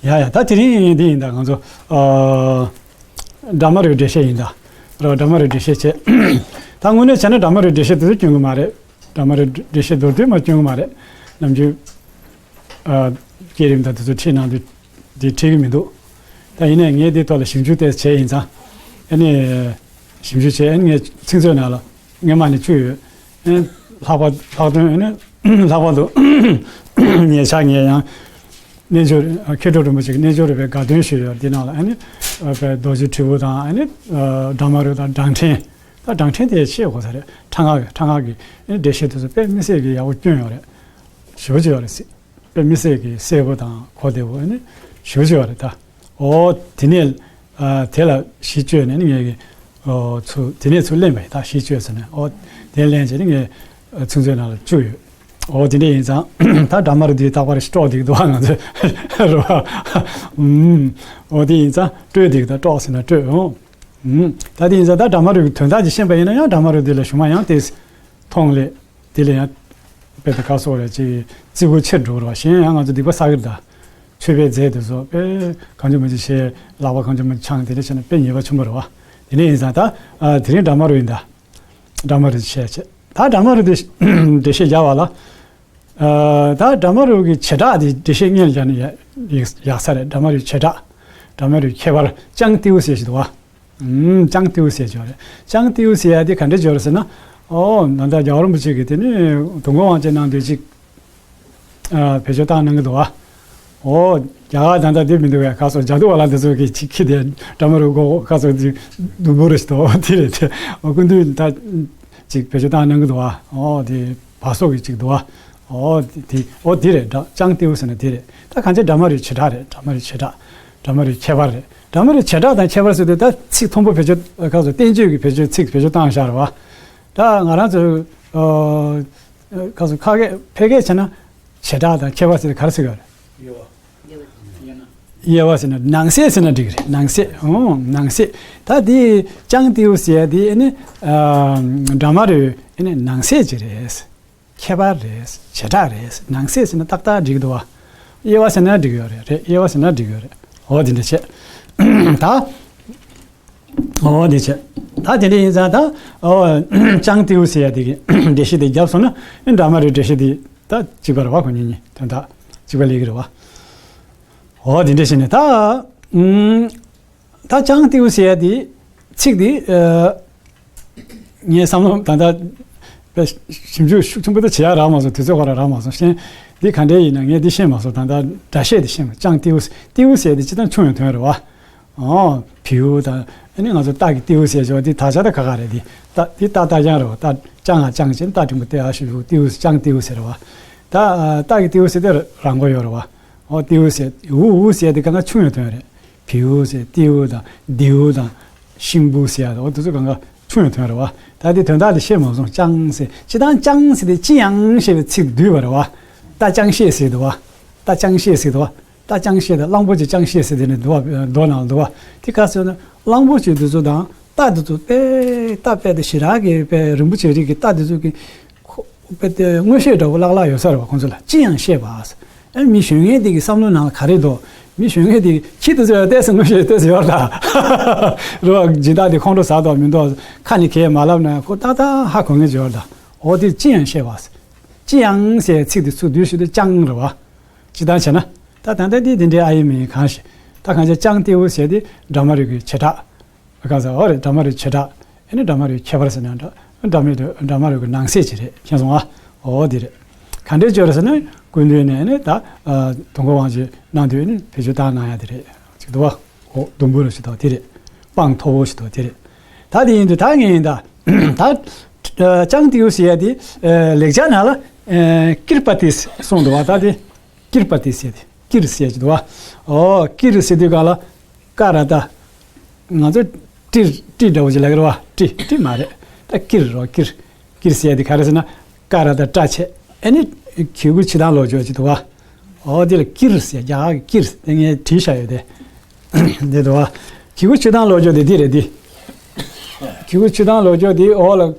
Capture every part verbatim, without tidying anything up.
ཡ་ཡ། ད་དེ་རིང་འདི་ཡིན་ད། ང་ཚོ་ཨ་སྒྲ་མ་རུའི་འགྲེལ་བཤད་ཡིན་ད། རོ། སྒྲ་མ་རུའི་འགྲེལ་བཤད་བྱས། ད་དངོས་གནས་བྱས་ན་སྒྲ་མ་རུའི་འགྲེལ་བཤད་དེ་ཚོ་སྐྱོན་གི་མ་རེད། སྒྲ་མ་རུའི་འགྲེལ་བཤད་མདོར་བསྡུས་མ་སྐྱོན་གི་མ་རེད། ནམ་རྒྱུན་ཨ་བསྐྱེད་རིམ་དང་དེ་ཚོ་ཁྲིད་གནང་དུས་དེ་ཁྲིད་གི་མི་འདུག་ད་ཡིན་ནའི་ངས་འདིའི་ཐོག་ལ་ཞིབ་འཇུག་ཏོག་ཙམ་བྱས་ཡིན་ཙང་། ཨ་ནི་ཞིབ་འཇུག་བྱས། ཨ་ནི་ངས་ཚིག་མཛོད་ནང་ལ་སྔོན་མ་ནས་བཅུག་ཡོད། ཨ་ནི་ལྷག་པ་ལྷག་དོན། ཨ་ནི་ལྷག་པར་དུ་ཉེ་ཆར་ངས་ཡང་རྣལ་འབྱོར་མཁས་གྲུབ་རིན་པོ་ཆེ་གི་རྣལ་འབྱོར་རིག་པའི་དགའ་སྟོན་ཞུས་ཡོད། འདི་ནང་ལ་ཨ་ནི་ཨ་རྡོ་རྗེ་དྲིལ་བུ་དང་། ཨ་ནི་ཨ་སྒྲ་མ་རུ་དང་སྒྲ་འཕྲེང་། ད་སྒྲ་འཕྲེང་དེ་ཤེས་དགོས་ས་རེད། ཕྲེང་ངག་གི། ཕྲེང་ངག་གི་ཨ་ནི་འགྲེལ་བཤད་དེ་ཚོ་དཔེ་མི་སྲིད་ཀྱི་ཡག་པོ་སྐྱོན་ཡོད་རེད། ཞེ་པོ་ཅིག་ཡོད་རེད། དཔེ་མི་སྲིད་ཀྱི་གསལ་པོ་དང་གོ་བདེ་པོ། ཨ་ནི་ཞེ་པོ་ཅིག་ཡོད་རེད་ད། ཨོ་དེ་ནས་ཨ་དེ་ལ་གཞི་བཅོལ་ནས་ནི་ངས་ཀྱི་ཨོ་ཚུར་དེ་ནས་ཚུར་ལེན་པ་ཡིན་ད། གཞི་བཅོལ་ཟེར་ནས། ཨོ་དེ་ལེན་བྱས་ནི་ངས་ཨ་ཚིག་མཛོད་ནང་ལ་བཅུག་ཡོད། ཨོ་དེ་འདྲ་ཡིན་ཙང་། ད་སྒྲ་མ་རུ་འདི་རྟག་པར་དཀྲོག་བསྡད་ཀྱི་འདུག་ཨ། ང་ཚོས་རེད་པ། ཨུམ། ཨོ་དེ་ཡིན་ཙང་དཀྲོལ་བསྡད་ཀྱི། ད་དཀྲོག་ཟེར་ན་དཀྲོལ། ཨོ། ཨུམ། ད་དེ་ཡིན་ཙང་ད་སྒྲ་མ་རུ་གི་དོན་དག་ཅིག་ཤེས་པ་ཡིན་ན་ཡང་སྒྲ་མ་རུ་འདི་ལ་གཞུང་མ་ཡང་དེ་མཐོང་ལེ། དེ་ལ་ཡང་དཔེ་དེ་ག་སོགས་རེད་ཅིག་བརྩི་བཀུར་ཆེར་འགྲོ་བ་རེད་པ། གཞན་ཡང་ང་ཚོ་སྡིག་པ་བསགས་ཀྱི་རེད་ད། མཆོད་པའི་རྫས་དེ་ཚོ་དཔེ་གང་བྱུང་མང་བྱུང་བྱས། ལག་པ་གང་བྱུང་མང་བྱུང་འཆང་། དེ་འདྲ་བྱས་ན་དཔེ་ཉེས་པ་ཆེན་པོ་རེད་པ། དེ་ནས་ཡིན་ཙང་ད་ཨ་དེ་རིང་སྒྲ་མ་རུ་ཡིན་ད། སྒྲ་མ་རུ་བཤད་བྱས། ད་སྒྲ་མ་རུ་དེ་འགྲེལ་བཤད་རྒྱག་པ་ལ། ཨ་ད་སྒྲ་མ་རུ་གི་བྱེ་བྲག་དེ་འགྲེལ་བཤད་སྔོན་ལ་རྒྱག་ན་ཡག་ཡག་ཡག་ས་རེད། སྒྲ་མ་རུའི་བྱེ་བྲག། སྒྲ་མ་རུའི་ཁྱད་པར། ཅང་ཏེའུ་ཟེར་ཞིག་འདུག་པ། ཨུམ། ཅང་ཏེའུ་ཟེར་ཅིག་ཡོད་རེད། ཅང་ཏེའུ་ཟེར་ཡ་དེ་ག་འདྲ་ཅིག་ཡོད་རེད་ཟེར་ན། ཨོ་ད་ལྟ་རྒྱལ་བ་རིན་པོ་ཆེ་གིས་དེ་ནི་དུས་འཁོར་དབང་ཆེན་གནང་དུས་ཅིག་ཨ་བེད་སྤྱོད་བཏང་གནང་གི་འདུག་པ། ཨོ་རྒྱ་གར་ད་ལྟ་དེ་མི་འདུག་པས། ག་སོགས་ཇ་དུ་བ་ལ་དེ་ཚོ་གིས་ཅིག་ཁྱི་དེ་སྒྲ་མ་རུ་གོ་ག་སོགས་ཅིག་དུམ་བུ་རེ་ཞིག་འདུག་པ། དེ་རེད་དེ། ཨོ་སྐུ་མདུན་ད་ཅིག་བེད་སྤྱོད་བཏང་གནང་གི་འདུག་པ། ཨོ་དེ་བ་སོགས་ཀྱི་ཅིག་འདུག་པ། ཨོ་དེ་དེ་ཨོ་དེ་རེད། སྒྲ་ཅང་ཏེའུ་ཟེར་ན་དེ་རེད། ད་གང་ཅི་སྒྲ་མ་རུའི་བྱེ་བྲག་རེད། སྒྲ་མ་རུའི་བྱེ་བྲག། སྒྲ་མ་རུའི་ཁྱད་པར་རེད། སྒྲ་མ་རུའི་བྱེ་བྲག་དང་ཁྱད་པར་ཟེར་དུས་ད་ཚིག་མཐོན་པོ་བེད་སྤྱོད། ཁ་སོ་བསྟན་བཅོས་ཀྱི་བེད་སྤྱོད། ཚིག་བེད་སྤྱོད་བཏང་བཞག་རེད་པ། ད་ང་རང་ཚོ་ཨ་ཁ་སོ་ཁ་སྐད་ཕལ་སྐད་བྱས་ན་བྱེ་བྲག་དང་ཁྱད་པར་ཟེར་དེ་ག་རེ་ཟེར་གི་རེད། དབྱེ་བ་ཟེར་ན་ནང་གསེས་ཟེར་ན་འགྲིག་གི་རེད། ནང་གསེས། ཨོ་ནང་གསེས། ད་དེ་ཅང་ཏེའུ་ཟེར་ཡ་དེ་ཨ་ནི་ཨ་སྒྲ་མ་རུའི་ཨ་ནི་ནང་གསེས་ཅིག་རེད། ཁྱད་པར་རེད། བྱེ་བྲག་རེད། ནང་གསེས་ཟེར་ན་ཏག་ཏག་འགྲིག་གི་འདུག་པ། དབྱེ་བ་ཟེར་ན་འགྲིག་གི་ཡོད་རེད། རེད། དབྱེ་བ་ཟེར་ན་འགྲིག་གི་ཡོད་རེད། འོ་དེ་འདྲ་བྱས། ད་འོ་དེ་བྱས། ད་དེ་འདྲ་ཡིན་ཙང་ད་ཨོ་ཅང་ཏེའུ་ཟེར་ཡ་དེ་གི་འགྲེལ་བཤད་དེ་བརྒྱབ་སོང་ན་ཨ་སྒྲ་མ་རུའི་འགྲེལ་བཤད་དེ་ད་གཅིག་པ་རེད་པ། ཁོ་གཉིས་གཉིས་དོན་དག་གཅིག་པ་སླེབས་ཀྱི་རེད་པ། འོ་དེ་འདྲ་བྱས་ནས་ད་ཨུམ། ད་ཅང་ཏེའུ་ཟེར་ཡ་དེ་ཚིག་དེ་ཨ་ངས་བསམ་བློ་ད་ལྟ་དཔེ་ཞིབ་འཇུག་ཤུགས་ཆེན་པོ་ད་བྱེད་ཡ་རག་མ་སོང་། དུས་ཚོད་ཁོ་རང་རག་མ་སོང་། ཤེས་འདི་ག་འདྲ་ཡིན་ན་ངས་འདི་ཤེས་མ་སོང་། ད་ལྟ་སྒྲ་བཤད་འདི་ཤེས་མ། ཅང་ཏེའུ། ཏེའུ་ཟེར་འདི་སྤྱིར་བཏང་ཆུང་བའི་དོན་རེད་པ། ཨོ་བེའུ་དང་ཨ་ནི་ང་ཚོ་རྟ་གི་ཏེའུ་ཟེར་ཆོག་འདི་དག་ཆ་ད་ཁ་ཁ་རེད། འདི་རྟ་འདི་རྟ་རྟ་རྐྱང་རེད་པ། རྟ་རྐྱང་ང་རྐྱང་བྱས་ནས་རྟ་འགྲེང་བུ་ཏེ་ཨ་ཞུ་ཞུ་ཏེའུ་ཅང་ཏེའུ་ཟེར་རེད་པ། ད་རྟ་གི་ཏེའུ་ཟེར་དེ་རང་མགོ་ཡོད་རེད་པ། ཨོ་ཏེའུ་ཟེར། འུ་འུ་ཟེར་དེ་གང་ག་ཆུང་བའི་དོན་རེད། བེའུ་ཟེར། ཏེའུ་དང་དེའུ་དང་ཤིང་བུ་ཟེར་ཡ་དེ་འོ་དེ་ཚོ་གང་ག་ཆུང་བའི་དོན་རེད་པ། ད་དེ་དོན་དག་དེ་ཤེས་མ་སོང་། ཅང་ཟེར་སྤྱིར་བཏང་ཅང་ཟེར་དེ་ཅི་ཡང་ཞེས་པའི་ཚིག་བསྡུས་པ་རེད་པ། རྟ་ཅང་ཤེས་ཟེར་འདུག་པ། རྟ་ཅང་ཤེས་ཟེར་འདུག་པ། རྟ་ཅང་ཤེས་དང་གླང་པོ་ཆེ་ཅང་ཤེས་ཟེར་དེ་ནི་འདུག་པ། མདོ་ནང་ལ་འདུག་པ། དེ་ག་ཟེར་ན་གླང་པོ་ཆེ་དེ་ཚོ་དང་རྟ་དེ་ཚོ་དཔེ་རྟ་དཔེ་དེ་ཞེ་དྲག་གི་དཔེ་རིན་པོ་ཆེ་རིགས་ཀྱི་རྟ་དེ་ཚོ་གི་ཁོ་དཔེ་དེ་མངོན་ཤེས་འདྲ་བོ་ལྷག་ལྷག་ཡོད་ས་རེད་པ། ཁོང་ཚོ་ལ་ཅི་ཡང་ཤེས་པ། ཨ་མི་གཞོན་ངན་དེ་གི་བསམ་བློ་ནང་ལ་ག་རེ་འདུག་མི་གཞོན་ངན་དེ་གི་ཁྱི་དེ་ཚོ་ཡང་ཏོག་ཙམ་མངོན་ཤེས་ཏོག་ཙམ་ཡོད་རེད་ད། རེད་པ། སྦྱིན་བདག་དེ་ཁོང་ཁྲོ་ཟ་འདུག་མི་འདུག་ཁ་ནས་གས་མ་ལབ་ན་ཁོ་ཏག་ཏག་ཧ་གོ་མཁན་ཅིག་ཡོད་རེད་ད། འོ་དེ་ཅི་ཡང་ཤེས་པ། ཅི་ཡང་ཟེར་ཚིག་དེ་ཚུར་བསྡུས་ཞུ་དུས་ཅང་རེད་པ། སྤྱིར་བཏང་བྱས་ན་ད་ད་ལྟ་དེ་དེ་འདྲའི་ཨ་ཡེ་མི་ཡེ་གང་ཞིག་ད་གང་ཅི་ཅང་ཏེའུ་ཟེར་དེ་སྒྲ་མ་རུ་གི་བྱེ་བྲག་གང་ཟག་འོ་རེད། སྒྲ་མ་རུའི་བྱེ་བྲག་ཨ་ནི་སྒྲ་མ་རུའི་ཁྱད་པར་ཟེར་ན་འདྲ། སྒྲ་མ་རུ་སྒྲ་མ་རུ་གི་ནང་གསེས་ཅིག་རེད། མཁྱེན་སོང་ཨ། འོ་དེ་རེད། ག་འདྲའི་ཅོ་རེད་ཟེར་ན་སྐུ་མདུན་ནས་ནི་ད་དུས་འཁོར་དབང་ཆེན་གནང་དུས་ནི་བེད་སྤྱོད་བཏང་གནང་ཡ་དེ་རེད། ཅིག་འདུག་པ། འོ་དུམ་བུ་རུ་ཞིག་འདུག་དེ་རེད། སྤང་མཐོ་བོ་ཞིག་འདུག་དེ་རེད། ད་དེ་ཡིན་དུས་ད་ངས་ཡིན་ད། ད་ཅང་ཏེའུ་ཟེར་ཡ་དེ་ལེགས་སྦྱར་ནང་ལ་ཀིར་པ་ཏི་གསུངས་འདུག་པ། ད་དེ། ཀིར་པ་ཏི་ཟེར་ཏེ། ཀིར་ཟེར་གྱི་འདུག་པ། ཨོ་ཀིར་ཟེར་དུས་ག་ལ། ཀ་ར་ཏ། ང་ཚོ་ཏི་ཏི་འདྲ་བོ་ཅིག་ལབ་ཀྱི་རེད་པ། ཏི་ཏི་མ་རེད། ད་ཀིར་རོ་ཀིར། ཀིར་ཟེར་ཏེ་ག་རེ་ཟེར་ན། ཀ་ར་ཏ་ཏྲ་བྱས། ཨ་ནི་གི་གུ་ཕྱི་དང་ལོགས་འཇོག་ཅིག་འདུག་པ། ཨོ་དེ་ལ་ཀིར་ཟེར། རྒྱ་གར་གྱི་ཀིར་དེ་ངས་བྲིས་བཞག་ཡོད་དེ། འདི་འདུག་པ། གི་གུ་ཕྱི་དང་ལོགས་འཇོག་དེ་འདི་རེད་འདི། གི་གུ་ཕྱི་དང་ལོགས་འཇོག་དེ་འོག་ལ།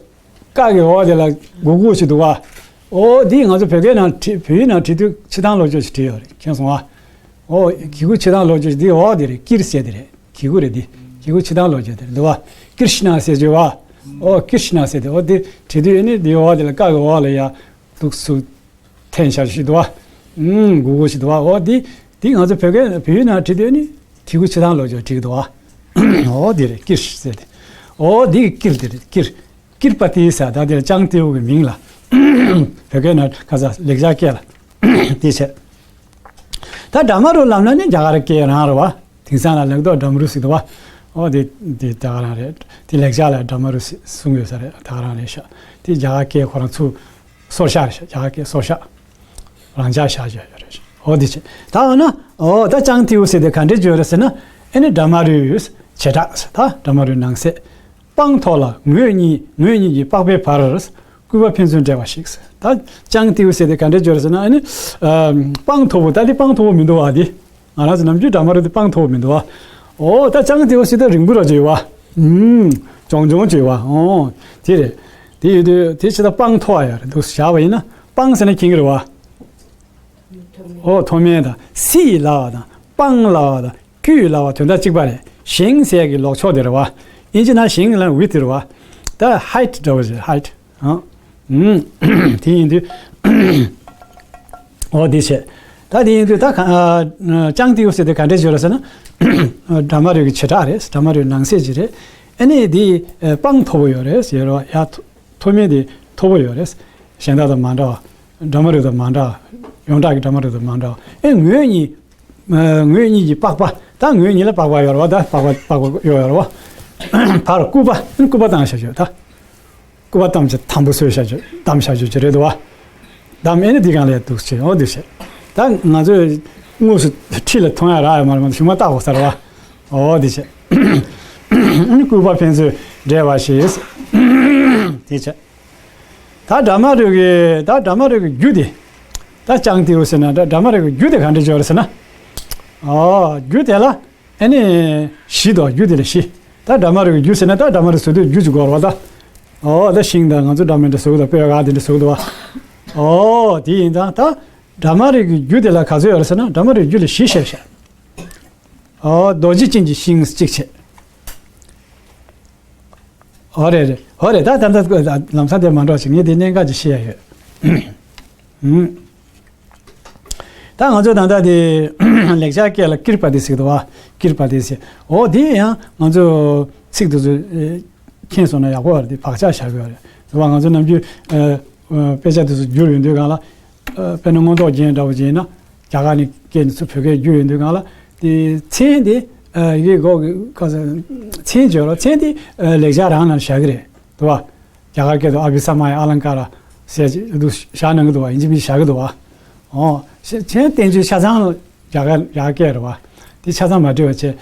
ཀ་གི་འོག་དེ་ལ་གུག་གུག་ཅིག་འདུག་པ། ཨོ་འདི་ང་ཚོ་བོད་སྐད་ནང་བྲིས། བོད་ཡིག་ནང་བྲིས་དུས་ཕྱི་དང་ལོགས་འཇོག་ཅིག་བྲིས་ཡོད་རེད། མཁྱེན་སོང་ཨ། ཨོ་གི་གུ་ཆི་དང་ལོ་རྒྱུས་འདི་འོ་དེ་རེད། ཀིར་ཟེར་དེ་རེད། གི་གུ་རེད་འདི། གི་གུ་ཆི་དང་ལོ་རྒྱུས་དེ་རེད་འདུག་བ། ཀྲིཤ་ན་ཟེར་རྒྱུ་བ། ཨོ་ཀྲིཤ་ན་ཟེར་དེ་ཨོ་དེ་བྲིས་དུས་ཨེ་ནི་འདི་འོ་དེ་ལ་ཀ་གི་འོ་ལ་ཡ་འདུག་སུ་འཐེན་བྱ་ཞིག་འདུག་བ། ཨུམ་གུ་གུ་ཞིག་འདུག་བ། ཨོ་འདི་འདི་ང་ཚོ་བོད་སྐད་བོད་ཡིག་ནང་བྲིས་དུས་ཨེ་ནི་གི་གུ་ཆི་དང་ལོ་རྒྱུས་བྲིས་འདུག་བ། ཨོ་དེ་རེད། ཀིར་ཟེར་དེ། ཨོ་འདི་གི་ཀིར་དེ་རེད། ཀིར། ཀིར་པ་ཏི་ཟེར་ད་དེ་ལ་ཅང་ཏེའུ་གི་མིང་ལ། བོད་སྐད་ནང་ཁ་ས་ལེགས་སྦྱར་སྐད་ལ། དེ་བྱས། ད་ཌ་མ་རུ་ལབ་ན་ནི་རྒྱ་གར་སྐད་རང་རེད་བ། དེང་སང་ལ་ལེགས་ཏོག་ཌ་མ་རུ་ཟེར་འདུག་བ། ཨོ་དེ་དེ་ད་ག་རང་རེད། དེ་ལེགས་སྦྱར་ལ་ཌ་མ་རུ་ཟེར་གསུང་ཡོད་ས་རེད། ད་ག་རང་རེད་ཤག་དེ་རྒྱ་གར་སྐད་ཁོ་རང་ཚུར་སོར་བཞག་རེད་ཤག་རྒྱ་གར་སྐད་སོར་བཞག་རང་འཇགས་བཞག་བཞག་ཡོད་རེད་ཤག་ཨོ་དེ་བྱས། ད་འོ་ན་ཨོ་ད་ཅང་ཏེའུ་ཟེར་དེ་ག་འདྲས་བརྗོད་རེད་ཟེར་ན། ཨེ་ནི་ཌ་མ་རུའི་བྱེ་བྲག་ཟེར། ད་ཌ་མ་རུའི་ནང་གསེས། སྤང་མཐོ་ལ་ངོས་གཉིས་ངོས་གཉིས་ཀྱི་པགས་པའི་བར། སྐུད་པ་ཕན་ཚུན་འབྲེལ་བ་ཞིག་ད་ཅང་ཏེའུ་ཟེར་དེ་ག་འདྲས་བརྗོད་རེད་ཟེར་ན། ཨ་ནི་ཨ་སྤང་མཐོ་པོ། ད་འདི་སྤང་མཐོ་པོ་མི་འདུག་བ། འདི་ང་རང་ཚོ་ནམ་རྒྱུན་ཌ་མ་རུ་དེ་སྤང་མཐོ་པོ་མི་འདུག་བ། ཨོ་ད་ཅང་ཏེའུ་ཟེར་དེ་རིང་པོ་ར་བརྗོད་བ། ཨུམ་ཅུང་ཅུང་བརྗོད་བ། ཨོ་དེ་རེད། དེ་ཡོད་དུས་དེ་ཕྱི་ད་སྤང་མཐོ་བ་ཡ་རེད་འདུག་བཞག་པ་ཡིན་ན། སྤང་ཟེར་ན་མཁྱེན་གྱི་རེད་བ། ཨོ་མཐོ་དམན་དང་སི་ཡི་ལ་བ་དང་སྤང་ལ་བ་དང་། སྐུད་ལ་བ་དོན་དག་གཅིག་པ་རེད། ཞེང་ཟེར་གྱི་ལོག་ཕྱོགས་དེ་རེད་བ། ཨིན་ཇི་ནང་ཞེང་ལ་ཝིད་དེ་རེད་བ། ད་ཧའིཊ་འདྲ་བོ་ཞིག་ཧའིཊ། ཨང་། ཨུམ། དེ་ཡིན་དུས། ཨོ་དེ་བྱས། ད་དེ་ཡིན་དུས་ད་ག་ཨ་ཅང་ཏེའུ་ཟེར་དེ་ག་འདྲས་བརྗོད་རེད་ཟེར་ན། ཌ་མ་རུ་གི་བྱེ་བྲག་རེད། ཌ་མ་རུའི་ནང་གསེས་ཅིག་རེད། ཨ་ནི་དེ་ཨ་སྤང་མཐོ་པོ་ཡོད་རེད་ཟེར་བ། ཡ་མཐོ་མཐོ་དམན་དེ་མཐོ་པོ་ཡོད་རེད། གཞན་དག་དང་མ་འདྲ་བ། ཌ་མ་རུ་དང་མ་འདྲ་བ། ཡོངས་གྲགས་ཀྱི་ཌ་མ་རུ་དང་མ་འདྲ་བ། ཨེ་ངོས་གཉིས། ཨ་ངོས་གཉིས་ཀྱི་པགས་པ། ད་ངོས་གཉིས་ལ་པགས་པ་ཡོད་རེད་བ། ད་པགས་པ་པགས་པ་ཡོད་རེད་བ། བར་སྐུད་པ། ཨེ་སྐུད་པ་བཏང་བཞག་ཡོད་ད། སྐུད་པ་བཏང་བྱས་དམ་པོ་བཟོས་བཞག་ཡོད། བསྡམས་བཞག་ཡོད་ཀྱི་རེད་འདུག་བ། བསྡམས་ཨེ་ནི་འདི་སྒང་ལ་འདུག་བྱས། འོ་འདུག་བྱས། ད་ང་ཚོས་དངོས་སུ་ཁྲིད་ལ་མཐོང་ཡ་རག་ཡོད་མ་རེད་མ་གཏོགས་གཞུག་མ་བལྟ་དགོས་ས་རེད་བ། འོ་འདུག་བྱས། ཨེ་ནི་སྐུད་པ་ཕན་ཚུན་འབྲེལ་བ་ཞིག་དེ་བྱས། ད་ཌ་མ་རུ་གི་ད་ཌ་མ་རུ་གི་རྒྱུ་དེ། ད་ཅང་ཏེའུ་ཟེར་ན་ད་ཌ་མ་རུ་གི་རྒྱུ་དེ་ག་འདྲ་བརྗོད་རེད་ཟེར་ན། ཨོ་རྒྱུ་དེ་ལ་ཨེ་ནི་བཞི་འདུག་རྒྱུ་དེ་ལ་བཞི། ད་ཌ་མ་རུ་གི་རྒྱུ་ཟེར་ན་ད་ཌ་མ་རུ་བཟོ་དུས་རྒྱུ་ཅིག་དགོས་རེད་བ་ད། ཨོ་ད་ཤིང་དང་ང་ཚོ་འདྲ་མི་འདྲ་བཟོ་གི་འདུག་སྤོས་སྒར་དེ་འདྲ་བཟོ་གི་འདུག་བ། ཨོ་དེ་ཡིན་ཙང་ད་ཌ་མ་རུ་གི་རྒྱུ་དེ་ལ་ག་ཚོད་ཡོད་རེད་ཟེར་ན། ཌ་མ་རུ་རྒྱུ་ལ་བཞི་བཤད་བཤད། ཨོ་རྡོ་རྗེ་ཅན་གྱི་ཤིང་གཅིག་བྱས། ཨོ་རེད་རེད། ཨོ་རེད། ད་ད་ལྟ་ལམ་སང་དེ་མ་འགྲོ་ཞིག་ངས་དེ་གནད་འགག་ཅིག་བཤད་ཡ་ཡོད། ཨུམ། ད་ང་ཚོ་ད་ལྟ་དེ་ལེགས་སྦྱར་སྐད་ལ་ཀིར་པ་ཏི་ཟེར་གི་འདུག་བ། ཀིར་པ་ཏི་ཟེར། ཨོ་དེ་ཡང་ང་ཚོ་ཚིག་དེ་ཚོ་ཨེ་མཁྱེན་སོང་ན་ཡག་པོ་རེད། དེ་བག་ཆགས་བཞག་དགོས་རེད། རེད་བ། ང་ཚོ་ནམ་རྒྱུན་ཨ་ཨ་དཔེ་ཆ་དེ་ཚོ་བསྒྱུར་ཡོང་དུས་སྒང་ལ། ཨ་དཔེར་ན་མངོན་རྟོགས་རྒྱན་འདྲ་བོ་ཅིག་ཡིན་ན། རྒྱ་གར་ནས་སྐད་དེ་ཚོ་བོད་སྐད་བསྒྱུར་ཡོང་དུས་སྒང་ལ། དེ་མཚན་དེ་ཨ་ཡི་གེ་འགོག་གི་ཁ་ས་མཚན་བརྗོད་རོགས། མཚན་དེ་ཨ་ལེགས་སྦྱར་རང་ནང་བཞག་གི་རེད། རེད་བ། རྒྱ་གར་སྐད་དུ་ཨ་བྷི་ས་མ་ཡ་ཨ་ལང་ཀ་ར་ཟེར་ཅིག་འདུག་བཞག་གནང་གི་འདུག་བ། ཡིན་གཅིག་མིན་གཅིག་བཞག་གི་འདུག་བ། ཨོ། མཚན་བསྟན་བཅོས་ཆ་ཚང་རྒྱ་གར་རྒྱ་གར་སྐད་རེད་བ། དེ་ཆ་ཚང་མ་འབྲི་བ་བྱས།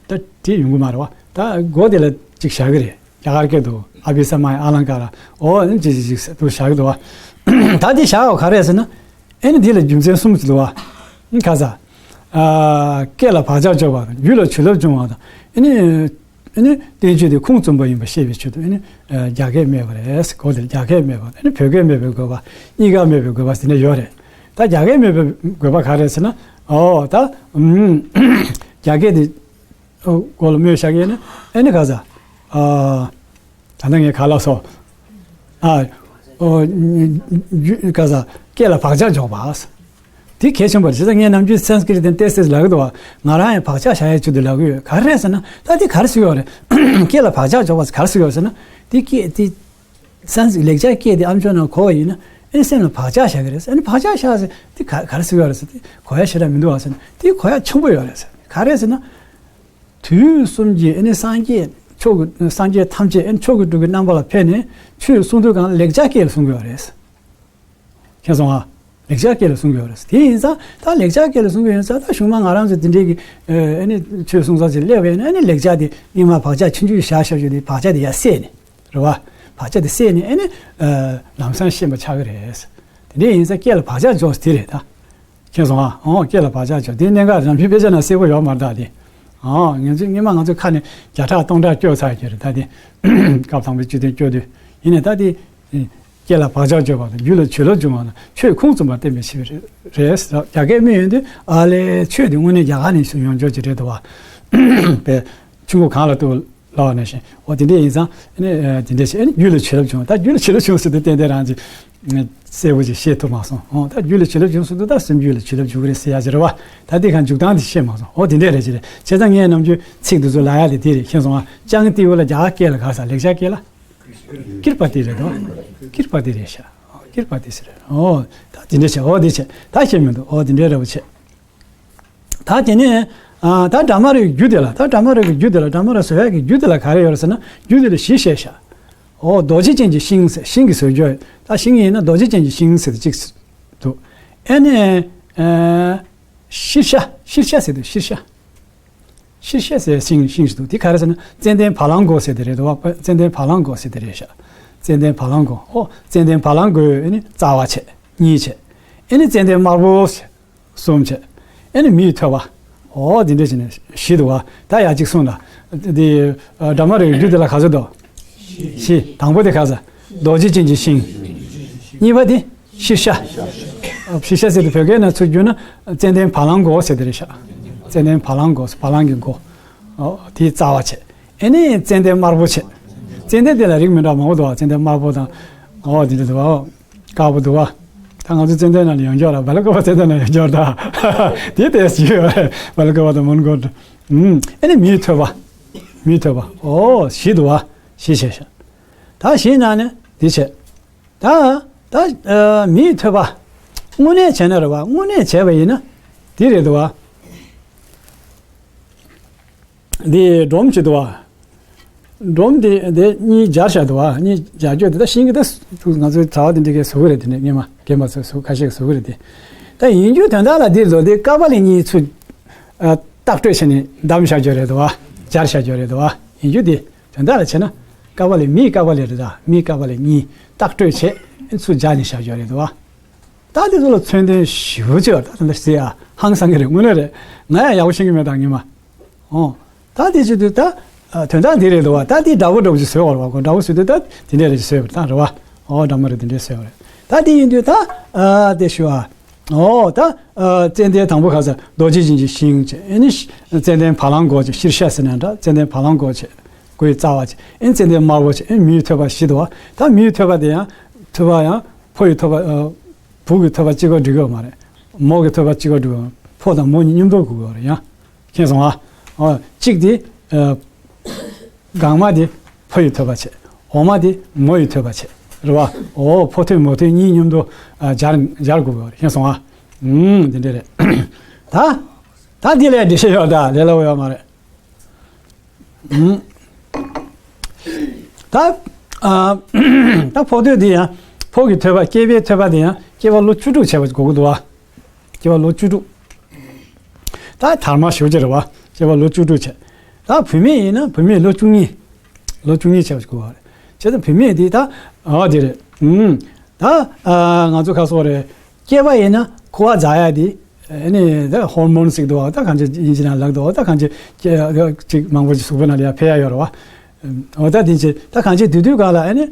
ད་དེ་ཡོང་གི་མ་རེད་བ། ད་མགོ་དེ་ལ་ཅིག་བཞག་གི་རེད། རྒྱ་གར་སྐད་དུ་ཨ་བྷི་ས་མ་ཡ་ཨ་ལང་ཀ་ར། ཨོ་ཨེ་ཅིག་ཅིག་ཅིག་ཟེར་དུ་བཞག་གི་འདུག་བ། ད་དེ་བཞག་པ་ག་རེ་རེད་ཟེར་ན། ཨེ་ནི་དེ་ལ་རྒྱུ་མཚན་གསུམ་ཅིག་འདུག་བ། ཁ་ས། ཨ་སྐད་ལ་བག་ཆགས་འཇོག་པ་དང་། རྒྱུད་ལ་བྱིན་རླབས་འབྱུང་བ་དང་། ཨེ་ནི་ཨེ་ནི་བསྟན་བཅོས་དེ་ཁུངས་བཙུན་པ་ཡིན་པ་ཤེས་པའི་ཆེད་དུ། ཨེ་ནི་ཨ་རྒྱ་སྐད་སྨྲས་པ་རེད། གོ་དེ་རྒྱ་སྐད་སྨྲས་པ། ཨེ་ནི་བོད་སྐད་སྨྲས་པའི་དགོས་པ། གཉིས་ཀ་སྨྲས་པའི་དགོས་པ་དེ་འདྲ་ཡོད་རེད། ད་རྒྱ་སྐད་སྨྲས་པའི་དགོས་པ་ག་རེ་རེད་ཟེར་ན། ཨོ་ད་ཨུམ་རྒྱ་སྐད་དེ་ཨོ་མགོ་ལ་སྨོས་བཞག་གི་ཡིན་ན། ཨེ་ནི་ག་ས། ཨ་ད་ལྟ་ངས་ག་ལབ་སོང་། ཨ་ཨོ་རྒྱུ་ག་ས། སྐད་ལ་བག་ཆགས་འཇོག་པ། དེ་གལ་ཆེན་པོ་རེད། བྱས་ཙང་ངས་ནམ་རྒྱུན་སན་སྐྲིཏ་དང་ཏེ་སིས་ལབ་ཀྱི་འདུག་བ། ང་རང་ཡང་བག་ཆགས་བཞག་ཡའི་ཆེད་དུ་ལབ་ཀྱི་ཡོད། ག་རེ་རེད་ཟེར་ན། ད་དེ་ག་རེ་ཟེར་གྱི་ཡོད་རེད། སྐད་ལ་བག་ཆགས་འཇོག་པ་ག་རེ་ཟེར་གྱི་ཡོད་ཟེར་ན། དེ་སྐད་དེ་སན་ལེགས་སྦྱར་སྐད་དེ་ཨ་མཆོག་ནང་གོ་བ་ཡིན་ན། ཨེ་སེམས་ལ་བག་ཆགས་བཞག་གི་རེད་ཟེར། ཨ་ནི་བག་ཆགས་བཞག་ཟེར་དེ་ག་ག་རེ་ཟེར་གྱི་ཡོད་རེད་ཟེར། དེ་གོ་ཡ་ཞེ་དྲག་མི་འདུག་བ་ཟེར་ན། དེ་གོ་ཡ་ཆེན་པོ་ཡོད་རེད་ཟེར། ག་རེ་ཟེར་ན། དུས་གསུམ་གྱི་ཨ་ནི་སངས་རྒྱས་མཆོག་གི་སངས་རྒྱས་ཐམས་ཅད་ཨ་ནི་མཆོག་གི་སྤྲུལ་སྐུའི་རྣམ་པ་ལ་ཕེབས་ནས་ཆོས་གསུང་དུས་སྒང་ལ་ལེགས་སྦྱར་སྐད་ལ་གསུང་གི་ཡོད་རེད། མཁྱེན་སོང་ཨ། ལེགས་སྦྱར་སྐད་ལ་གསུང་གི་ཡོད་རེད། དེ་ཡིན་ཙང་ད་ལེགས་སྦྱར་སྐད་ལ་གསུང་གི་ཡིན་ཙང་། ད་གཞུག་མ་ང་རང་ཚོ་དེ་འདྲའི་གི་ཨ་ནི་ཆོས་གསུང་ས་ཅིག་སླེབས་པ་ཡིན་ན། ཨ་ནི་ལེགས་སྦྱར་དེ་སྔོན་མ་བག་ཆགས་ཆུང་ཆུང་བཞག་བཞག་རྒྱུ་དེ་བག་ཆགས་དེ་ཡར་བསད་ནས། རེད་བ། བག་ཆགས་དེ་བསད་ནས་ཨ་ནི་ཨ་ལམ་སང་ཤེས་པ་ཆགས་ཀྱི་རེད། དེ་འདྲ་ཡིན་ཙང་སྐད་ལ་བག་ཆགས་འཇོག་དེ་རེད་ད། མཁྱེན་སོང་ཨ། ཨོ་སྐད་ལ་བག་ཆགས་འཇོག་དེའི་གནད་འགག་རང་ཕྱིའི་དཔེ་ཆ་ནང་གསལ་པོ་ཡོད་མ་རེད་ད་དེ། ཨོ་ང་ཚོས་སྔོན་མ་ང་ཚོའི་ཁ་ནས་བརྒྱ་ཕྲག་སྟོང་ཕྲག་བསྐྱོར་ཚར་གྱི་རེད་ད་དེ། སྐབས་དང་པོའི་བཅུད་དོན་བསྐྱོར་དུས། ཡིན་ནའི་ད་དེ་ཨེ་ སྐེ་ལ་བག་ཆགས་བཅོས་པ་དང་། རྒྱུད་ལ་བྱིན་རླབས་བྱུང་བ་དང་། ཆོས་ཁུངས་བཙུན་པ་བསྟན་པའི་ཕྱིར་རེད། རྒྱ་སྐད་སྨྲས་ཡོང་དུས་ཨ་ལས་ཆོས་དེ་དངོས་གནས་རྒྱ་གར་ནས་ཡོང་ཆོག་ཅིག་རེད་འདུག་བ། པའི་ཆུ་མགོ་གངས་ལ་གཏུགས་ལབ་ནང་བཞིན། འོ་དེ་འདྲ་ཡིན་ཙང་ཨ་ནི་དེ་འདྲ་བྱས། ཨ་ནི་རྒྱུད་ལ་བྱིན་རླབས་བྱུང་། ད་རྒྱུད་ལ་བྱིན་རླབས་བྱུང་ཟེར་དུས་ཏན་ཏན་རང་གིས་གསལ་པོ་ཅིག་ཤེས་ཐུབ་མ་སོང་། འོ་ད་རྒྱུད་ལ་བྱིན་རླབས་བྱུང་ཟེར་དུས་ད་སེམས་རྒྱུད་ལ་བྱིན་རླབས་འཇུག་གི་རེད་ཟེར་ཡ་ཅིག་རེད་བ། ད་དེ་གང་འཇུག་སྟངས་དེ་ཤེས་མ་སོང་། འོ་དེ་འདྲ་རེད་ཅིག་རེད། བྱས་ཙང་ངས་ནམ་རྒྱུན་ཚིག་འདི་ཚོ་ལབ་ཡ་དེ་དེ་རེད། མཁྱེན་སོང་ང་། ཀྱང་ཏི་ཝ་ལ་རྒྱ་གར་སྐད་ལ་ག་ས་ལེགས་སྦྱར་སྐད་ལ་ཀིར་པ་ཏི་རེད་དོ། ཀིར་པ་ཏི་རེད་ཤག་ཀིར་པ་ཏི་ཟེར། འོ་ད་དེ་འདྲ་བྱས། འོ་དེ་བྱས། ད་ཤེས་མི་འདུག་འོ་དེ་འདྲ་འདྲ་པོ་བྱས། ད་དེ་ནས་ཨ་ད་བྲམ་རའི་རྒྱུད་དེ་ལ། ད་བྲམ་རའི་རྒྱུད་དེ་ལ། བྲམ་ར་བཟོ་ཡག་གི་རྒྱུད་དེ་ལ་ག་རེ་ཡོད་རེད་ཟེར་ན། རྒྱུད་དེ་ལ་བཞི་བཤད་ཤག་འོ་རྡོ་རྗེ་ཅན་གྱི་ཤིང་ཟེར། ཤིང་གི་བཟོ་བཅོས། ད་ཤིང་ཡིན་ན་རྡོ་རྗེ་ཅན་གྱི་ཤིང་ཟེར་དེ་གཅིག་འདུག་ཨ་ནི་ཨ་ཤིར་ཤ། ཤིར་ཤ་ཟེར་དུས་ཤིར་ཤ། ཤིར་ཤ་ཟེར་ཤིང་ཤིང་ཞིག་འདུག་དེ་ག་རེ་ཟེར་ན་ཙན་དན་བ་ལང་གོ་ཟེར་དེ་རེད་འདུག་བ། ཙན་དན་བ་ལང་གོ་ཟེར་དེ་རེད་ཤག་ཙན་དན་བ་ལང་གོ། ཨོ་ཙན་དན་བ་ལང་གོའི་ཨ་ནི་རྩ་བ་བྱས། གཉིས་བྱས། ཨ་ནི་ཙན་དན་དམར་པོ་ཟེར་གསུམ་བྱས། ཨ་ནི་མིའི་ཐོད་པ། ཨོ་དེ་འདྲ་བྱས་ནས་བཞི་འདུག་བ། ད་ཡ་གཅིག་གསུངས་ལ། དེ་ཨ་བྲམ་རའི་རྒྱུད་དེ་ལ་ག་ཚོད་འདུག་བཞི། དང་པོ་དེ་ག་ས། རྡོ་རྗེ་ཅན་གྱི་ཤིང་། གཉིས་པ་དེ། ཤིར་ཤ། ཤིར་ཤ་ཟེར་དུས་བོད་སྐད་ནང་ཚུར་བསྒྱུར་ན་ཙན་དན་བ་ལང་གོ་ཟེར་དེ་རེད་ཤག་ཙན་དན་བ་ལང་གོ། བ་ལང་གི་མགོ། ཨོ་དེའི་རྩ་བ་བྱས། ཨ་ནི་ཙན་དན་དམར་པོ་བྱས། ཙན་དན་དེ་ལ་རིགས་མི་འདྲ་མང་པོ་འདུག་བ། ཙན་དན་དམར་པོ་དང་། ཨོ་དེ་འདྲ་འདུག་བ། དཀར་པོ་འདུག་བ། ད་ང་ཚོ་ཙན་དན་ནང་ལ་ཡོང་རྒྱུ་ར། བ་ལ་ཀོ་བ་ཙན་དན་ནང་ཡོང་རྒྱུ་ར། ད་དེ་ལྟས་ཞིག་ཡོད་རེད། བ་ལ་ཀོ་བ་དང་མོན་གྷོ། ཨ་ནི་མིའི་ཐོད་པ། མིའི་ཐོད་པ། ཨོ་བཞི་འདུག་བ། བཞི་བྱས་ཤག་ད་བཞི་ནང་ནས་འདི་བྱས། ད་ད་ཨ་མིའི་ཐོད་པ། དངོས་གནས་བྱས་ན་རེད་བ། དངོས་གནས་བྱས་པ་ཡིན་ན་འདི་རེད་འདུག་བ། འདི་སྒྲོམ་གཅིག་འདུག་བ། སྒྲོམ་འདི་འདི་གཉིས་སྦྱར་བཞག་འདུག་བ། གཉིས་སྦྱར་རྒྱུ་དེ་ད་ཤིང་གི་ད་ང་ཚོའི་གྲྭ་པ་དེ་འདྲ་གིས་བཟོ་གི་རེད། དེ་ནས་སྔོན་མ་རྒན་པ་ཚོས་བཟོ། ཁ་ཤས་ཀྱིས་བཟོ་གི་རེད་དེ། ད་ཡིན་རྒྱུ་དོན་དག་ལ་འདི་ལོ་འདི་ཀ་པ་ལི་གཉིས་ཚུར་ཨ་བཏགས་གྲོལ་བྱས་ནས་བསྡམས་བཞག་རྒྱུ་རེད་འདུག་བ། སྦྱར་བཞག་རྒྱུ་རེད་འདུག་བ། ཡིན་རྒྱུ་དེ་དོན་དག་ལ་བྱས་ན་ཀ་པ་ལི། མིའི་ཀ་པ་ལི་རེད། ད་མིའི་ཀ་པ་ལི་གཉིས་བཏགས་གྲོལ་བྱས་ཚུར་སྦྱར་ནས་བཞག་རྒྱུ་རེད་འདུག་བ། ད་དེ་ཚོ་ལ་མཚོན་དོན་ཞེ་པོ་ཅིག་ཡོད་རེད། ད་ད་ཟེར་ཡ་ཧང་སང་གི་རེད། དངོས་གནས་རེད། ང་ཡང་ཡག་པོ་ཤེས་ཀྱི་མེད་ད་སྔོན་མ། ཨོ། ད་དེ་བྱེད་དུས་ད་ཨ་དོན་དག་འདི་རེད་འདུག་བ། ད་དེ་འདྲ་པོ་འདྲ་པོ་ཅིག་བཟོས་པ་རེད་བ། ཁོ་འདྲ་པོ་བཟོས་དུས་ད་དེ་འདྲ་རེད་ཅིག་བཟོས་པ་རེད་ད་རེད་བ། ཨོ་འདྲ་མོ་རེད། དེ་འདྲ་བཟོས་པ་རེད། ད་དེ་ཡིན་དུས་ད་ཨ་དེ་ཞུ་ཨ། ཨོ་ད་ཨ་ཙན་དན་དང་པོ་ག་ས་རྡོ་རྗེ་ཅན་གྱི་ཤིང་བྱས། ཨ་ནི་ཤ་ཙན་དན་བ་ལང་གོ་བྱས། ཤིར་ཤ་ཟེར་ན་འདྲ། ཙན་དན་བ་ལང་གོ་བྱས། མགོའི་རྩ་བ་བྱས། ཨ་ནི་ཙན་དན་དམར་པོ་བྱས། ཨ་ནི་མིའི་ཐོད་པ་བཞི་འདུག་བ། ད་མིའི་ཐོད་པ་དེ་ཡང་ཐོད་པ་ཡང་ཕོ་ཡི་ཐོད་པ་ཨ་བུ་གི་ཐོད་པ་གཅིག་པ་འགྲིག་གི་ཡོད་མ་རེད། མོ་གི་ཐོད་པ་གཅིག་པ་འགྲིག་གི་ཡོད་མ་རེད། ཕོ་དང་མོ་གཉིས་མཉམ་དུ་དགོས་ཀྱི་ཡོད་རེད་ཡང་། མཁྱེན་སོང་ཨ། ཨོ། གཅིག་དེ་ཨ་སྒང་མ་དེ་ཕོ་ཡི་ཐོད་པ་བྱས། འོག་མ་དེ་མོ་ཡི་ཐོད་པ་བྱས། རེད་བ། ཨོ་ཕོ་ཐོད་མོ་ཐོད་གཉིས་མཉམ་དུ་ཨ་སྦྱར་སྦྱར་དགོས་ཀྱི་ཡོད་རེད། མཁྱེན་སོང་ཨ། ཨུམ་དེ་འདྲ་རེད། ད་ད་དེ་ལས་འགྲེལ་བཤད་ཡོད། ད་ལས་སླ་པོ་ཡོད་མ་རེད། ཨུམ། ད་ཨ་ད་ཕོ་ཐོད་དེ་ཡང་ཕོ་གི་ཐོད་པ། སྐྱེས་པའི་ཐོད་པ་དེ་ཡང་སྐྱེས་པ་ལོ་བཅུ་དྲུག་བྱས་པ་དགོས་ཀྱི་འདུག་བ། སྐྱེས་པ་ལོ་བཅུ་དྲུག་ད་དར་མ་ཞེ་པོ་ཅིག་རེད་བ། སྐྱེས་པ་ལོ་བཅུ་དྲུག་བྱས། ད་བུད་མེད་ཡིན་ན་བུད་མེད་ལོ་བཅུ་གཉིས། ལོ་བཅུ་གཉིས་བྱས་པ་ཞིག་དགོས་པ་རེད། བྱས་ཙང་བུད་མེད་འདི་ད་ཨ་དེ་རེད། ཨུམ། ད་ཨ་ང་ཚོ་ཁ་སོགས་རེད། སྐྱེས་པ་ཡིན་ན་ཁུ་བ་འཛག་ཡ་དེ་ཨ་ནི་ད་ཧོར་མོན་ཟེར་གྱི་འདུག་བ། ད་གང་ཅི་ཡིན་གཅིག་ན་ལབ་འདུག་བ། ད་གང་ཅི་ཅིག་མང་པོ་ཅིག་གཟུགས་པོ་ནང་ལ་ཡར་འཕེལ་ཡ་ཡོད་རེད་བ། འོ་ད་དེ་ཅི་ད་གང་ཅི་དེ་དུས་སྒང་ལ་ཨ་ནི་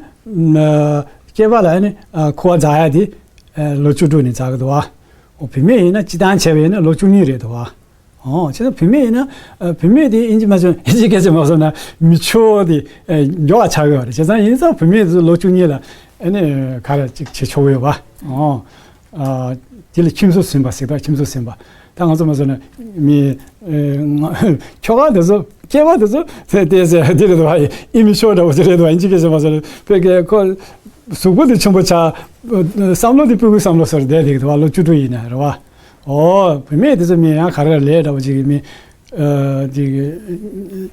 ཨ་སྐྱེས་པ་ལ་ཨ་ནི་ཨ་ཁུ་བ་འཛག་ཡ་དེ་ཨ་ལོ་བཅུ་དྲུག་ནས་འཛག་གི་འདུག་བ། འོ་བུད་མེད་ཡིན་ན་སྤྱིར་བཏང་བྱས་པ་ཡིན་ན་ལོ་བཅུ་གཉིས་རེད་འདུག་བ། འོ་བྱས་ཙང་བུད་མེད་ཡིན་ན་ཨ་བུད་མེད་དེ་ཨིན་ཇི་མ་བྱུང་ཨིན་ཇི་སྐད་ཆ་མ་བཟོ་ན་མི་ཆོག་དེ་ཨ་མགྱོགས་པ་ཆགས་ཀྱི་ཡོད་རེད། བྱས་ཙང་ཡིན་ཙང་བུད་མེད་དེ་ཚོ་ལོ་བཅུ་གཉིས་ལ་ཨ་ནི་ག་རེ་ཅིག་བྱེད་ཆོག་གི་ཡོད་པ། འོ། ཨ་དེ་ལ་ཁྱིམ་སོ་ཟིན་པ་ཟེར་ད། ཁྱིམ་སོ་ཟིན་པ། ད་ང་ཚོ་མ་བཟོ་ན་མི་ཨ་ང་ཁྱོ་ག་དེ་ཚོ་སྐྱེས་པ་དེ་ཚོ་དེ་དེ་ཟེར་དེ་རེད་དོ། ཨི་མི་ཆོག་འདྲ་པོ་དེ་རེད་དོ། ཨིན་ཇི་སྐད་ཆ་མ་བཟོ་ན་བོད་སྐད་ཁོ་གཟུགས་པོ་དེ་ཆེན་པོ་ཆགས། བསམ་བློ་དེ་སྤུ་གུའི་བསམ་བློ་སོར་བསྡད་དེ་དུ་བ་ལོ་བཅུ་དྲུག་ཡིན་ན་རེད་བ། ཨོ་བུད་མེད་དེ་ཚོ་མི་ཡང་ག་རེ་ལས་འདྲ་པོ་ཅིག་གི་མི་ཨ་ཅིག་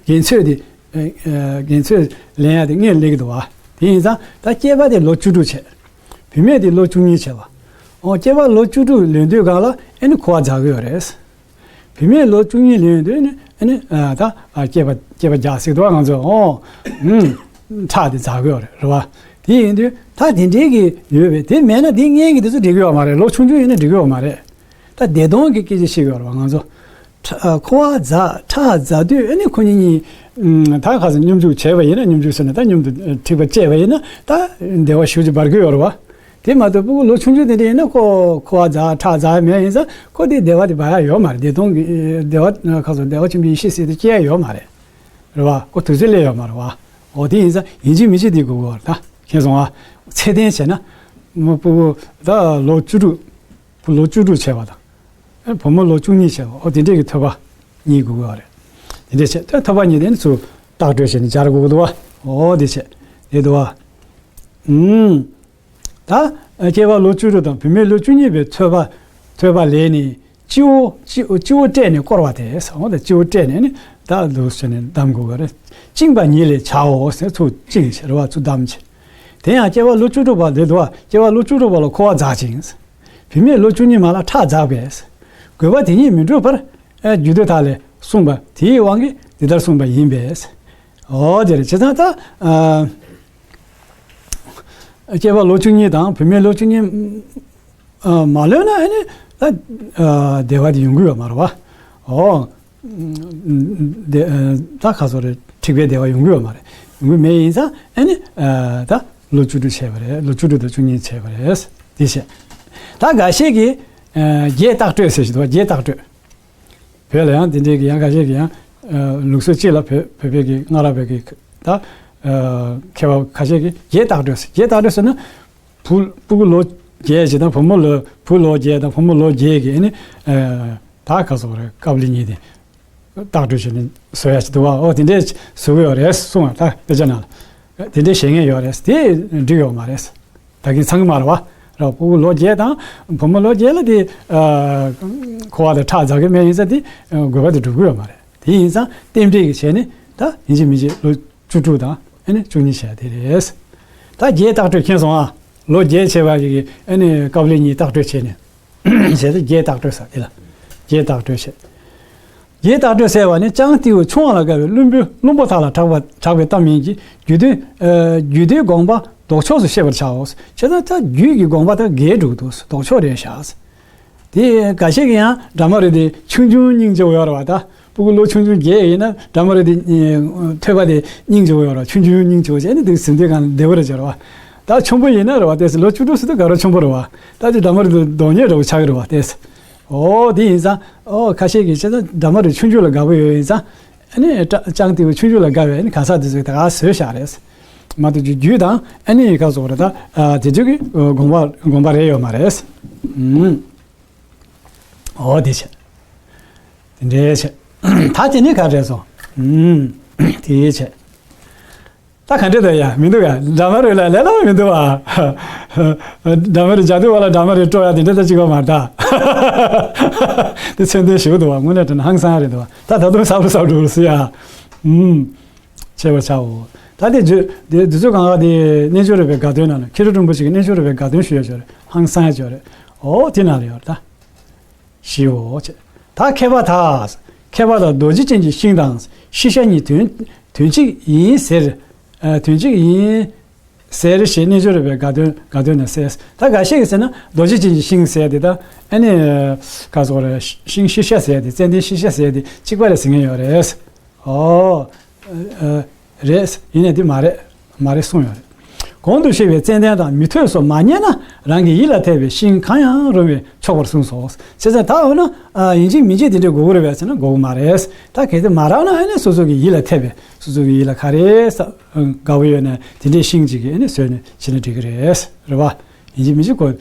རྒན་ཚོད་དེ་ཨ་རྒན་ཚོད་ལེན་ཡ་དེ་སྔོན་སླེབས་ཀྱི་འདུག་བ། དེ་ཡིན་ཙང་ད་སྐྱེས་པ་དེ་ལོ་བཅུ་དྲུག་བྱས། བུད་མེད་དེ་ལོ་བཅུ་གཉིས་བྱས་པ། ཨོ་སྐྱེས་པ་ལོ་བཅུ་དྲུག་ལོན་དུས་སྒང་ལ་ཨེ་ནི་ཁུ་བ་འཛག་གི་ཡོད་རེད། བུད་མེད་ལོ་བཅུ་གཉིས་ལོན་དུས་ནི་ཨེ་ནི་ཨ་ད་ཨ་སྐྱེས་པ་སྐྱེས་པ་རྒྱག་སྲིད་དུ་བ་ང་ཚོ་ཨོ་ཨུམ་ཁྲག་དེ་འཛག་གི་ཡོད་རེད་རེད་བ། དེ་ཡིན་དུས་ད་དེ་འདྲའི་གི་ཡོད་པས། དེ་མེད་ན་དེ་སྔོན་གྱི་དེ་ཚོ་འགྲིག་གི་ཡོད་མ་རེད། ལོ་ཆུང་ཆུང་ཡིན་ན་འགྲིག་གི་ཡོད་མ་རེད། ད་བདེ་སྟོང་གི་སྐད་ཆ་བཤད་ཀྱི་ཡོད་རེད་བ་ང་ཚོ། ཁྲག་ཨ་ཁུ་བ་འཛག་ཁྲག་འཛག་དུས་ཨ་ནི་ཁོ་གཉིས་གཉིས་ཨུམ་ད་ག་ཟེར་སྙོམས་འཇུག་བྱས་པ་ཡིན་ན། སྙོམས་འཇུག་ཟེར་ན་ད་མཉམ་དུ་འཁྲིག་པ་བཅས་པ་ཡིན་ན་ད་བདེ་བ་ཞེ་པོ་ཅིག་འབར་གྱི་ཡོད་རེད་བ། དེ་མ་གཏོགས་སྤུ་གུ་ལོ་ཆུང་ཆུང་དེ་འདྲ་ཡིན་ན་ཁོ་ཁུ་བ་འཛག་ཁྲག་འཛག་མེད་ཡིན་ཙང་ཁོ་དེ་བདེ་བ་དེ་འབར་ཡ་ཡོད་མ་རེད། བདེ་སྟོང་གི་བདེ་བ་ག་ཟེར་བདེ་བ་ཆེན་པོའི་ཡེ་ཤེས་ཟེར་དེ་སྐྱེ་ཡ་ཡོད་མ་རེད། རེད་བ། ཁོ་དུས་ཚོད་སླེབས་ཡོད་མ་རེད་བ། འོ་དེ་ཡིན་ཙང་ཡིན་གཅིག་མིན་གཅིག་དེ་དགོས་ཀྱི་ཡོད་རེད་ད། མཁྱེན་སོང་ཨ། ཚད་ལྡན་བྱས་ན། མོ་སྤུ་གུ་ད་ལོ་བཅུ་དྲུག་བུ་ལོ་བཅུ་དྲུག་བྱས་པ་དང་། བུ་མོ་ལོ་བཅུ་གཉིས་བྱས་པ། འོ་དེ་འདྲས་ཀྱི་ཐོས་པ་གཉིས་དགོས་ཀྱི་ཡོད་རེད། དེ་འདྲས་བྱས་ད་ཐོས་པ་གཉིས་དེ་ནི་ཚུར་བརྟག་སྤྲོད་བྱས་ནས་སྦྱར་དགོས་ཀྱི་འདུག་བ། འོ་དེ་བྱས་དེ་འདུག་བ། ཨུམ། ད་སྐྱེས་པ་ལོ་བཅུ་དྲུག་དང་བུད་མེད་ལོ་བཅུ་གཉིས་པའི་ཐོས་པ་ཐོས་པ་ལས་ནི། སྤྱི་བོ་སྤྱི་སྤྱི་བོ་བསྐྲད་ནས་བསྐོར་བ་དེ། འོ་ད་སྤྱི་བོ་བསྐྲད་ནས་ནི་ད་འདུག་ཟེར་ནས་བསྡམ་དགོས་པ་རེད། བཅིངས་པ་ཉིད་ལས་བྱའོ་ཟེར་ཚུར་བཅིངས་བྱས་རེད་བ། ཚུར་བསྡམས་བྱས། དེ་ཡང་སྐྱེས་པ་ལོ་བཅུ་དྲུག་པ་ལས་འདུག་བ། སྐྱེས་པ་ལོ་བཅུ་དྲུག་པ་ལ་ཁུ་བ་འཛག་ཅིང་། བུད་མེད་ལོ་བཅུ་གཉིས་མ་ལ་ཁྲག་འཛག་པས། དགོས་པ་དེ་ཉིད་མི་འགྲུབ་པར་ཨ་རྒྱུད་སྡེ་དག་ལས་གསུངས་པ་དེའི་དབང་གིས་འདི་ལྟར་གསུངས་པ་ཡིན་པས། འོ་དེ་རེད། བྱས་ཙང་ད་ཨ། སྐྱེས་པ་ལོ་བཅུ་གཉིས་དང་བུད་མེད་ལོ་བཅུ་གཉིས་ཨ་མ་ལོན་ན་ཨ་ནི་ད་ཨ་བདེ་བ་དེ་ཡོང་གི་ཡོད་མ་རེད་བ། འོ། དེ་ཨ་ད་ག་ཟེར་རེད། འཁྲིག་པའི་བདེ་བ་ཡོང་གི་ཡོད་མ་རེད། ཡོང་གི་མེད། ཡིན་ཙང་ཨ་ནི་ཨ་ད་ལོ་བཅུ་དྲུག་བྱས་པ་རེད། ལོ་བཅུ་དྲུག་དང་བཅུ་གཉིས་བྱས་པ་རེད། དེ་བྱས། ད་འགའ་ཤས་ཀྱིས་ཨ་རྒྱས་བརྟག་སྤྲོད་ཟེར་ཞིག་འདུག་བ། རྒྱས་བརྟག་སྤྲོད། བོད་ལ་ཡང་དེ་འདྲའི་གི་ཡང་ཁ་ཤས་ཀྱི་ཡང་ཨ་ལུགས་སྲོལ་གཅིག་ལ་བོད་བོད་པའི་གི་སྔ་རབས་པའི་གི་ད་ཨ་མཁས་པ་ཁ་ཤས་ཀྱིས་རྒྱས་བརྟག་སྤྲོད་ཟེར། རྒྱས་བརྟག་སྤྲོད་ཟེར་ན་བུ་སྤུ་གུ་ལོ་བརྒྱད་ཅིག་དང་བུ་མོ་ལོ་བུ་ལོ་བརྒྱད་དང་བུ་མོ་ལོ་བརྒྱད་ཀྱི་ཨ་ནི་ཨ་ད་ག་ཟེར་རེད། སྐབས་ལེགས་ཉེས་དེ་བརྟག་སྤྲོད་བྱས་ནས་བཟོ་ཡ་ཞིག་འདུག་བ། འོ་དེ་འདྲའི་བཟོ་གི་ཡོད་རེད་གསུངས་པ། ད་དཔེ་ཆ་ནང་ལ་དེ་འདྲའི་བཤད་མཁན་ཡོད་རེད། དེ་འགྲིག་ཡོད་མ་རེད། ད་གིན་ཚང་གི་མ་རེད་བ། ར་སྤུ་གུ་ལོ་བརྒྱད་དང་བུ་མོ་ལོ་བརྒྱད་ལ་དེ་ཨ་ཁུ་བ་དང་ཁྲག་འཛག་གི་མེད་ཡིན་ས་དེ་ཨ་དགོས་པ་དེ་འགྲུབ་གི་ཡོད་མ་རེད། དེ་ཡིན་ཙང་རྟེན་འབྲེལ་གྱི་བྱས་ནས་ད་ཡིན་གཅིག་མིན་གཅིག་ལོ་བཅུ་དྲུག་དང་ཨ་ནི་བཅུ་གཉིས་བྱས་དེ་རེད། ད་རྒྱས་བརྟག་སྤྲོད་མཁྱེན་སོང་ཨ། ལོ་བརྒྱད་བྱས་པ་ཞིག་གི་ཨ་ནི་སྐབས་ལེགས་ཉེས་བརྟག་སྤྲོད་བྱས་ནས། བྱས་ཏེ་རྒྱས་བརྟག་སྤྲོད་ཟེར་དེ་ལ་རྒྱས་བརྟག་སྤྲོད་བྱས། རྒྱས་བརྟག་སྤྲོད་ཟེར་བ་ནི་ལྕང་ཏེའུ་ཆུང་བ་ལ་དགའ་བའི་བླུན་པོའི་བླུན་པོ་དག་ལ་གྲགས་པ་གྲགས་པའི་གཏམ་ཡིན་གྱི། རྒྱུད་སྡེ་ཨ་རྒྱུད་སྡེའི་དགོངས་པ་ལྡོག་ཕྱོགས་སུ་ཤེས་པར་བྱའོ། བྱས་ཙང་ད་རྒྱུད་ཀྱི་དགོངས་པ་དང་འགལ་འགྲོ་གི་འདུག་ལྡོག་ཕྱོགས་རེད་བཞག་དེ་འགའ་ཤས་ཀྱིས་ཡང་སྦྲ་མ་རུ་དེ་ཆུང་ཆུང་སྙིང་རྗེ་བོ་ཡོད་རེད་བ། ད་སྤུ་གུ་ལོ་ཆུང་ཆུང་བརྒྱད་ཡིན་ན་སྦྲ་མ་རུ་དེ་ཨ་ཐོས་པ་དེ་སྙིང་རྗེ་བོ་ཡོད་རེད་བ། ཆུང་ཆུང་སྙིང་རྗེ་བོ་བྱས་ནས་དེ་ཟིན་དུས་གང་བདེ་བོ་རེད་བྱས་རེད་བ། ད་ཆུང་པོ་ཡིན་ན་རེད་བ། དེ་ལོ་བཅུ་དྲུག་ཟེར་དུས་ག་རེ་ཆུང་པོ་རེད་བ། ད་དེ་སྦྲ་མ་རུ་དེ་དོན་གཉེར་འདྲ་བོ་ཆགས་ཀྱི་རེད་བ། དེ་འོ་དེ་ཡིན་ཙང་འོ་ཁ་ཤས་ཀྱིས་བྱས་ཙང་སྦྲ་མ་རུ་ཆུང་ཆུང་ལ་དགའ་པོ་ཡོད་ཡིན་ཙང་། ཨ་ནི་ཀྲ་ལྕང་ཏེའུ་ཆུང་ཆུང་ལ་དགའ་བའི་ཨ་ནི་གང་ཟག་དེ་ཚོས་ད་ག་བཟོས་བཞག་རེད། མ་གཏོགས་རྒྱུ་རྒྱུད་དང་ཨ་ནི་ག་ཟེར་རེད། ད་ཨ་དེ་ཚོ་གི་དགོངས་པ་དགོངས་པ་རེད་ཡོད་མ་རེད། ཨུམ། འོ་དེ་བྱས། དེ་འདྲའི་བྱས། ད་དེ་ནི་ག་རེ་སོང་། ཨུམ། དེ་བྱས། ད་ག་འདྲ་འདུག་ཡ། མི་འདུག་ཡ། སྦྲ་མ་རུ་ལ་ལས་སླ་པོ་མི་འདུག་ཨ། སྦྲ་མ་རུ་འཇའ་དུ་བ་ལ་སྦྲ་མ་རུ་སྤྲོ་ཡ་དེ་འདྲ་ད་ཅིག་གོ་མ་རེད་ད། དེ་མཚོན་དོན་ཞིག་འདུག་བ། དངོས་གནས་དྲན་ན་ཧང་སང་རེད་འདུག་བ། ད་ད་དུང་ས་རུ་ས་རུ་སུ་ཡ། ཨུམ། ཆེ་བ་ཆའོ། ད་དེ་བརྗོད་དེ་དུས་ཚོད་གང་ག་དེ་རྣལ་འབྱོར་རིག་པའི་དགའ་སྟོན་ནང་ལ་མཁས་གྲུབ་རིན་པོ་ཆེ་གི་རྣལ་འབྱོར་རིག་པའི་དགའ་སྟོན་ཞུ་ཡ་ཅིག་ཡོད་རེད། ཧང་སང་ཡ་ཅིག་ཡོད་རེད། འོ་དེ་ནང་ལ་ཡོད་རེད་ད། ཞེའོ། ད་མཁས་པ་དག་མཁས་པ་དག་རྡོ་རྗེ་ཅན་གྱི་ཤིང་དང་ཤེས་བྱ་གཉིས་དོན་དོན་གཅིག་ཡིན་ཟེར། ཨ་དོན་གཅིག་ཡིན་ཟེར་ཞེས་རྣལ་འབྱོར་རིག་པའི་དགའ་སྟོན་དགའ་སྟོན་ནས་གསལ། ད་འགའ་ཤས་ཀྱིས་ཟེར་ན་རྡོ་རྗེ་ཅན་གྱི་ཤིང་ཟེར་དེ་དང་ཨ་ནི་ག་ཟེར་རེད། ཤིང་ཤེས་བྱ་ཟེར་དེ་ཙན་དན་ཤེས་བྱ་ཟེར་དེ་གཅིག་པ་རེད་ཟེར་མཁན་ཡོད་རེད། ཨོ། ཨ་ཨ་རེད། ཡིན་ནའི་དེ་མ་རེད། མ་རེད་གསུངས་ཡོད་རེད། གོང་དུ་བཤད་པའི་ཙན་དན་དང་མི་ཐོད་སོགས་མ་རྙེད་ན་རང་གི་ཡིད་ལ་འཐད་པའི་ཤིང་གང་ཡང་རུང་བས་ཆོག་པར་གསུངས་སོ། བྱས་ཙང་ད་འོ་ན་ཨ་ཡིན་གཅིག་མིན་གཅིག་དེ་འདྲའི་དགོས་ཀྱི་རེད་པས་ཟེར་ན་དགོས་ཀྱི་མ་རེད། ད་གལ་ཏེ་མ་རག་ན་ཨ་ནི་སོ་སོ་གི་ཡིད་ལ་འཐད་པའི་སོ་སོ་གི་ཡིད་ལ་ག་རེ་ས་དགའ་བོ་ཡོད་ན་དེ་འདྲའི་ཤིང་གཅིག་གིས་ཨ་ནི་བཟོས་ནས་བྱས་ན་འགྲིག་གི་རེད། རེད་བ། ཡིན་གཅིག་མིན་གཅིག་དགོས་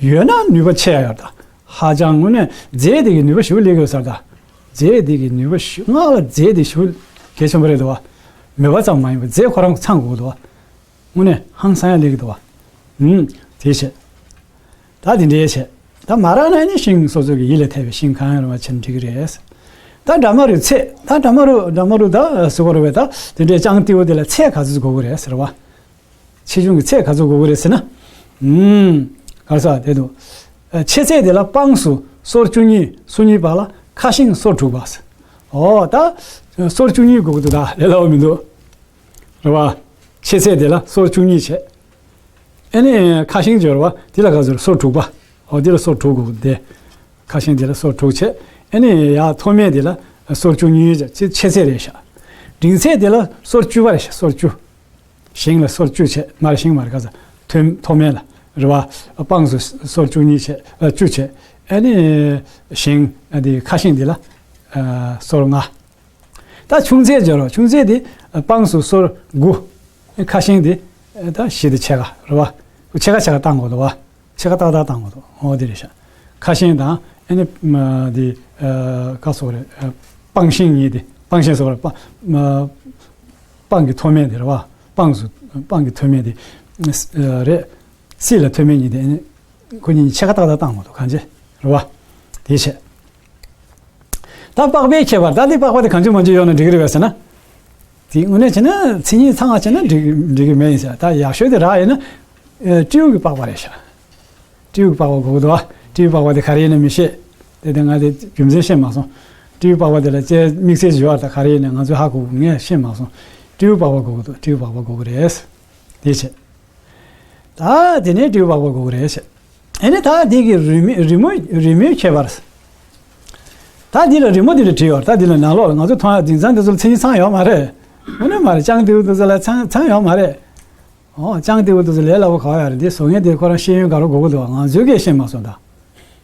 ཡོད་ན་ནུས་པ་ཆེ་ཡ་ཡོད་ད། ཧ་ཅང་དངོས་གནས་རྫས་དེ་གི་ནུས་པ་ཞེ་པོ་སླེབས་ཡོད་ས་རེད་ད། རྫས་དེ་གི་ནུས་པ་ཞེ་སྔགས་ལ་རྫས་དེ་ཞེ་པོ་གལ་ཆེན་པོ་རེད་འདུག་བ། མོས་པ་ཙམ་མ་ཡིན་པར་རྫས་ཁོ་རང་ཚང་དགོས་འདུག་བ། དངོས་གནས་ཧང་སང་ཡ་སླེབས་ཀྱི་འདུག་བ། ཨུམ། དེ་བྱས། ད་དེ་འདྲའི་བྱས། ད་མ་རག་ན་ནི་ཤིང་སོ་སོ་གི་ཡིད་ལ་འཐད་པའི་ཤིང་གང་ཡང་རུང་བ་བྱས་ན་འགྲིག་གི་རེད། ད་སྦྲ་མ་རུའི་ཚད། ད་སྦྲ་མ་རུ་སྦྲ་མ་རུ་ད་ཟེར་དགོས་རེད་པས། ད་དེ་འདྲའི་ལྕང་ཏེའུ་དེ་ལ་ཚད་ག་ཚོད་དགོས་ཀྱི་རེད་ཟེར་བ། ཆེ་ཆུང་གི་ཚད་ག་ཚོད་དགོས་ཀྱི་རེད་ཟེར་ན། ཨུམ། ག་ས་དེ་འདུག་ཨ་ཆེ་ཚད་དེ་ལ་སྤང་སུ་སོར་བཅུ་གཉིས། སུ་གཉིས་པ་ལ་ཁ་ཤིང་སོར་དྲུག་པ་ཟེར། ཨོ་ད་སོར་བཅུ་གཉིས་དགོས་ཀྱི་འདུག་ད་ལས་སླ་བོ་མི་འདུག་རེད་བ། ཆེ་ཚད་དེ་ལ་སོར་བཅུ་གཉིས་བྱས། ཨ་ནི་ཁ་ཤིང་སྦྱོར་བ་དེ་ལ་ག་ཚོད་སོར་དྲུག་པ། ཨོ་དེ་ལ་སོར་དྲུག་དགོས་ཀྱི་འདུག་ཁ་ཤིང་དེ་ལ་སོར་དྲུག་བྱས། ཨ་ནི་ཡར་མཐོ་དམན་དེ་ལ་སོར་བཅུ་གཉིས་ཆེ་ཆེ་ཚད་རེད་ཤག་འབྲིང་ཚད་དེ་ལ་སོར་བཅུ་པ་རེད་ཤག་སོར་བཅུ། ཞིང་ལ་སོར་བཅུ་བྱས། མར་ཞིང་མར་ག་ས་མཐོ་མཐོ་དམན་ལ་རེད་བ། སྤང་སུ་སོར་བཅུ་གཉིས་བྱས། ཨ་བཅུ་བྱས། ཨ་ནི་ཞིང་ཨ་དེ་ཁ་ཤིང་དེ་ལ་ཨ་སོར་ལྔ། ད་ཆུང་ཚད་སྦྱོར་བ། ཆུང་ཚད་དེ་སྤང་སུ་སོར་དགུ། ཁ་ཤིང་དེ་ད་བཞི་དེ་ཕྱེད་ཀ་རེད་བ། ཕྱེད་ཀ་ཕྱེད་ཀ་བཏང་དགོས་འདུག་བ། ཕྱེད་ཀ་ཏག་ཏག་བཏང་དགོས་འདུག་འོ་དེ་རེད་ཤག་ཁ་ཤིང་དང་ཨ་ནི་མ་དེ་ཨ་ག་སོགས་རེད། ཨ་སྤང་ཤིང་གཉིས་དེ། སྤང་ཤིང་སོགས་རེད། སྤང་མ་སྤང་གི་མཐོ་དམན་དེ་རེད་བ། སྤང་སུ་སྤང་གི་མཐོ་དམན་དེ་ཨ་རེད། སྲིད་ལ་མཐོ་དམན་གཉིས་དེ་ཨ་ནི་ཁོ་གཉིས་ཕྱེད་ཀ་ཏག་ཏག་བཏང་དགོས་འདུག་གང་བྱེད་རེད་བ། དེ་བྱས། ད་པགས་པའི་ཁྱད་པར། ད་འདི་པགས་པ་དེ་གང་བྱུང་མང་བྱུང་ཡོད་ན་འགྲིག་གི་རེད་པས་ཟེར་ན། དེ་དངོས་གནས་བྱས་ན་མཚན་ཉིད་ཚང་བ་བྱས་ན་འགྲིག་འགྲིག་གི་མེད་ཡིན་ཟེར། ད་ཡག་ཤོས་དེ་རག་ཡིན་ན། ཨེ་སྤྲེའུ་གི་པགས་པ་རེད་ཤག་སྤྲེའུ་གི་པགས་པ་དགོས་ཀྱི་འདུག་བ། སྤྲེའུ་པགས་པ་དེ་ག་རེ་ཡིན་ན་མི་ཤེས། དེ་དེ་ང་དེ་རྒྱུ་མཚན་ཤེས་མ་སོང་། སྤྲེའུ་པགས་པ་དེ་ལ་ཅེ་དམིགས་བསལ་ཞིག་ཡོད་ད་ག་རེ་ཡིན་ན་ང་ཚོས་ཧ་གོ་ངས་ཤེས་མ་སོང་། སྤྲེའུ་པགས་པ་དགོས་ཀྱི་འདུག་སྤྲེའུ་པགས་པ་དགོས་ཀྱི་རེད། དེ་བྱས། ད་དེ་ནས་སྤྲེའུ་པགས་པ་དགོས་ཀྱི་རེད་ཟེར། ཨ་ནི་ད་འདི་གི་རི་མོ་རི་མོ་རི་མོའི་ཁྱད་པར། ད་འདི་ལ་རི་མོ་འདི་ལ་བྲིས་ཡོད། ད་འདི་ལ་ནང་ལོགས་ལ་ང་ཚོ་མཐོང་ཡ་དེང་སང་འདི་ཚོ་ལ་མཚན་ཉིད་ཚང་ཡོད་མ་རེད། དངོས་གནས་མ་རེད། ལྕང་ཏེའུ་འདི་ཚོ་ལ་ཚང་ཚང་ཡོད་མ་རེད། ཨོ་ལྕང་ཏེའུ་འདི་ཚོ་ལས་སླ་པོ་ག་བ་ཡོད་རེད། འདི་བཟོ་མཁན་དེ་ཁོ་རང་ཤེས་ཡོན་དགའ་རབ་དགོས་ཀྱི་འདུག་ང་ཚོས་སྐད་ཤེས་མ་སོང་ད།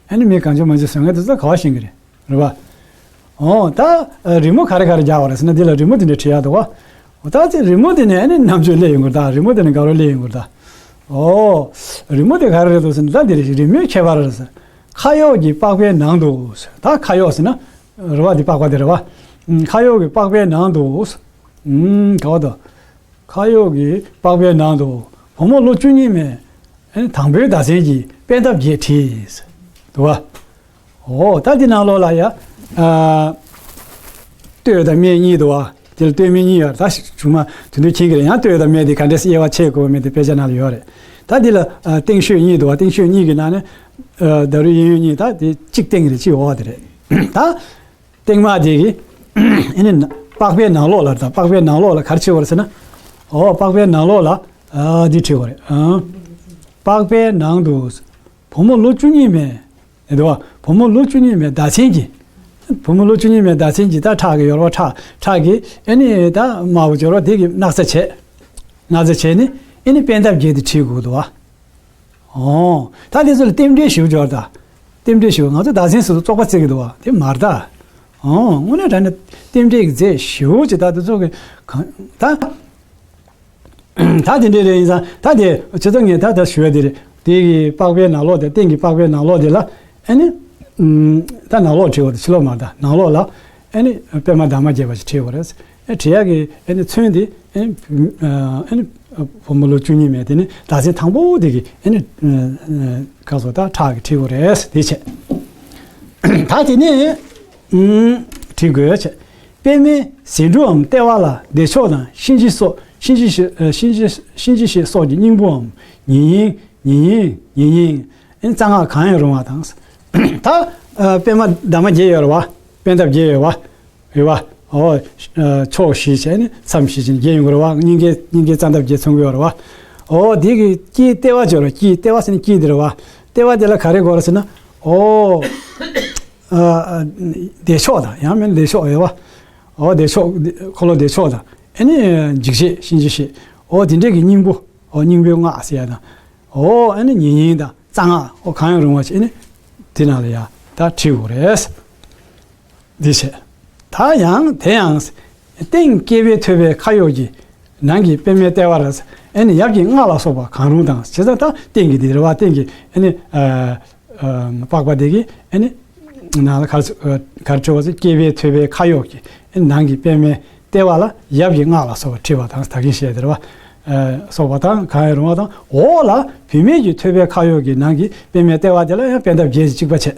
ཨ་ནི་མི་གང་བྱུང་མང་བྱུང་བཟོ་མཁན་དེ་ཚོ་ག་བ་ཤེས་ཀྱི་རེད། རེད་པ། ཨོ་ད་རི་མོ་ག་རེ་ག་རེ་རྒྱག་པ་རེད་ཟེར་ན་འདི་ལ་རི་མོ་དེ་འདྲ་བྲིས་ཡག་འདུག་བ། ད་ཚེ་རི་མོ་དེ་ནས་ཨ་ནི་རྣམ་དཔྱོད་སླེབས་ཡོང་གི་རེད་ད། རི་མོ་དེ་ནས་དགའ་རབ་སླེབས་ཡོང་གི་རེད་ད། ཨོ། རི་མོ་དེ་ག་རེ་རེད་འདུག་ཟེར་ན་ད་འདི་རེད། རི་མོའི་ཁྱད་པར་རེད་ཟེར། ཁ་གཡོག་གི་པགས་པའི་ནང་དུ་ཟེར། ད་ཁ་གཡོག་ཟེར་ན་རེད་བ། འདི་པགས་པ་དེ་རེད་བ། ཁ་གཡོག་གི་པགས་པའི་ནང་དུ། ཨུམ་ག་བ་དོ། ཁ་གཡོག་གི་པགས་པའི་ནང་དུ་བུ་མོ་ལོ་བཅུ་གཉིས་མས་དང་པོའི་ཟླ་མཚན་གྱི་པད་འདབ་བརྒྱད་བྲིས། འདུག་བ། འོ་ད་འདི་ནང་ལོགས་ལ་ཡ། ཨ། སྟོད་དང་སྨད་གཉིས་འདུག་བ། དེ་ལ་སྟོད་སྨད་གཉིས་ཡོད་རེད། ད་ཞུ་མ་དུས་འདུག་མཁྱེན་གྱི་རེད། ཡང་སྟོད་དང་སྨད་དེ་ག་འདྲས་དབྱེ་བ་ཕྱེ་དགོས་མེད་དེ་དཔེ་ཆ་ནང་ལ་ཡོད་རེད། ད་འདི་ལ་ཨ་སྟེང་ཤོད་གཉིས་འདུག་བ། སྟེང་ཤོད་གཉིས་ཀྱི་ནང་ནས་ཨ་ཟླ་རུ་གཡས་གཡོན་གཉིས། ད་དེ་གཅིག་སྟེང་རེད། གཅིག་འོག་དེ་རེད། ད། སྟེང་མ་དེ་གི་ཨ་ནི་པགས་པའི་ནང་ལོགས་ལ། ད་པགས་པའི་ནང་ལོགས་ལ་ག་རེ་བྲིས་པ་རེད་ཟེར་ན། ཨོ་པགས་པའི་ནང་ལོགས་ལ་ཨ་འདི་བྲིས་པ་རེད། ཨ་པགས་པའི་ནང་དུ་བུ་མོ་ལོ་བཅུ་གཉིས་མས། ཨེ་འདུག་བ། བུ་མོ་ལོ་བཅུ་གཉིས་མས་ཟླ་མཚན་གྱི། བུ་མོ་ལོ་བཅུ་གཉིས་མས་ཟླ་མཚན་གྱི་ད་ཁྲག་གི་ཡོལ་བ། ཁྲག་ཁྲག་གི་ཨ་ནི་ད་དམར་པོ་སྦྱོར་བ་དེ་གི་སྣག་ཚ་བྱས། སྣག་ཚ་བྱས་ནས་ཨ་ནི་པད་འདབ་བརྒྱད་དེ་བྲིས་དགོས་འདུག་བ། ཨོ། ད་དེ་ཚོ་ལ་རྟེན་འབྲེལ་ཞུ་སྦྱོར་ད། རྟེན་འབྲེལ་ཞུ། ང་ཚོ་ཟླ་མཚན་སུ་བཙོག་པ་བརྩི་གི་འདུག་བ། དེ་མ་རེད་ད། ཨོ་དངོས་གནས་དྲང་གནས་རྟེན་འབྲེལ་གྱི་རྫས་ཞུ་ཅི་ད་དེ་ཚོ་གི་གང་ད། ད་དེ་འདྲས་རེད། ཡིན་ཙང་ད་དེ་ཅི་ཚོ་ངས་ད་ད་ཞུ་བ་དེ་རེད། དེ་གི་པགས་པའི་ནང་ལོགས་དེ། སྟེང་གི་པགས་པའི་ནང་ལོགས་དེ་ལ་ཨ་ནི། ད་ནང་ལོགས་བྲིས་པ་དེ་ཕྱི་ལོགས་མ་རེད་ད། ནང་ལོགས་ལ་ཨ་ནི་པད་མ་འདབ་མ་བརྒྱད་པ་ཞིག་བྲིས་པ་རེད། ཨེ་བྲིས་ཡག་གི་ཨེ་ནི་ཚོན་དེ་ཨེ་ནི་ཨེ་ནི་བུ་མོ་ལོ་བཅུ་གཉིས་མས་དེ་ནི་ཟླ་མཚན་དང་པོ་དེ་གི་ཨེ་ནི་ཁ་སོ་ད་ཁྲག་གི་བྲིས་དགོས་རེད། དེ་བྱས། ད་དེ་ནས་བྲིས་དགོས་བྱས། པད་མའི་ཟེའུ་འབྲུའམ་ལྟེ་བ་ལ་བདེ་མཆོག་དང་གཤིན་རྗེ་སོགས། གཤིན་རྗེ་གཤིན་རྗེ་གཤིན་རྗེ་གཤེད་སོགས་ཀྱི་སྙིང་པོའམ་ཉེ་སྙིང་། ཉེ་སྙིང་། ཉེ་སྙིང་། ཨེ་ནི་རྩ་སྔགས་གང་ཡང་རུང་བ་དང་། ད་པད་མ་འདབ་མ་བརྒྱད་ཡོད་རེད་བ། པད་འདབ་བརྒྱད་ཡོད་བ། རེད་བ། ཨོ། ཕྱོགས་བཞི་བྱས་ནས་མཚམས་བཞི་བྱས་ནས་བརྒྱད་ཡོང་གི་རེད་བ། སྙིང་གའི་སྙིང་གའི་རྩ་འདབ་བརྒྱད་མཚོན་གྱི་ཡོད་རེད་བ། ཨོ་དེ་གི་དཀྱིལ་ལྟེ་བ་སྦྱོར་བ། དཀྱིལ་ལྟེ་བ་ཟེར་ན་དཀྱིལ་དེ་རེད་བ། ལྟེ་བ་དེ་ལ་ག་རེ་དགོས་རེད་ཟེར་ན། ཨོ། བདེ་མཆོག་དང་ཡང་མིན་བདེ་མཆོག་ཡོད་བ། ཨོ་བདེ་མཆོག་འཁོར་ལོ་བདེ་མཆོག་དང་ཨ་ནི་འཇིགས་བྱེད་གཤིན་རྗེ་གཤེད། ཨོ་དེ་འདྲས་ཀྱི་སྙིང་པོ། ཨོ་སྙིང་པོའི་སྔགས་ཟེར་ཡ་དང་། ཨོ་ཨ་ནི་ཉེ་སྙིང་དང་རྩ་སྔགས། ཨོ་གང་ཡང་རུང་བ་བྱས་ནས་དེ་ནང་ལ་ཡ་ད་བྲིས་དགོས་རེད། འདི་བྱས། ད་ཡང་དེ་ཡང་། སྟེང་སྐྱེ་བའི་ཐོད་པའི་ཁ་གཡོགས་ཀྱི། ནང་གི་པད་མའི་ལྟེ་བར། ཨེ་ནི་ཡབ་ཀྱི་སྔགས་ལ་སོགས་པ་གང་རུང་དང་། བྱས་ཙང་ད་སྟེང་གི་འདི་རེད་བ། སྟེང་གི་ཨེ་ནི་ཨ་ཨ་པགས་པ་དེ་གི་ཨེ་ནི་ནང་ལ་གར་གར་བྲིས་པ་ཚེ་སྐྱེ་བའི་ཐོད་པའི་ཁ་གཡོགས་ཀྱི། ཨེ་ནི་ནང་གི་པད་མའི་ལྟེ་བ་ལ་ཡབ་ཀྱི་སྔགས་ལ་སོགས་པ་བྲིས་པ་དང་། ད་གིན་བཤད་དེ་རེད་བ། ཨ་སོགས་པ་དང་གང་ཡང་རུང་བ་དང་། འོག་ལ་བུད་མེད་ཀྱི་ཐོད་པའི་ཁ་གཡོགས་ཀྱི། ནང་གི་པད་མའི་ལྟེ་བ་དེ་ལ་ཡང་པད་འདབ་བརྒྱད་ཅིག་གཅིག་པ་བྱས།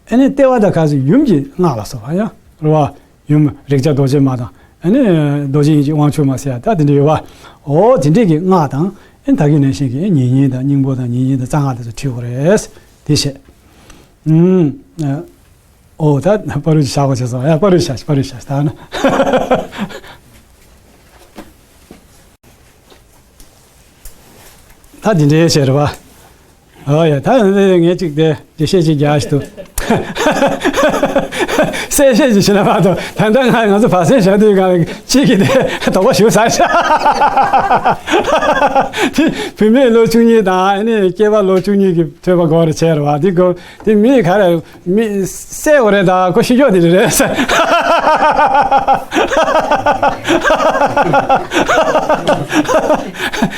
ཨེ་ནི་ལྟེ་བ་དང་ག་ཚོད་ཡུམ་གྱི་སྔགས་ལ་སོགས་པ་ཡང་རེད་བ། ཡུམ་རེག་བྱ་རྡོ་རྗེ་མ་དང་། ཨེ་ནི་རྡོ་རྗེ་དབྱིངས་ཀྱི་དབང་ཕྱུག་མ་ཟེར་ཡ་ད་དེ་འདྲ་ཡོད་བ། ཨོ་དེ་འདྲས་ཀྱི་སྔགས་དང་། ཨེ་ད་གིན་ནང་བཞིན་གྱི་ཨེ་ཉེ་སྙིང་དང་སྙིང་པོ་དང་ཉེ་སྙིང་དང་རྩ་སྔགས་དེ་ཚོ་བྲིས་དགོས་རེད། དེ་བྱས། ཨུམ། ཨོ་ད་པ་རུ་བཞག་གོ་བྱས་སོང་། ཡ་པ་རུ་བཞག་པ་རུ་བཞག་ད་ན། ད་དེ་འདྲའི་བྱས་རེད་བ། ཨོ་ཡ་ད་ངས་ཅིག་དེ་འགྲེལ་བཤད་ཅིག་རྒྱག་ཞིག་ཏུ། གསལ་བཤད་ཅིག་བྱས་ན་མ་གཏོགས། ད་ལྟ་ང་ང་ཚོ་བར་གསེང་བཞག་དུས་གང་ལ་གཅིག་གིས་དེ་དོགས་པ་ཞེ་པོ་ཟ་ཤག་དེ་བུད་མེད་ལོ་བཅུ་གཉིས་དང་ཨ་ནི་སྐྱེས་པ་ལོ་བཅུ་གཉིས་ཀྱི་ཐོས་པ་དགོས་རེད་བྱས་རེད་བ། དེ་དགོས་དེ་མི་ག་རེ་མི་བསད་འོ་རེད། ད་ཁོ་ཤི་ཆོག་དེ་རེད་ཟེར།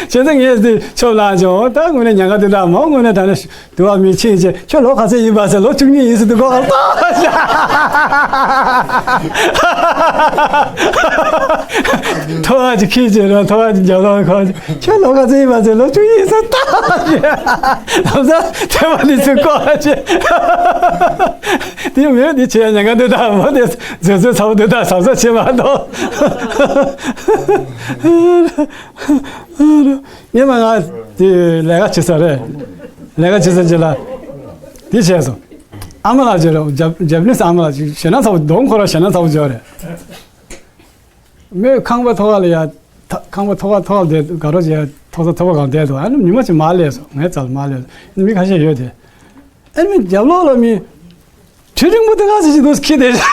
བྱས་ཙང་ངས་དེ་ཆོབ་ལངས་བྱུང་། ད་དངོས་གནས་ཉེན་ཁ་དེ་འདྲ་མང་། དངོས་གནས་དྲང་གནས། དུ་བ་མི་ཕྱིན་ཆད་ཁྱོད་ལོ་ག་ཚོད་ཡིན་པ་ཟེར། ལོ་བཅུ་གཉིས་ཡིན་ཟེར་དུས་ཁོ་ལྟོགས་ཤག་ཐོ་བ་ཅིག་ཁྱེར་བྱས་ར། ཐོ་བ་ཅིག་རྒྱབ་ལོག་ཁོ་ཁྱོད་ལོ་ག་ཚོད་ཡིན་པ་ཟེར། ལོ་བཅུ་གཉིས་ཟེར་ལྟོགས་ཤག་ལམ་སང་ཐེ་བ་ནི་ཚུར་ལྐོག་བྱས། དེ་མོ་དེ་བྱས་ཉེན་ཁ་འདི་དག་མོ་དེ་བཟོད་བཟོད་ཚ་པོ་འདི་དག་ཟབ་ཟབ་བྱེད་མ་གཏོགས། ངས་མ་ང་དེ་ལས་ཀ་བྱེད་ས་རེད། ལས་ཀ་བྱེད་ས་ཅིག་ལ་དེ་བྱས་སོང་། ཨ་མ་ལགས་ཅིག་རེད། རྒྱབ་རྒྱབ་ནས་ཨ་མ་ལགས་ཅིག་ཞེད་སྣང་ཚ་པོ། གདོང་ཁོ་རང་ཞེད་སྣང་ཚ་པོ་ཅིག་རེད། མོས་ཁང་པ་ཐོག་ཁ་ལ་ཡ། ཐ་ཁང་པ་ཐོག་ཁ་ཐོག་ཁ་ལ་བསྡད། དགའ་རོགས་ཅིག་ཡ་ཐོག་ས་ཐོག་པ་སྒང་བསྡད་འདུག་ཨ་ནི་ཉི་མ་ཅིག་མར་སླེབས་སོང་། ངའི་རྩ་ལ་མར་སླེབས་སོང་། མི་ཁ་ཤས་ཡོད་དེ། ཨ་ནི་མི་རྒྱབ་ལོགས་ལ་མི་གྲི་རིང་པོ་དེ་ག་ཚོད་ཅིག་འདུག་ཁྱེར་བསྡད་ཤག་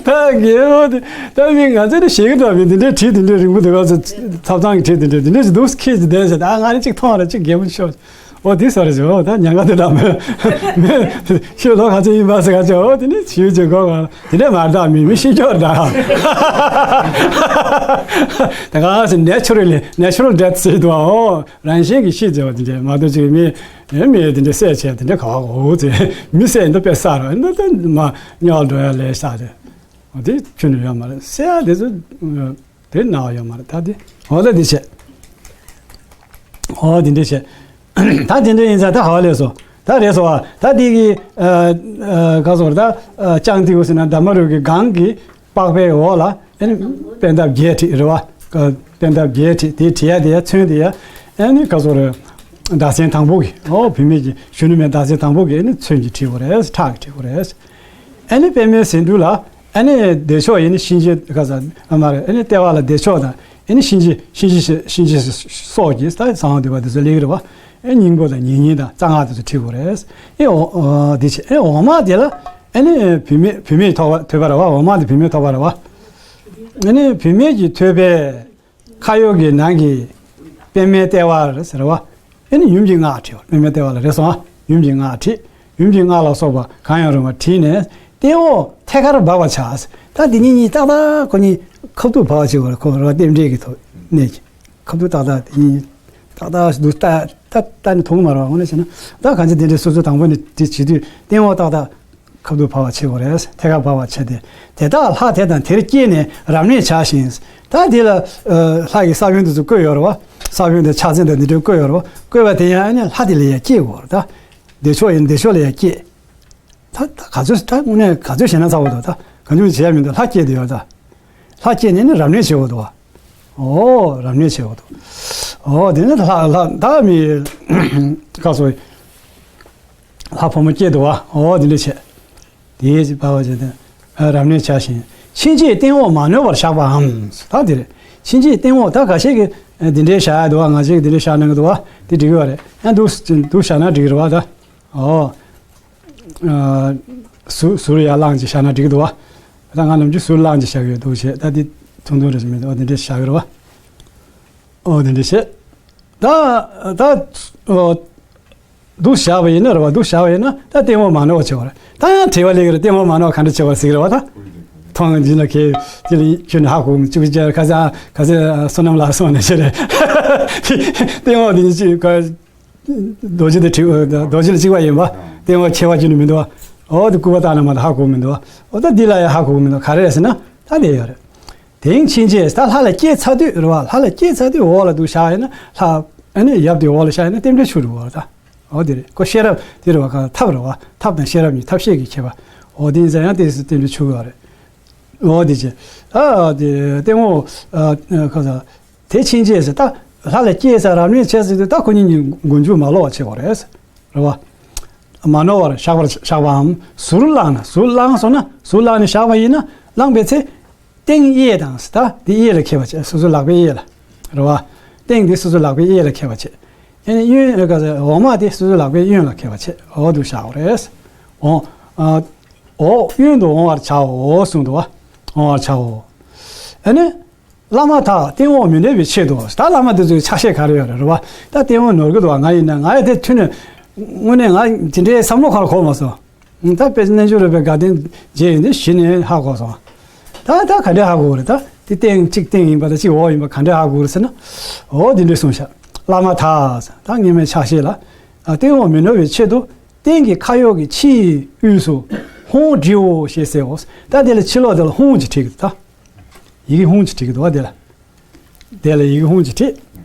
ད་རྒན་པོ་དེ། ད་མི་ང་ཚོ་ནི་ཞེད་ཀྱི་འདྲ། མི་འདི་འདྲའི་གྲི་འདི་འདྲའི་རིང་པོ་དེ་ག་ཚོད། ཐབ་ཚང་གི་གྲི་འདི་འདྲའི་འདི་འདྲའི་ཅིག་འདུག་ཁྱེར་ཅིག་བསྡད་ཤག་ད་ང་ནི་གཅིག་མཐོང་ར་གཅིག་རྒན་པོ་ཤོར། ཨོ་དེ་ས་རེད་ཟེར། ཨོ་ད་ཉེན་ཁ་དེ་འདྲ་མེད། མེད། ཁྱོད་ལོ་ག་ཚོད་ཡིན་པ་ཟེར་ག་ཚོད། ཨོ་དེ་ནི་ཞུ་རྒྱུ་གོ་ག་དེ་འདྲ་མ་རེད། མི་མི་ཤི་ཀྱོག་རེད། ད་ག་ཟེར། ནེ་ཆུ་རལ་ནེ་ཆུ་རལ་ཌེ་ཐི་ཟེར་འདུག་ཨོ། རང་བཞིན་གྱིས་ཤི་བྱས་པ་དེ་འདྲ་མ་གཏོགས་ཅིག་མི་མི་དེ་འདྲ་བསད་བྱས་དེ་འདྲ་ག་བ་གོ་ཟེར། མི་བསད་འདི་དཔེ་ས་རེད། འདི་ད་མ་རྙོག་འགྲོ་ཡ་ལས་ས་རེད། ཨོ་དེ་ཁྱོན་ནས་ཡོད་མ་རེད། བསད་ཡ་དེ་ཚོ། དེ་ན་བ་ཡོད་མ་རེད། ད་དེ་འོ་ད་དེ་བྱས། འོ་དེ་འདྲ་བྱས། ད་དེ་འདྲ་ཡིན་ཙང་ད་ག་བ་ལས་སོ། ད་རེད་སོ། ད་དེ་གི་ཨ་ཨ་ག་སོ་རེད། ད་ཨ་ལྕང་ཏི་གུ་ཟེར་ན་དར་མ་རུ་གི་སྒང་གི་པགས་པའི་འོག་ལ་ཨ་ནི་པད་འདབ་བརྒྱད་བྲིས་རེད་བ། ཨ་པད་འདབ་བརྒྱད་བྲིས། དེ་བྲིས་ཡ་དེ་ཡ་ཚོན་དེ་ཡ་ཨ་ནི་ག་སོ་རེད། བདག་ཆེན་དང་པོ་གི། ཨོ་བུད་མེད་ཀྱི་གཞོན་ནུ་མའི་བདག་ཆེན་དང་པོ་གི་ཨ་ནི་ཚོན་གྱིས་བྲིས་དགོས་རེད། ཁྲག་གིས་བྲིས་དགོས་རེད། ཨ་ནི་པད་མའི་ཟེའུ་འབྲུ་ལ་ཨ་ནི་བདེ་མཆོག་ཡིན་ནི་གཤིན་རྗེ་ག་ས་ཨ་མ་རེད། ཨ་ནི་ལྟེ་བ་ལ་བདེ་མཆོག་དང་ཨ་ནི་གཤིན་རྗེ་གཤིན་རྗེ་གཤིན་རྗེ་སོགས་ཀྱི་ད་གསང་བ་འདུས་པ་དེ་ཚོ་སླེབས་ཀྱི་རེད་བ། ཨ་སྙིང་པོ་དང་ཉེ་སྙིང་དང་རྩ་སྔགས་དེ་ཚོ་བྲིས་དགོས་རེད། ཨེ་འོ་འོ་དེ་བྱས། ཨེ་འོ་མ་དེ་ལ་ཨ་ནི་བུད་མེད་བུད་མེད་ཐོགས་པ་ཐོས་པ་རེད་བ། འོ་མ་དེ་བུད་མེད་ཐོགས་པ་རེད་བ། ཨ་ནི་བུད་མེད་ཀྱི་ཐོད་པའི་ཁ་ཡོག་གི་ནང་གི་པད་མའི་ལྟེ་བར་ཟེར་བ། ཨ་ནི་ཡུམ་གྱི་སྔགས་བྲིས་པ། པད་མའི་ལྟེ་བ་ལ་རེད་སོང་ཨ། ཡུམ་གྱི་སྔགས་བྲིས། ཡུམ་གྱི་སྔགས་ལ་སོགས་པ་གང་ཡང་རུང་བ་བྲིས་ནས་སྟེང་འོག་ཐད་ཀར་འབབ་པར་བྱ། ད་འདི་གཉིས་གཉིས་ཏག་ཏག་ཁོ་གཉིས་ཁ་ཐུག་འབབ་པ་བྱེད་དགོས་རེད། ཁོ་རེད་བ། རྟེན་འབྲེལ་གྱི་ཐོག་ནས་ཀྱི་ཁ་ཐུག་ཏག་ཏག་དེ་གཉིས་ཏག་ཏག་འདུག་ལྟ་ལྟ་ལྟ་ནས་མཐོང་གི་མ་རེད་བ། དངོས་གནས་བྱས་ན་ད་གང་ཅི་དེ་འདྲའི་སོ་སོ་དང་པོ་ནས་དེ་བྱེད་དུས་སྟེང་འོག་ཏག་ཏག་ཁ་ཐུག་འབབ་པ་བྱེད་དགོས་རེད། ཐད་ཀར་འབབ་པ་བྱས་ཏེ། དེ་དག་ལྷ་དེ་དང་དེར་སྐྱེས་ནས་རབ་གནས་བྱ་ཞིང་། ད་དེ་ལ་ཨ་ལྷ་ཡི་ས་བོན་དེ་ཚོ་བཀོད་ཡོད་རེད་བ། ས་བོན་དང་ཕྱག་མཚན་དང་འདི་འདྲ་བཀོད་ཡོད་རེད་བ། བཀོད་པ་དེ་ཡང་ཨ་ནི་ལྷ་དེ་ལ་ཡང་སྐྱེ་དགོས་རེད་ད། བདེ་མཆོག་ཡིན་བདེ་མཆོག་ལ་ཡང་སྐྱེ། ད་ད་ག་ཚོད་ད་དངོས་གནས་ག་ཚོད་ཞེད་སྣང་ཚ་པོ་འདུག་ད་གང་བྱུང་བྱེད་ཡ་མི་འདུག་ལྷ་སྐྱེས་བསྡད་ཡོད་ད། ལྷ་སྐྱེས་ནས་ནི་རབ་གནས་བྱེད་དགོས་འདུག་བ། ཨོ་རབ་གནས་བྱེད་དགོས་འདུག་ཨོ་དེ་ནི་ལྷ་ལྷ་ད་མི་ག་སོ། ལྷ་ཕོ་མོ་སྐྱེས་འདུག་བ། ཨོ་དེ་འདྲ་བྱས། དེའི་ཅིག་པ་བ་བྱས་ཏེ་རབ་གནས་བྱ་ཞིང་། ཕྱིན་ཆད་སྟེང་འོག་མ་ནོར་བར་བཞག་པའམ། ད་དེ་རེད། ཕྱིན་ཆད་སྟེང་འོག་ད་ཁ་ཤས་ཀྱིས་འདི་འདྲའི་བཞག་ཡ་འདུག་བ། ང་ཚོས་འདི་འདྲའི་བཞག་གནང་གི་འདུག་བ། དེ་འགྲིག་གི་བ་རེད། ཡང་འདུག་འདུག་བཞག་ན་འགྲིག་གི་རེད་བ་ད། ཨོ། ཟུར་ཟུར་ཡར་བླངས་ཅིག་བཞག་ན་འགྲིག་གི་འདུག་བ། ད་ང་ནམ་རྒྱུན་ཟུར་བླངས་ཅིག་བཞག་གི་ཡོད་འདུག་བྱས། ད་འདི་ཐུང་ཐུང་རེད་མི་འདུག་འདི་འདྲའི་བཞག་གི་རེད་བ། ཨོ་འདི་འདྲའི་བྱས། ད་ད་ཨོ། འདུག་བཞག་པ་ཡིན་ན་རེད་བ། འདུག་བཞག་པ་ཡིན་ན་ད་སྟེང་འོག་མ་ནོར་བ་བྱེད་དགོས་རེད། ད་ཡང་དྲི་བ་སླེབས་ཀྱི་རེད། སྟེང་འོག་མ་ནོར་བ་ག་འདྲ་བྱེད་དགོས་རེད་ཟེར་གྱི་རེད་བ་ད། མཐོང་ཡིན་ན་ཁྱེད་ཁྱེད་ནི་ཁྱོད་ནི་ཧ་གོ་མི་གཅིག་པུ་ཅེར་ཁ་སང་ཁ་སང་བསོད་ནམས་ལགས་སོང་ནས་ཤེས་རེད། སྟེང་འོག་འདི་གཉིས་གཅིག་ག་རྡོ་རྗེ་དེ་དྲི་རྡོ་རྗེ་ལ་གཅིག་པ་ཡིན་པ། སྟེང་འོག་ཁྱད་པར་ཅི་ནི་མི་འདུག་བ། འོ་དེ་སྐུད་པ་བཏགས་ན་མ་གཏོགས་ཧ་གོ་མི་འདུག་བ། འོ་ད་འདི་ལ་ཡང་ཧ་གོ་མི་འདུག་ག་རེ་རེད་ཟེར་ན་ད་དེ་ཡོད་རེད། དེང་ཕྱིན་ཆད་ད་ལྷ་ལ་སྐྱེས་ཚར་དུས་རེད་བ། ལྷ་ལ་སྐྱེས་ཚར་དུས་འོག་ལ་འདུག་བཞག་ཡིན་ན་ལྷ་ཨ་ནི་ཡབ་དེ་འོག་ལ་བཞག་ཡིན་ན་རྟེན་འབྲེལ་འཆུག་འགྲོ་བ་རེད་ད། འོ་དེ་རེད། ཁོ་ཤེས་རབ་དེ་རེད་བ། ག་ཐབས་རེད་བ། ཐབས་དང་ཤེས་རབ་གཉིས། ཐབས་ཤེས་ཀྱི་ཁྱད་པར། འོ་དེ་ཡིན་ཙང་ཡང་དེ་སུ་རྟེན་འབྲེལ་འཆུག་གི་བ་རེད། འོ་དེ་བྱས། ཨ་དེ་སྟེང་འོག་ཨ་ཁ་ས་དེ་ཕྱིན་ཆད་ཟེར་ད་ལྷ་ལ་སྐྱེས་ས་རབ་གནས་བྱས་ཟེར་དུས་ད་ཁོ་གཉིས་གཉིས་མགོ་མཇུག་མ་ལོག་པ་བྱེད་དགོས་རེད། རེད་བ། མ་ནོར་བར་བཞག་པར་བཞག་པའམ། ཟུར་བླངས་ན། ཟུར་བླངས་སོང་ན། ཟུར་བླངས་ནས་བཞག་པ་ཡིན་ན། བླངས་པའི་ཚེ། སྟེང་གཡས་དང་ད་འདི་གཡས་ལ་འཁེལ་བ་བྱས། སོ་སོའི་ལག་པའི་གཡས་ལ། རེད་བ། སྟེང་འདི་སོ་སོའི་ལག་པའི་གཡས་ལ་འཁེལ་བ་བྱས། ཨ་ནི་གཡོན་འོག་མ་དེ་སོ་སོའི་ལག་པའི་གཡོན་ལ་འཁེལ་བ་བྱས། འོ་འདུག་བཞག་དགོས་རེད། འོང་། ཨ། འོག་གཡོན་དུ་འོང་བར་བྱའོ་གསུངས་འདུག་བ། འོང་བར་བྱའོ། ཨ་ནི། བླ་མ་དག་སྟེང་འོག་མི་གནོད་པའི་ཆེད་དུ། ད་བླ་མ་དེ་ཚོའི་ཕྱག་བཞེས་ག་རེ་ཡོད་རེད་རེད་བ། ད་སྟེང་འོག་ནོར་གི་འདུག་བ། ང་ཡིན་ན་ང་ཡི་དེ་མཐུན་ནས། དངོས་གནས་ང་དེ་འདྲའི་བསམ་བློ་ཁ་ལ་འཁོར་མ་སོང་། ད་དཔེ་རྣལ་འབྱོར་རིག་པའི་དགའ་སྟོན་མཇལ་ཡོང་དུས་གཞི་ནས་ཧ་གོ་སོང་། ད་ད་ག་འདྲས་ཧ་གོ་རེད། ད་དེ་སྟེང་གཅིག་སྟེང་ཡིན་པ་དང་གཅིག་འོག་ཡིན་པ་ག་འདྲས་ཧ་གོ་རེད་ཟེར་ན། འོ་དེ་འདྲས་གསུངས་ཤག་བླ་མ་དག་ད་སྔོན་མའི་ཕྱག་བཞེས་ལ། ཨ། སྟེང་འོག་མི་གནོད་པའི་ཆེད་དུ། སྟེང་གི་ཁ་ཡོག་གི་ཕྱིའི་དབུས་སུ་ཧཱུྃ་བྲིའོ་ཞེས་ཟེར་འོ། ད་དེ་ལ་ཕྱི་ལོགས་དེ་ལ་ཧཱུྃ་ཅིག་བྲིས་ཀྱི་འདུག་ད་ཡི་གེ་ཧཱུྃ་ཅིག་བྲིས་ཀྱི་འདུག་བ། དེ་ལ། དེ་ལ་ཡི་གེ་ཧཱུྃ་ཅིག་བྲིས།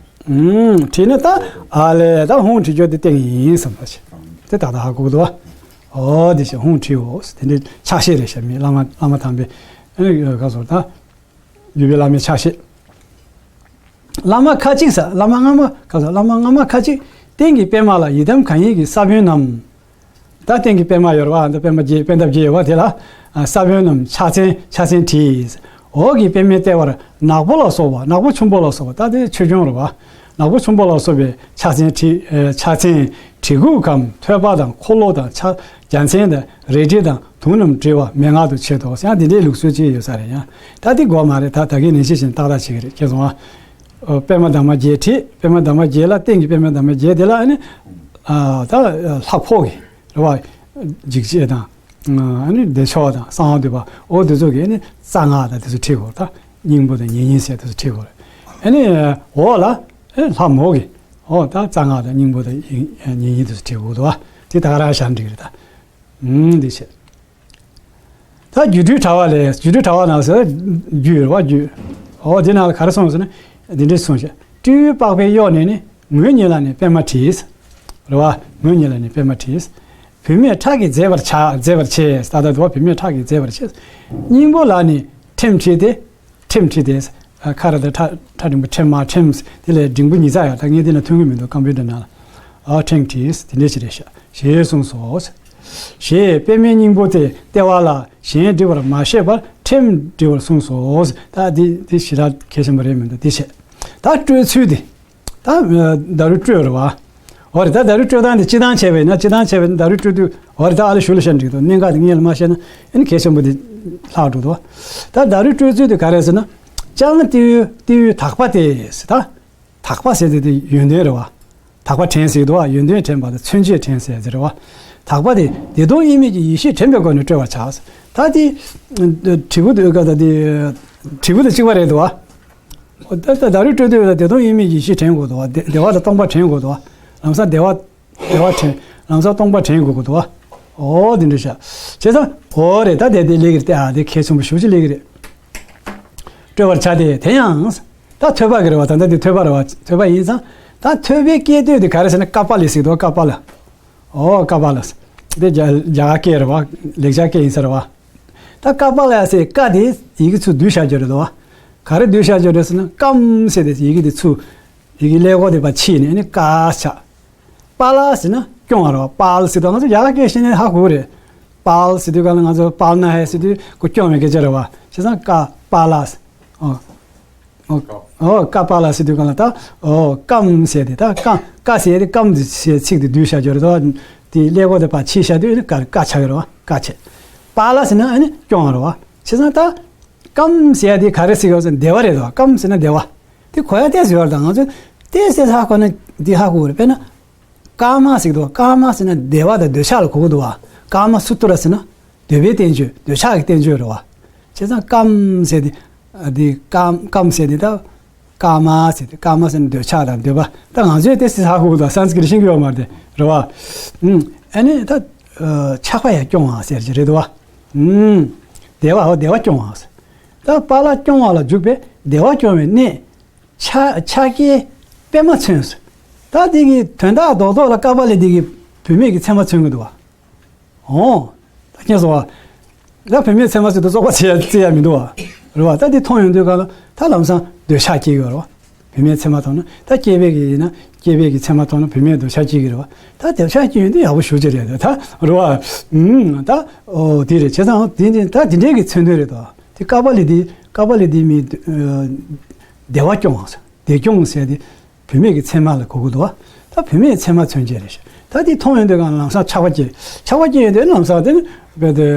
ཨུམ། བྲིས་ནས་ད། ཨ་ལས་ད་ཧཱུྃ་བྲིས་རྒྱུ་དེ་སྟེང་ཡིན་བསམ་པ་ཞིག་དེ་ཏག་ཏག་ཧ་གོ་གི་འདུག་བ། འོ་དེ་བཞིན་ཧཱུྃ་བྲིའོ། དེ་འདྲའི་ཕྱག་བཞེས་རེད་ཤག་མི་བླ་མ་བླ་མ་དམ་པའི། ཨ་ནི་ག་སོ་ད། བརྒྱུད་པའི་བླ་མའི་ཕྱག་བཞེས། བླ་མ་ཁ་ཅིག་ཟེར། བླ་མ་སྔ་མ་ག་ཟེར། བླ་མ་སྔ་མ་ཁ་ཅིག་སྟེང་གི་པདྨ་ལ་ཡི་དམ་གང་ཡིན་གྱི་ས་བོན་ནམ། ད་སྟེང་གི་པདྨ་ཡོད་རེད་བ། འདི་པདྨ་བརྒྱད་པད་འདབ་བརྒྱད་ཡོད་བ། དེ་ལ་ཨ་ས་བོན་ནམ་ཕྱག་མཚན་ཕྱག་མཚན་བྲིས། འོག་གི་པདྨའི་ལྟེ་བར་ནག་པོ་ལ་སོགས་པ། ནག་པོ་ཆུང་པོ་ལ་སོགས་པ། ད་དེ་ཆོས་སྐྱོང་རེད་བ། ནག་པོ་ཆུང་པོ་ལ་སོགས་པའི་ཕྱག་མཚན་བྲིས། ཨ་ཕྱག་མཚན་གྲི་གུག་གམ་ཐོད་པ་དང་འཁོར་ལོ་དང་ཕྱག་རྒྱལ་མཚན་དང་རལ་གྲི་དང་དུང་རྣམས་བྲིས་པ་མན་ངག་ཏུ་བྱེད་དོ་ཟེར། ཡང་འདི་འདྲའི་ལུགས་སྲོལ་ཅིག་ཡོད་ས་རེད། ཡང་ད་འདི་དགོས་མ་རེད། ད་ད་གིན་ནན་ཤེས་བཞིན་ཏག་ཏག་བྱེད་ཀྱི་རེད། ཁྱེད་ཚོ་ཨ། ཨོ། པདྨ་འདབ་མ་བརྒྱད་བྲིས། པདྨ་འདབ་མ་བརྒྱད་ལ་སྟེང་གི་པདྨ་འདབ་མ་བརྒྱད་དེ་ལ་ཨ་ནི། ཨ་ད་ལྷ་ཕོ་གི་རེད་བ། འཇིགས་བྱེད་དང་། ཨ་ནི་བདེ་མཆོག་དང་གསང་བ་འདུས་པ། འོ་དེ་ཚོ་གི་ཨ་ནི་རྩ་སྔགས་དང་དེ་ཚོ་བྲིས་དགོས་རེད། ད་སྙིང་པོ་དང་ཉེ་སྙིང་ཟེར་དེ་ཚོ་བྲིས་དགོས་རེད། ཨ་ནི་འོག་ལ་ཨ་ལྷ་མོ་གི། འོ་ད་རྩ་སྔགས་དང་སྙིང་པོ་དང་ཉེ་སྙིང་དེ་ཚོ་བྲིས་དགོས་འདུག་བ། དེ་ད་ག་རང་བཞག་འགྲིག་རེད་ད། ཨུམ། འདི་བྱས། ད་སྒྱུ་འཕྲུལ་དྲ་བ་ལས། སྒྱུ་འཕྲུལ་དྲ་བ་ནང་ཟེར། རྒྱུད་རེད་བ། རྒྱུད། འོ་དེ་ནང་ལ་ག་རེ་གསུངས་ཟེར་ན། འདི་འདྲས་གསུངས་ཤག་སྤྲེའུ་པགས་པའི་གཡོགས་ནས་ནི། ངུ་གཉིས་ལ་ནི་པདྨ་བྲིས། རེད་བ། ངུ་གཉིས་ལ་ནི་པདྨ་བྲིས། བུད་མེད་ཁྲག་གིས་མཛེས་པར་བྱ། མཛེས་པར་བྱས། ད་ལྟ་དུ་བ་བུད་མེད་ཁྲག་གིས་མཛེས་པར་བྱས། སྙིང་པོ་ལ་ནི་ཁྲིམས་བྲིས་ཏེ། ཁྲིམས་བྲིས་ཏེ། ཨ་ཁ་ར་ད་ཁྲ་ཁྲ་འགྲེང་བུ་ཁྲེ་མ་ཁྲིམས། དེ་ལས་འགྲེང་བུ་ཉིས་རྩ་ཡོད། ད་ངས་འདི་ན་ཐོན་གི་མི་འདུག་ཀམ་པུ་ཊར་ནང་ལ། ཨ་ཁྲིམས་བྲིས། དེ་འདྲས་ཞིག་རེད་ཤག་ཞེས་གསུངས་སོ། ཞེས་པདྨའི་སྙིང་པོ་དེ་ལྟེ་བ་ལ་གཞན་བྲི་བར་མ་བཤད་པར་ཁྲིམས་བྲི་བར་གསུངས་སོ། ད་འདི་འདི་ཞེ་དྲག་གལ་ཆེན་པོ་རེད་མི་འདུག་འདི་བྱས། ད་སྤྲོད་ཚུལ་འདི། ད་ཨ་ཌཱ་རུ་སྤྲོད་རེད་བ། འོ་རེད། ད་ཌཱ་རུ་སྤྲོད་སྟངས་འདི་སྤྱིར་བཏང་བྱས་པ་ཡིན་ན། སྤྱིར་བཏང་བྱས་པ་ཡིན་ན་ཌཱ་རུ་སྤྲོད་དུས། འོ་རེད། ད་ཨ་ལེ་ཞུ་ལ་བཤད་འགྲིག་འདུག་གནད་འགག་འདི་སྔོན་ལ་མ་བཤད་ན་ཨ་ནི་གལ་ཆེན་པོ་འདི་ལྷག་འགྲོ་འདུག་ད་ཌཱ་རུ་སྤྲོད་ཚུལ་འདི་ག་རེ་ཟེར་ན། ལྕང་ཏི་ཡུ་ཏི་ཡུ་དག་པ་སྟེ་ཟེར། ད་དག་པ་ཟེར་དེ་དེ་ཡོན་ཏན་རེད་བ། དག་པ་དྲན་ཟེར་འདུག་བ། ཡོན་ཏན་དྲན་པ་དང་མཚོན་བྱེད་དྲན་ཟེར་ཟེར་བ། དག་པ་དེ་བདེ་སྟོང་དབྱེར་མེད་ཀྱི་ཡེ་ཤེས་དྲན་པའི་སྒོ་ནས་སྤྲོད་པར་བྱ། ད་དེ་དྲིལ་བུ་དེ་ག་ད་དེ་དྲིལ་བུ་དང་གཅིག་པ་རེད་འདུག་བ། ད་ད་ད་རུ་སྤྲོད་དུས་ལ་བདེ་སྟོང་དབྱེར་མེད་ཀྱི་ཡེ་ཤེས་དྲན་དགོས་འདུག་བ། བདེ་བདེ་བ་དང་སྟོང་པ་དྲན་དགོས་འདུག་བ། ལམ་སང་བདེ་བ་བདེ་བ་དྲན། ལམ་སང་སྟོང་པ་དྲན་དགོས་ཀྱི་འདུག་བ། འོ་དེ་འདྲ་བྱ། བྱས་ཙང་འོ་རེད། ད་དེ་དེ་ལེགས་རེད། དེ་ཨ་དེ་གལ་ཆེན་པོ་ཞེ་པོ་ཅིག་ལེགས་རེད། སྤྲོད་པར་བྱ་སྟེ་དེ་ཡང་། ད་ཐོས་པ་གི་རེད་བ། ད་ལྟ་འདི་ཐོས་པ་རེད་བ། ཐོས་པ་ཡིན་ཙང་། ད་ཐོས་པའི་སྐད་དོད་དེ་ག་རེ་ཟེར་ན་ཀ་པཱ་ལི་ཟེར་འདུག་ཀ་པཱ་ལ། ཨོ་ཀ་པཱ་ལ། འདི་རྒྱ་རྒྱ་གར་སྐད་རེད་བ། ལེགས་སྦྱར་སྐད་ཡིན་ས་རེད་བ། ད་ཀ་པཱ་ལ་ཟེར་ཀ་དེ་ཡི་གེ་ཚུར་བསྡུས་བཞག་རྒྱུ་རེད་འདུག་བ། ག་རེ་བསྡུས་བཞག་རྒྱུ་རེད་ཟེར་ན་ཀམ་ཟེར་དེ་ཡི་གེ་དེ་ཚུར། ཡི་གེ་ཀླད་ཀོར་དེ་ཕར་ཕྱིས་ནས་ཨ་ནི་ཀ་ཆགས། པཱ་ལ་ཟེར་ན་སྐྱོང་བ་རེད་བ། པཱལ་ཟེར་དུས་ང་ཚོ་རྒྱ་གར་སྐད་བཤད་ན་ཧ་གོ་རེད། པཱལ་ཟེར་དུས་ག་ལ་ང་ཚོ་པཱལ་ན་ཧེ་ཟེར་དུས་ཁོ་སྐྱོང་བའི་སྐད་ཆ་རེད་བ། བྱས་ཙང་ཀ་པཱ་ལ་ཟེར། ཨོ། ཨོ། ཨོ་ཀ་པཱ་ལ་ཟེར་དུས་ག་ལ་ད། ཨོ་ཀམ་ཟེར་དེ་ད་ཀ་ཀ་ཟེར་དེ་ཀམ་ཟེར་ཚིག་དེ་བསྡུས་བཞག་རྒྱུ་རེད་ད། དེ་ཀླད་ཀོར་དེ་ཕར་ཕྱིས་བཞག་དུས་ཨ་ནི་ཀ་ཀ་ཆགས་ཡོད་རེད་བ། ཀ་བྱས། པཱ་ལ་ཟེར་ན་ཨ་ནི་སྐྱོང་བ་རེད་བ། བྱས་ཙང་ད་ཀམ་ཟེར་དེ་ག་རེ་ཟེར་གི་ཡོད་ཟེར་ན་བདེ་བ་རེད་ད། ཀམ་ཟེར་ན་བདེ་བ། དེ་གོ་ཡ་ཏོག་ཙམ་ཡོད་རེད་ད། ང་ཚོ་ཏོག་ཙམ་ཧ་གོ་ན་འདི་ཧ་གོ་གི་རེད། དཔེར་ན། ཀ་མ་ཟེར་གི་འདུག་ཀ་མ་ཟེར་ན་བདེ་བ་དང་འདོད་ཆགས་ལ་གོ་གི་འདུག་བ། ཀ་མ་སུ་ཏུ་ར་ཟེར་ན་འདོད་པའི་བསྟན་བཅོས། འདོད་ཆགས་ཀྱི་བསྟན་བཅོས་རེད་བ། བྱས་ཙང་ཀམ་ཟེར་དེ། འདི་ཀམ་ཀམ་ཟེར་དེ་ད། ཀ་མ་ཟེར་དེ། ཀ་མ་ཟེར་ན་འདོད་ཆགས་དང་འདོད་པ། ད་ང་ཚོས་ཏོག་ཙམ་ཧ་གོ་གི་འདུག་སཾ་སྐྲྀཏ་ཤེས་ཀྱི་ཡོད་མ་རེད་དེ། རེད་བ། ཨུམ། ཨ་ནི་ད། ཆགས་པ་ཡང་སྐྱོང་བ་ཟེར་གྱི་རེད་འདུག་བ། ཨུམ། བདེ་བ་འོ་བདེ་བ་སྐྱོང་བ་ཟེར། ད་པཱ་ལ་སྐྱོང་བ་ལ་འཇུག་པའི་བདེ་བ་སྐྱོང་བའི་གནས། ཕྱག་ཕྱག་རྒྱའི་པདྨ་མཚོན་ཟེར། ད་འདི་གི་དོན་དག་རྡོག་རྡོག་ལ་ཀ་པཱ་ལ་འདི་གི་བུད་མེད་ཀྱི་མཚན་མ་མཚོན་གྱི་འདུག་བ། འོ། ད་མཁྱེན་སོང་བ། ད་བུད་མེད་མཚན་མ་ཟེར་དུས་བཙོག་པ་བྱེད་ཡ་བརྩི་ཡ་མི་འདུག་བ། རེད་བ། ད་འདི་མཐོང་ཡོང་དུས་ག་ལ་ད་ལམ་སང་འདོད་ཆགས་སྐྱེ་གི་ཡོད་རེད་བ། བུད་མེད་མཚན་མ་མཐོང་ན་ད་སྐྱེས་པའི་གི་ཡིན་ན་སྐྱེས་པའི་གི་མཚན་མ་མཐོང་ན་བུད་མེད་འདོད་ཆགས་སྐྱེ་གི་རེད་བ། ད་འདོད་ཆགས་སྐྱེ་ཡོང་དུས་ཡག་པོ་ཞེ་པོ་ཅིག་རེད་ད། རེད་བ། ཨུམ། ད་འོ་དེ་རེད། བྱས་ཙང་དེ་འདི་ད་འདི་འདྲའི་གི་མཚོན་དོན་རེད་ད། དེ་ཀ་པཱ་ལ་འདི་ཀ་པཱ་ལ་འདི་མི་བདེ་བ་སྐྱོང་བ་ཟེར། བདེ་སྐྱོང་ཟེར་དེ། བུད་མེད་ཀྱི་མཚན་མ་ལ་གོ་གི་འདུག་བ། ད་བུད་མེད་མཚན་མ་མཚོན་བྱེད་རེད་ཤག་ད་དེ་མཐོང་ཡོང་དུས་གང་ལམ་སང་ཆགས་པ་སྐྱེ། ཆགས་པ་སྐྱེ་ཡོང་དུས་ལམ་སང་དེ་ནི་བས་དེ་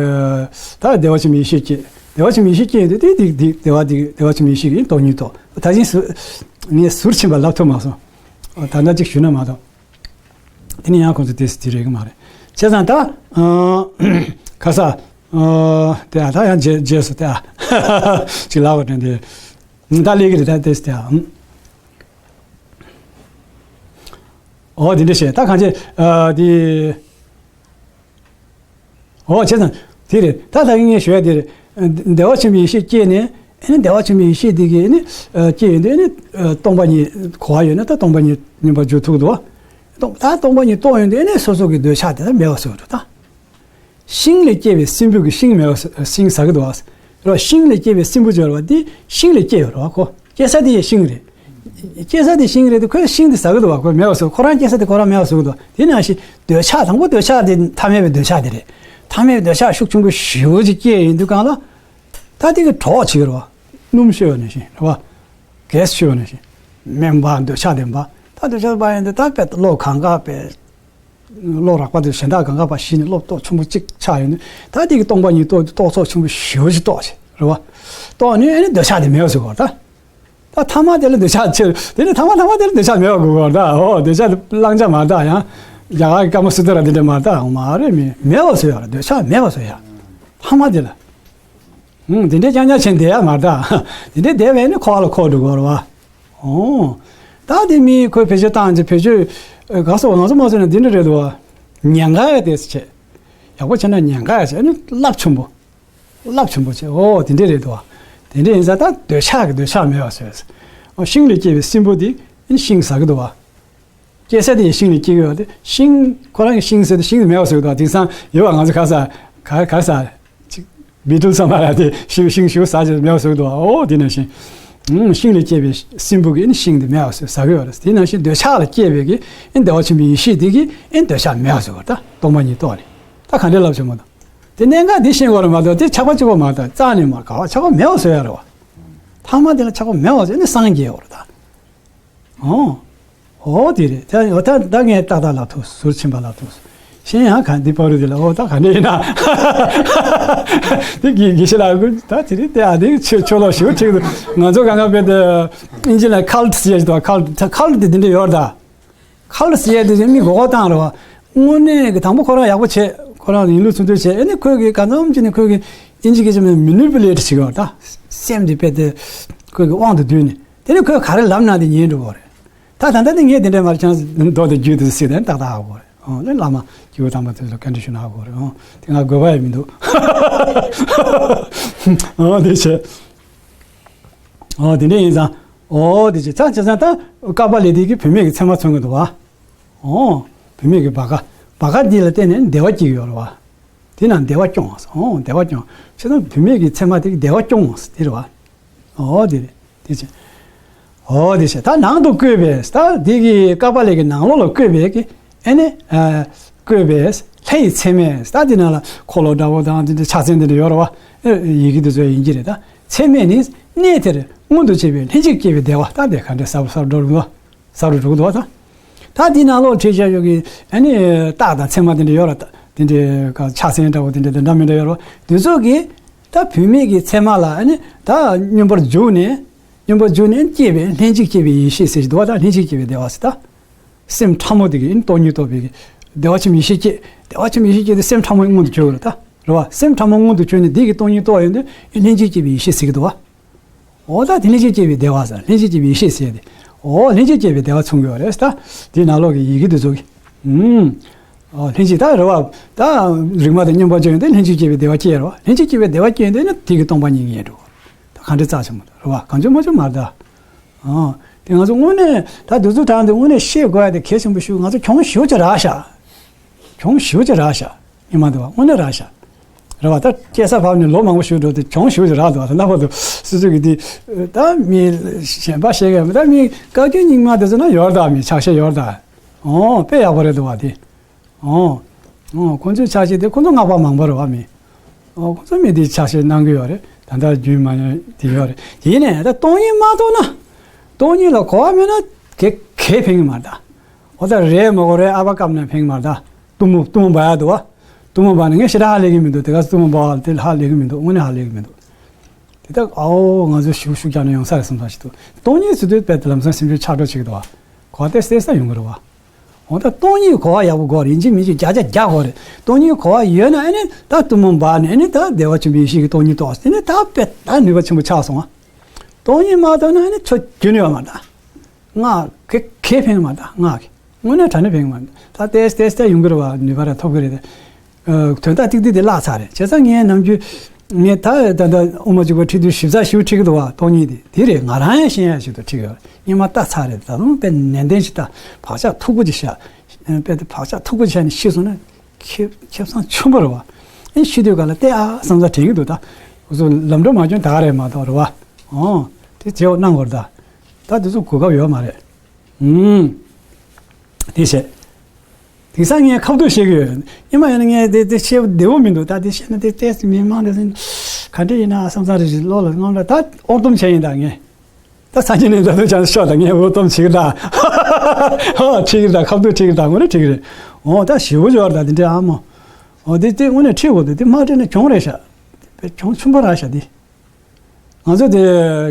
ད་བདེ་བ་ཆེན་པོའི་ཡེ་ཤེས་སྐྱེ། བདེ་བ་ཆེན་པོའི་ཡེ་ཤེས་སྐྱེ་ཡོང་དུས་དེ་དེ་དེ་བདེ་བ་དེ་བདེ་བ་ཆེན་པོའི་ཡེ་ཤེས་ཀྱི་སྟོང་ཉིད་རྟོགས། ད་གིན་ཟུར་ངས་ཟུར་ཕྱིན་པ་ལབ་ཐུབ་མ་སོང་། ད་ལྟ་གཅིག་ཞུས་ན་མ་གཏོགས། དེ་ནི་ཡང་ཁོང་ཚོ་དེ་དེ་རེད་གི་མ་རེད། བྱས་ཙང་ད་ཨ་ག་ས་ཨ་དེ་ཨ་ད་ཡང་རྗེས་རྗེས་སུ་དེ་ཨ་ཅིག་ལབ་པ་དྲན་དེ་ད་ལས་ཀྱི་རེད། ད་དེ་དེ་ཨ་ཨོ་དེ་འདྲ་བྱས། ད་གང་བྱས་ཨ་དེ་ཨོ་བྱས་ཙང་དེ་རེད། ད་ད་གིན་ངས་ཞུ་ཡ་དེ་རེད། བདེ་བ་ཆེན་པོའི་ཡེ་ཤེས་སྐྱེས་ནས། ཨ་ནི་བདེ་བ་ཆེན་པོའི་ཡེ་ཤེས་དེ་གིས་ཨ་ནི་ཨ་སྐྱེས་ཡོང་དུས་ཨ་ནི་ཨ་སྟོང་པ་ཉིད་གོ་བ་ཡོད་ན་ད་སྟོང་པ་ཉིད་མངོན་པར་གྱུར་ཐུབ་འདུག་བ། སྟོང་ད་སྟོང་པ་ཉིད་རྟོགས་ཡོང་དུས་ཨ་ནི་སོ་སོ་གི་འདོད་ཆགས་དེ་ད་མེད་པ་བཟོ་འགྲོ་ད། ཤིང་ལས་སྐྱེས་པའི་སྲིན་བུ་གི་ཤིང་མེད་པ་བཟོ་ཤིང་ཟ་གི་འདུག་བ། རེད་བ། ཤིང་ལས་སྐྱེས་པའི་སྲིན་བུ་ཅིག་ཡོད་རེད་བ། དེ་ཤིང་ལས་སྐྱེས་ཡོད་རེད་བ། ཁོ་སྐྱེ་ས་དེ་ཤིང་རེད། སྐྱེ་ས་དེ་ཤིང་རེད་དེ་ཁོས་ཤིང་དེ་ཟ་གི་འདུག་བ། ཁོས་མེད་པ་བཟོ། ཁོ་རང་སྐྱེ་ས་དེ་ཁོ་རང་མེད་པ་བཟོ་གི་འདུག་དེ་ནང་བཞིན་འདོད་ཆགས་དང་པོ་འདོད་ཆགས་དེ་ཐ་མལ་པའི་འདོད་ཆགས་དེ་རེད། ཐ་མལ་པའི་འདོད་ཆགས་ཤུགས་ཆེན་པོ་ཞེ་པོ་ཅིག་སྐྱེས་ཡོང་དུས་གང་ལ། ད་དེ་གི་གྲོགས་བྱེད་ཀྱི་རེད་བ། སྣུམ་ཤོར་བ་ནང་བཞིན་རེད་བ། གེ་སི་ཤོར་བ་ནང་བཞིན། སྨན་པ་འདོད་ཆགས་ལྡན་པ། ད་འདོད་ཆགས་པ་ཡིན་དུས་ད་དཔེ་བློ་གང་ག་དཔེ། བློ་རགས་པ་དེ་གཞན་དག་གང་ག་པ་ཞིག་ནས་བློ་ཏོག་ཆེན་པོ་གཅིག་ཆགས་ཡོང་དུས་ད་དེ་གི་སྟོང་པ་ཉིད་རྟོགས་རྟོགས་ཚོགས་ཆེན་པོ་ཞེ་པོ་ཅིག་རྟོགས་བྱེད་རེད་བ། རྟོགས་ནས་ཨ་ནི་འདོད་ཆགས་དེ་མེད་པ་བཟོ་དགོས་རེད་ད། ད་ཐ་མ་དེ་ལ་འདོད་ཆགས་ཆེ། དེ་ནི་ཐ་མ་ཐ་མ་དེ་ལ་འདོད་ཆགས་མེད་པ་དགོས་གོ་ད། ཨོ་འདོད་ཆགས་བླང་བྱ་མ་ད་ཡང་། རྒྱ་གར་གྱི་ཀ་མ་སུ་ཏྲ་དེ་འདྲ་མ་ད་མ་རེད། མི་མེད་པ་བཟོ་ཡ་རེད། འདོད་ཆགས་མེད་པ་བཟོ་ཡ། ཐ་མ་དེ་ལ། ཧུང་དེ་འདྲའི་རྐྱང་རྐྱང་བྱས་བསྡད་ཡ་མ་ད། དེ་འདྲའི་བསྡད་པས་ནི་འཁོར་བ་ལ་འཁོར་འགྲོ་གོ་རེད་བ། ཨོ། ད་དེ་མི་ཁོས་བེད་སྤྱོད་བཏང་ཅི་བེད་སྤྱོད་ག་སོ་ང་ཚོ་མ་བཟོས་ན་འདི་འདྲ་རེད་འདུག་བ། ཉེན་ཁ་ཡ་དེ་སུ་བྱེད། ཡག་པོ་བྱས་ན་ཉེན་ཁ་ཡ་བྱས་ནི་རླབས་ཆེན་པོ། རླབས་ཆེན་པོ་བྱས། ཨོ་དེ་འདྲས་རེད་འདུག་བ། དེ་འདྲས་ཡིན་ཙང་ད་འདོད་ཆགས་ཀྱི་འདོད་ཆགས་མེད་པ་བཟོས། ཨོ་ཤིང་ལས་སྐྱེས་པའི་སྲིན་བུ་དེ་ནི་ཤིང་ཟ་གི་འདུག་བ། སྐྱེ་ས་དེ་ཤིང་ལས་སྐྱེ་གི་ཡོད་དེ་ཤིང་ཁོ་རང་གི་ཤིང་ཟེར་དེ་ཤིང་དེ་མེད་པ་བཟོས་འདུག་བ། དེང་སང་ཡོད་བ་ང་ཚོ་ག་ས་ག་ག་ས་ཅིག་བི་ཊལ་བསམ་པ་ལ་དེ་ཤིང་ཤིང་ཞུ་ས་ཅིག་མེད་པ་བཟོས་འདུག་བ། ཨོ་དེ་ནང་བཞིན་ཤིང་ལས་སྐྱེས་པའི་སྲིན་བུ་གིས་ཤིང་དེ་མེད་པ་བཟོས་ཟ་གི་ཡོད་རེད། དེ་ནང་བཞིན་འདོད་ཆགས་ལ་སྐྱེས་པའི་གི་བདེ་བ་ཆེན་པོའི་ཡེ་ཤེས་དེ་གིས་འདོད་ཆགས་མེད་པ་བཟོས་པ་རེད། ད་སྟོང་པ་ཉིད་རྟོགས་ནས་ད་ག་འདྲའི་རླབས་ཆེན་པོ་དང་། དེ་གནད་འགག་འདི་ཤེས་དགོས་རེད་མ་གཏོགས་དེ་ཆགས་པ་གཅིག་པོ་མ་གཏོགས་རྩ་ནས་མ་ག་བ་ཆགས་པ་མེད་པ་བཟོ་ཡ་རེད་བ། ཐ་མ་དེ་ལ་ཆགས་པ་མེད་པ་བཟོས་ནས་སངས་རྒྱས་ཡོད་རེད་ད། ཨོ། ཨོ་དེ་རེད། ད་ཨོ་ད་ད་ངས་ཏག་ཏག་ལབ་ཐུབ། ཟུར་ཕྱིན་པ་ལབ་ཐུབ། གཞན་ཡང་ག་འདི་པ་རུ་དེ་ལ་ཨོ་ད་ག་འདྲ་ཡིན་ན། དེ་དགེ་དགེ་བཤེས་ལགས་ཀུན་ད་དེ་རེད་དེ་ཨ་དེ་ཆོས་ཆོས་ལོག་ཞིག་ཁྲིག་འདུག་ང་ཚོ་གང་ག་བས་དེ་ཨིན་ཇི་ལ་ཁལ་ཊི་ཟེར་ཡ་ཞིག་འདུག་ཁལ་ཊི་ཁལ་ཊི་དེ་འདི་འདྲ་ཡོད་རེད་ད། ཁལ་ཊི་ཟེར་ཡ་དེ་མི་མགོ་སྐོར་བཏང་རེད་བ། དངོས་གནས་ཀྱི་དང་པོ་ཁོ་རང་ཡག་པོ་བྱས། ཁོ་རང་ཡིན་ལུགས་ཚུལ་མཐུན་བྱས། ཨ་ནི་ཁོས་ཀྱི་གང་འཚམ་ཅིག་ནས་ཁོས་ཀྱི་ཨིན་ཇི་སྐད་ཆ་མེ་ནུ་པུ་ལེ་ཊི་བྱེད་ཀྱི་ཡོད་རེད་ད། སེམས་དེ་དཔེ་དེ་ཁོས་ཀྱི་དབང་དུ་བསྡུས་ནས། དེ་ནས་ཁོས་ག་རེ་ལབ་ན་དེ་ཉན་འགྲོ་གི་རེད། ད་ད་ལྟ་དེ་ངས་དེ་འདྲའི་མར་ཆང་མདོ་དེ་རྒྱུད་དེ་སྲིད་དེ་ཏག་ཏག་ཧ་གོ་རེད། ཨོ་ལེ་བླ་མ་སྐྱེས་བུ་དམ་པ་དེ་ཚོ་བཀའ་འདྲི་ཞུ་ན་ཧ་གོ་རེད། ཨོ་དེ་ང་དགོས་པ་ཡང་མི་འདུག་ཨོ་དེ་བྱས། ཨོ་དེ་འདྲ་ཡིན་ཙང་ཨོ་དེ་བྱས་ཙང་བྱས་ཙང་ད་ཀ་པ་ལེ་དེ་གི་བུད་མེད་ཀྱི་མཚན་མ་མཚོན་གི་འདུག་བ། ཨོ་བུད་མེད་ཀྱི་བ་ག་བ་ག་འདི་ལ་བརྟེན་ནས་བདེ་བ་སྐྱེ་གི་ཡོད་རེད་བ། དེ་ན་བདེ་བ་སྐྱོང་བ། ཨོ་བདེ་བ་སྐྱོང་བྱས་ཙང་བུད་མེད་ཀྱི་མཚན་མ་དེ་གི་བདེ་བ་སྐྱོང་བ་དེ་རེད་བ། ཨོ་དེ་རེད། དེ་བྱས། ཨོ་དེ་བྱས་ད་ནང་དུ་བཀོད་པས་ད་དེ་གི་ཀ་པ་ལེ་གི་ནང་ལོགས་ལ་བཀོད་པའི་གི་ཨེ་ནི་ཨ་བཀོད་པས་ལྷ་ཡི་མཚན་མས་ད་དེ་ནང་ལ་འཁོར་ལོ་འདྲ་བོ་དང་དེ་འདྲ་ཕྱག་མཚན་དེ་འདྲ་ཡོད་རེད་བ། ཨེ་ཡི་གེ་དེ་ཚོ་ཡིན་གྱི་རེད་ད། མཚན་མས་ནི་གནས་དེར་མངོན་དུ་བྱས་པའི་ལྷན་ཅིག་སྐྱེས་པའི་བདེ་བ་ད་དེ་ག་འདྲ་གསལ་པོ་གསལ་པོ་འགྲོ་རུང་བ། གསལ་པོ་འགྲོ་གི་འདུག་བ་ད། ད་དེའི་ནང་ལོགས་བྲིས་བཞག་ཡོད་ཀྱི་ཨ་ནི་རྟགས་དང་མཚན་མ་དེ་འདྲ་ཡོད་རེད་ད། དེ་འདྲའི་ག་ཕྱག་མཚན་འདྲ་བོ་དེ་འདྲ་དེ་འདྲ་མི་འདྲ་ཡོད་རེད་བ། དེ་ཚོ་གི་ད་བུད་མེད་ཀྱི་མཚན་མ་ལ་ཨ་ནི་ད་སྙོམས་པར་འཇུག་ནས་སྙོམས་པར་འཇུག་ནས་སྐྱེས་པའི་ལྷན་ཅིག་སྐྱེས་པའི་ཡེ་ཤེས་ཟེར་གྱི་འདུག་བ། ད་ལྷན་ཅིག་སྐྱེས་པའི་བདེ་བ་ཟེར་ད། སེམས་ཕྲ་མོ་དེ་གི་སྟོང་ཉིད་རྟོགས་པའི་གི་བདེ་བ་ཆེན་པོའི་ཡེ་ཤེས་སྐྱེས། བདེ་བ་ཆེན་པོའི་ཡེ་ཤེས་སྐྱེས་ཏེ་སེམས་ཕྲ་མོ་མངོན་དུ་གྱུར་གི་རེད་ད། རེད་བ། སེམས་ཕྲ་མོ་མངོན་དུ་གྱུར་ནས་དེ་གི་སྟོང་ཉིད་རྟོགས་ཡོང་དུས་ལྷན་ཅིག་སྐྱེས་པའི་ཡེ་ཤེས་ཟེར་གི་འདུག་བ། འོ་ད་དེ་ལྷན་ཅིག་སྐྱེས་པའི་བདེ་བ་ཟེར། ལྷན་ཅིག་སྐྱེས་པའི་ཡེ་ཤེས་ཟེར་ཏེ། འོ་ལྷན་ཅིག་སྐྱེས་པའི་བདེ་བ་མཚོན་གྱི་ཡོད་རེད་ད། དེའི་ནང་ལོགས་ཀྱི་ཡི་གེ་དེ་ཚོ་གི། ཨུམ། འོ་ལྷན་ཅིག་ད་རེད་བ། ད་རིག་མ་དང་མཉམ་པར་སྦྱོར་ཡོང་དུས་ལྷན་ཅིག་སྐྱེས་པའི་བདེ་བ་སྐྱེས་རེད་བ། ལྷན་ཅིག་སྐྱེས་པའི་བདེ་བ་སྐྱེས་ཡོང་དུས་ནི་དེ་གི་སྟོང་པ་ཉིད་ངེས་འགྲོ། ད་གང་འདྲ་རྩ་ཆེན་པོ་རེད་བ། གང་བྱུང་མ་བྱུང་མ་རེད་ད། ཨོ། དེ་ང་ཚོ་དངོས་གནས་ད་འདི་ཚོ་དྲངས་ཏེ་དངོས་གནས་ཤེས་དགོས་ཡ་དེ་གལ་ཆེན་པོ་ཞིག་ང་ཚོ་གྱོང་ཞེ་པོ་ཅིག་རག་ཤག་གྱོང་ཞེ་པོ་ཅིག་རག་ཤག་ཉི་མ་འདི་བ་དངོས་གནས་རག་ཤག་རེད་བ། ད་སྐྱེ་ས་བབས་ནས་ལོ་མང་པོ་ཞིག་འགྲོ་དུས་གྱོང་ཞེ་པོ་ཅིག་རག་འདུག་བ། ད་ལྟ་བར་དུ་སོ་སོ་གི་དེ་ད་མི་གཞན་པ་བཤད་གི་མི་ད་མི་བཀའ་བཀྱོན་རྙིང་མ་དེ་ཚོ་ན་ཡོད་རེད་ད། མི་ཆགས་ཞེན་ཡོད་རེད་ད། ཨོ་དཔེ་ཡག་པོ་རེད་འདུག་བ་དེ། ཨོ། ཨོ་ཁོང་ཚོའི་ཆགས་ཞེན་དེ་ཁོང་ཚོ་སྔགས་པ་མང་པོ་རེད་བ་མི། ཨོ་ཁོང་ཚོ་མི་དེ་ཆགས་ཞེན་གནང་གི་ཡོད་རེད། ད་ལྟ་རྒྱུན་མ་ཡོང་དེ་ཡོད་རེད། དེ་ཡིན་ནའི་ད་སྟོང་ཉིད་མ་རྟོགས་ན། སྟོང་ཉིད་ལ་གོ་བ་མེད་ན་གེ་གེ་ཕན་གི་མ་རེད་ད། འོ་ད་རས་མ་གོ་རས་ཨ་ཕ་བཀབ་ནས་ཕེང་མར་ད། གཏུམ་མོ་གཏུམ་མོ་འབར་ཡག་འདུག་བ། གཏུམ་མོ་འབར་ནས་ངས་ཞེ་དྲག་ཧ་ལས་ཀྱི་མི་འདུག་དེ་ག་གཏུམ་མོ་འབར་བ་དེ་ཧ་ལས་ཀྱི་མི་འདུག་དངོས་གནས་ཧ་ལས་ཀྱི་མི་འདུག་དེ་དག་ཨའོ་ང་ཚོ་ཤུགས་ཤུགས་རྒྱག་ན་ཡོང་ས་རེད་བསམ་ས་ཞིག་འདུག་སྟོང་ཉིད་ཟེར་དུས་དཔེ་དེ་ལམ་སང་སེམས་ཅན་ཆགས་འགྲོ་བྱེད་ཀྱི་འདུག་བ། གོ་བ་ཏོག་ཙམ་ཡོང་གི་རེད་བ། འོ་ད་སྟོང་ཉིད་གོ་བ་ཡག་པོ་དགོས་རེད། ཡིན་གཅིག་མིན་གཅིག་བརྒྱ་ཆ་བརྒྱ་དགོས་རེད། སྟོང་ཉིད་གོ་བ་ཡོད་ན་ཨ་ནི་ད་གཏུམ་མོ་འབར་ནས་ཨ་ནི་ད་བདེ་བ་ཆེན་པོའི་ཡེ་ཤེས་ཀྱི་སྟོང་ཉིད་རྟོགས་ཨ་ནི་ད་དཔེ་ད་ནུས་པ་ཆེན་པོ་ཆགས་སོང་ང་། སྟོང་ཉིད་མ་རྟོགས་ན་ཨ་ནི་ཆོ་རྒྱུན་ཡོད་མ་ད། སྔགས་ཀྱི་ཁེ་ཕན་མ་ད་སྔགས་ཀྱི་དངོས་གནས་དྲང་གནས་ཕན་མ་ད་ཏེས་ཏེས་ཏེ་ཡོང་གི་རེད་བ། ནུས་པ་ར་ཐོབ་གི་རེད། དོན་དག་ཏིག་ཏིག་དེ་བརླག་ཚར་རེད། བྱས་ཙང་ངས་ནམ་རྒྱུན་ངས་ད་ད་ད་དབུ་མ་འཇུག་པ་ཁྲིད་དུས་ཞིབ་ཚགས་ཞིབ་ཁྲིད་ཀྱི་འདུག་བ། སྟོང་ཉིད་དེ་དེ་རེད། ང་རང་ཡང་ཤེས་ཡ་ཞིག་ཏུ་ཁྲིད་ཡོད་རེད། སྔོན་མ་ལྟ་ཚར་རེད། ད་དུང་དཔེ་ནན་ཏན་ཞིག་ལྟ། བག་ཆགས་མཐུག་པོ་ཅིག་བཞག་དཔེ་དེ་བག་ཆགས་མཐུག་པོ་ཅིག་བཞག་ནས་ཤེས་སོང་ན་ཁེ་ཁེ་བཟང་ཆེན་པོ་རེད་བ། ཨེ་ཤི་དུས་ག་ལ་བལྟས་ཨ་བསམ་ས་དྲན་གྱི་འདུག་ད་འུ་ཚོ་ལམ་འགྲོ་མ་བྱོན་ད་ག་རེད་མ་གཏོགས་རེད་བ། ཨོ་དེ་བྱེད་འོ་གནང་དགོས་རེད་ད། ད་དེ་ཚོ་གོ་སྐབས་ཡོད་མ་རེད། ཨུམ། དེ་བྱས། དེང་སང་ངས་ཁ་བསྡུར་བཤད་ཀྱི་ཡོད། ཉི་མ་ཡིན་ན་ངས་དེ་དེ་བཤད་བདེ་བོ་མི་འདུག་ད་དེ་བཤད་ན་དེ་ཏོག་ཙམ་མི་མང་དེ་ཚོ་ག་འདྲ་ཡིན་ན་བསམ་ས་རེ་ཞིག་བློ་ལ་ངོམ་ལ་ད་ཨོར་སྡོམ་བྱས་ཡིན་ད་ངས། ད་སང་ཉིན་ནས་ད་དུང་ཅང་ཤོག་ད་ངས་ཨོར་སྡོམ་བྱེད་ཀྱི་ད། ཧ་ཁྲིད་ཀྱི་ད་ཁ་བསྡུར་ཁྲིད་ཀྱི་ད་ངོ་རེ་ཁྲིད་ཀྱི་རེད། འོ་ད་ཞི་བོ་འབྱོར་ད་དེ་འདྲའི་ཨ་མོ། འོ་དེ་དེ་དངོས་གནས་ཁྲིད་དགོས་འདུག་དེ་མ་ཁྲིད་ན་གྱོང་རེད་ཤག་དེ་གྱོང་ཆེན་པོ་རག་ཤག་དེ། ང་ཚོ་དེ་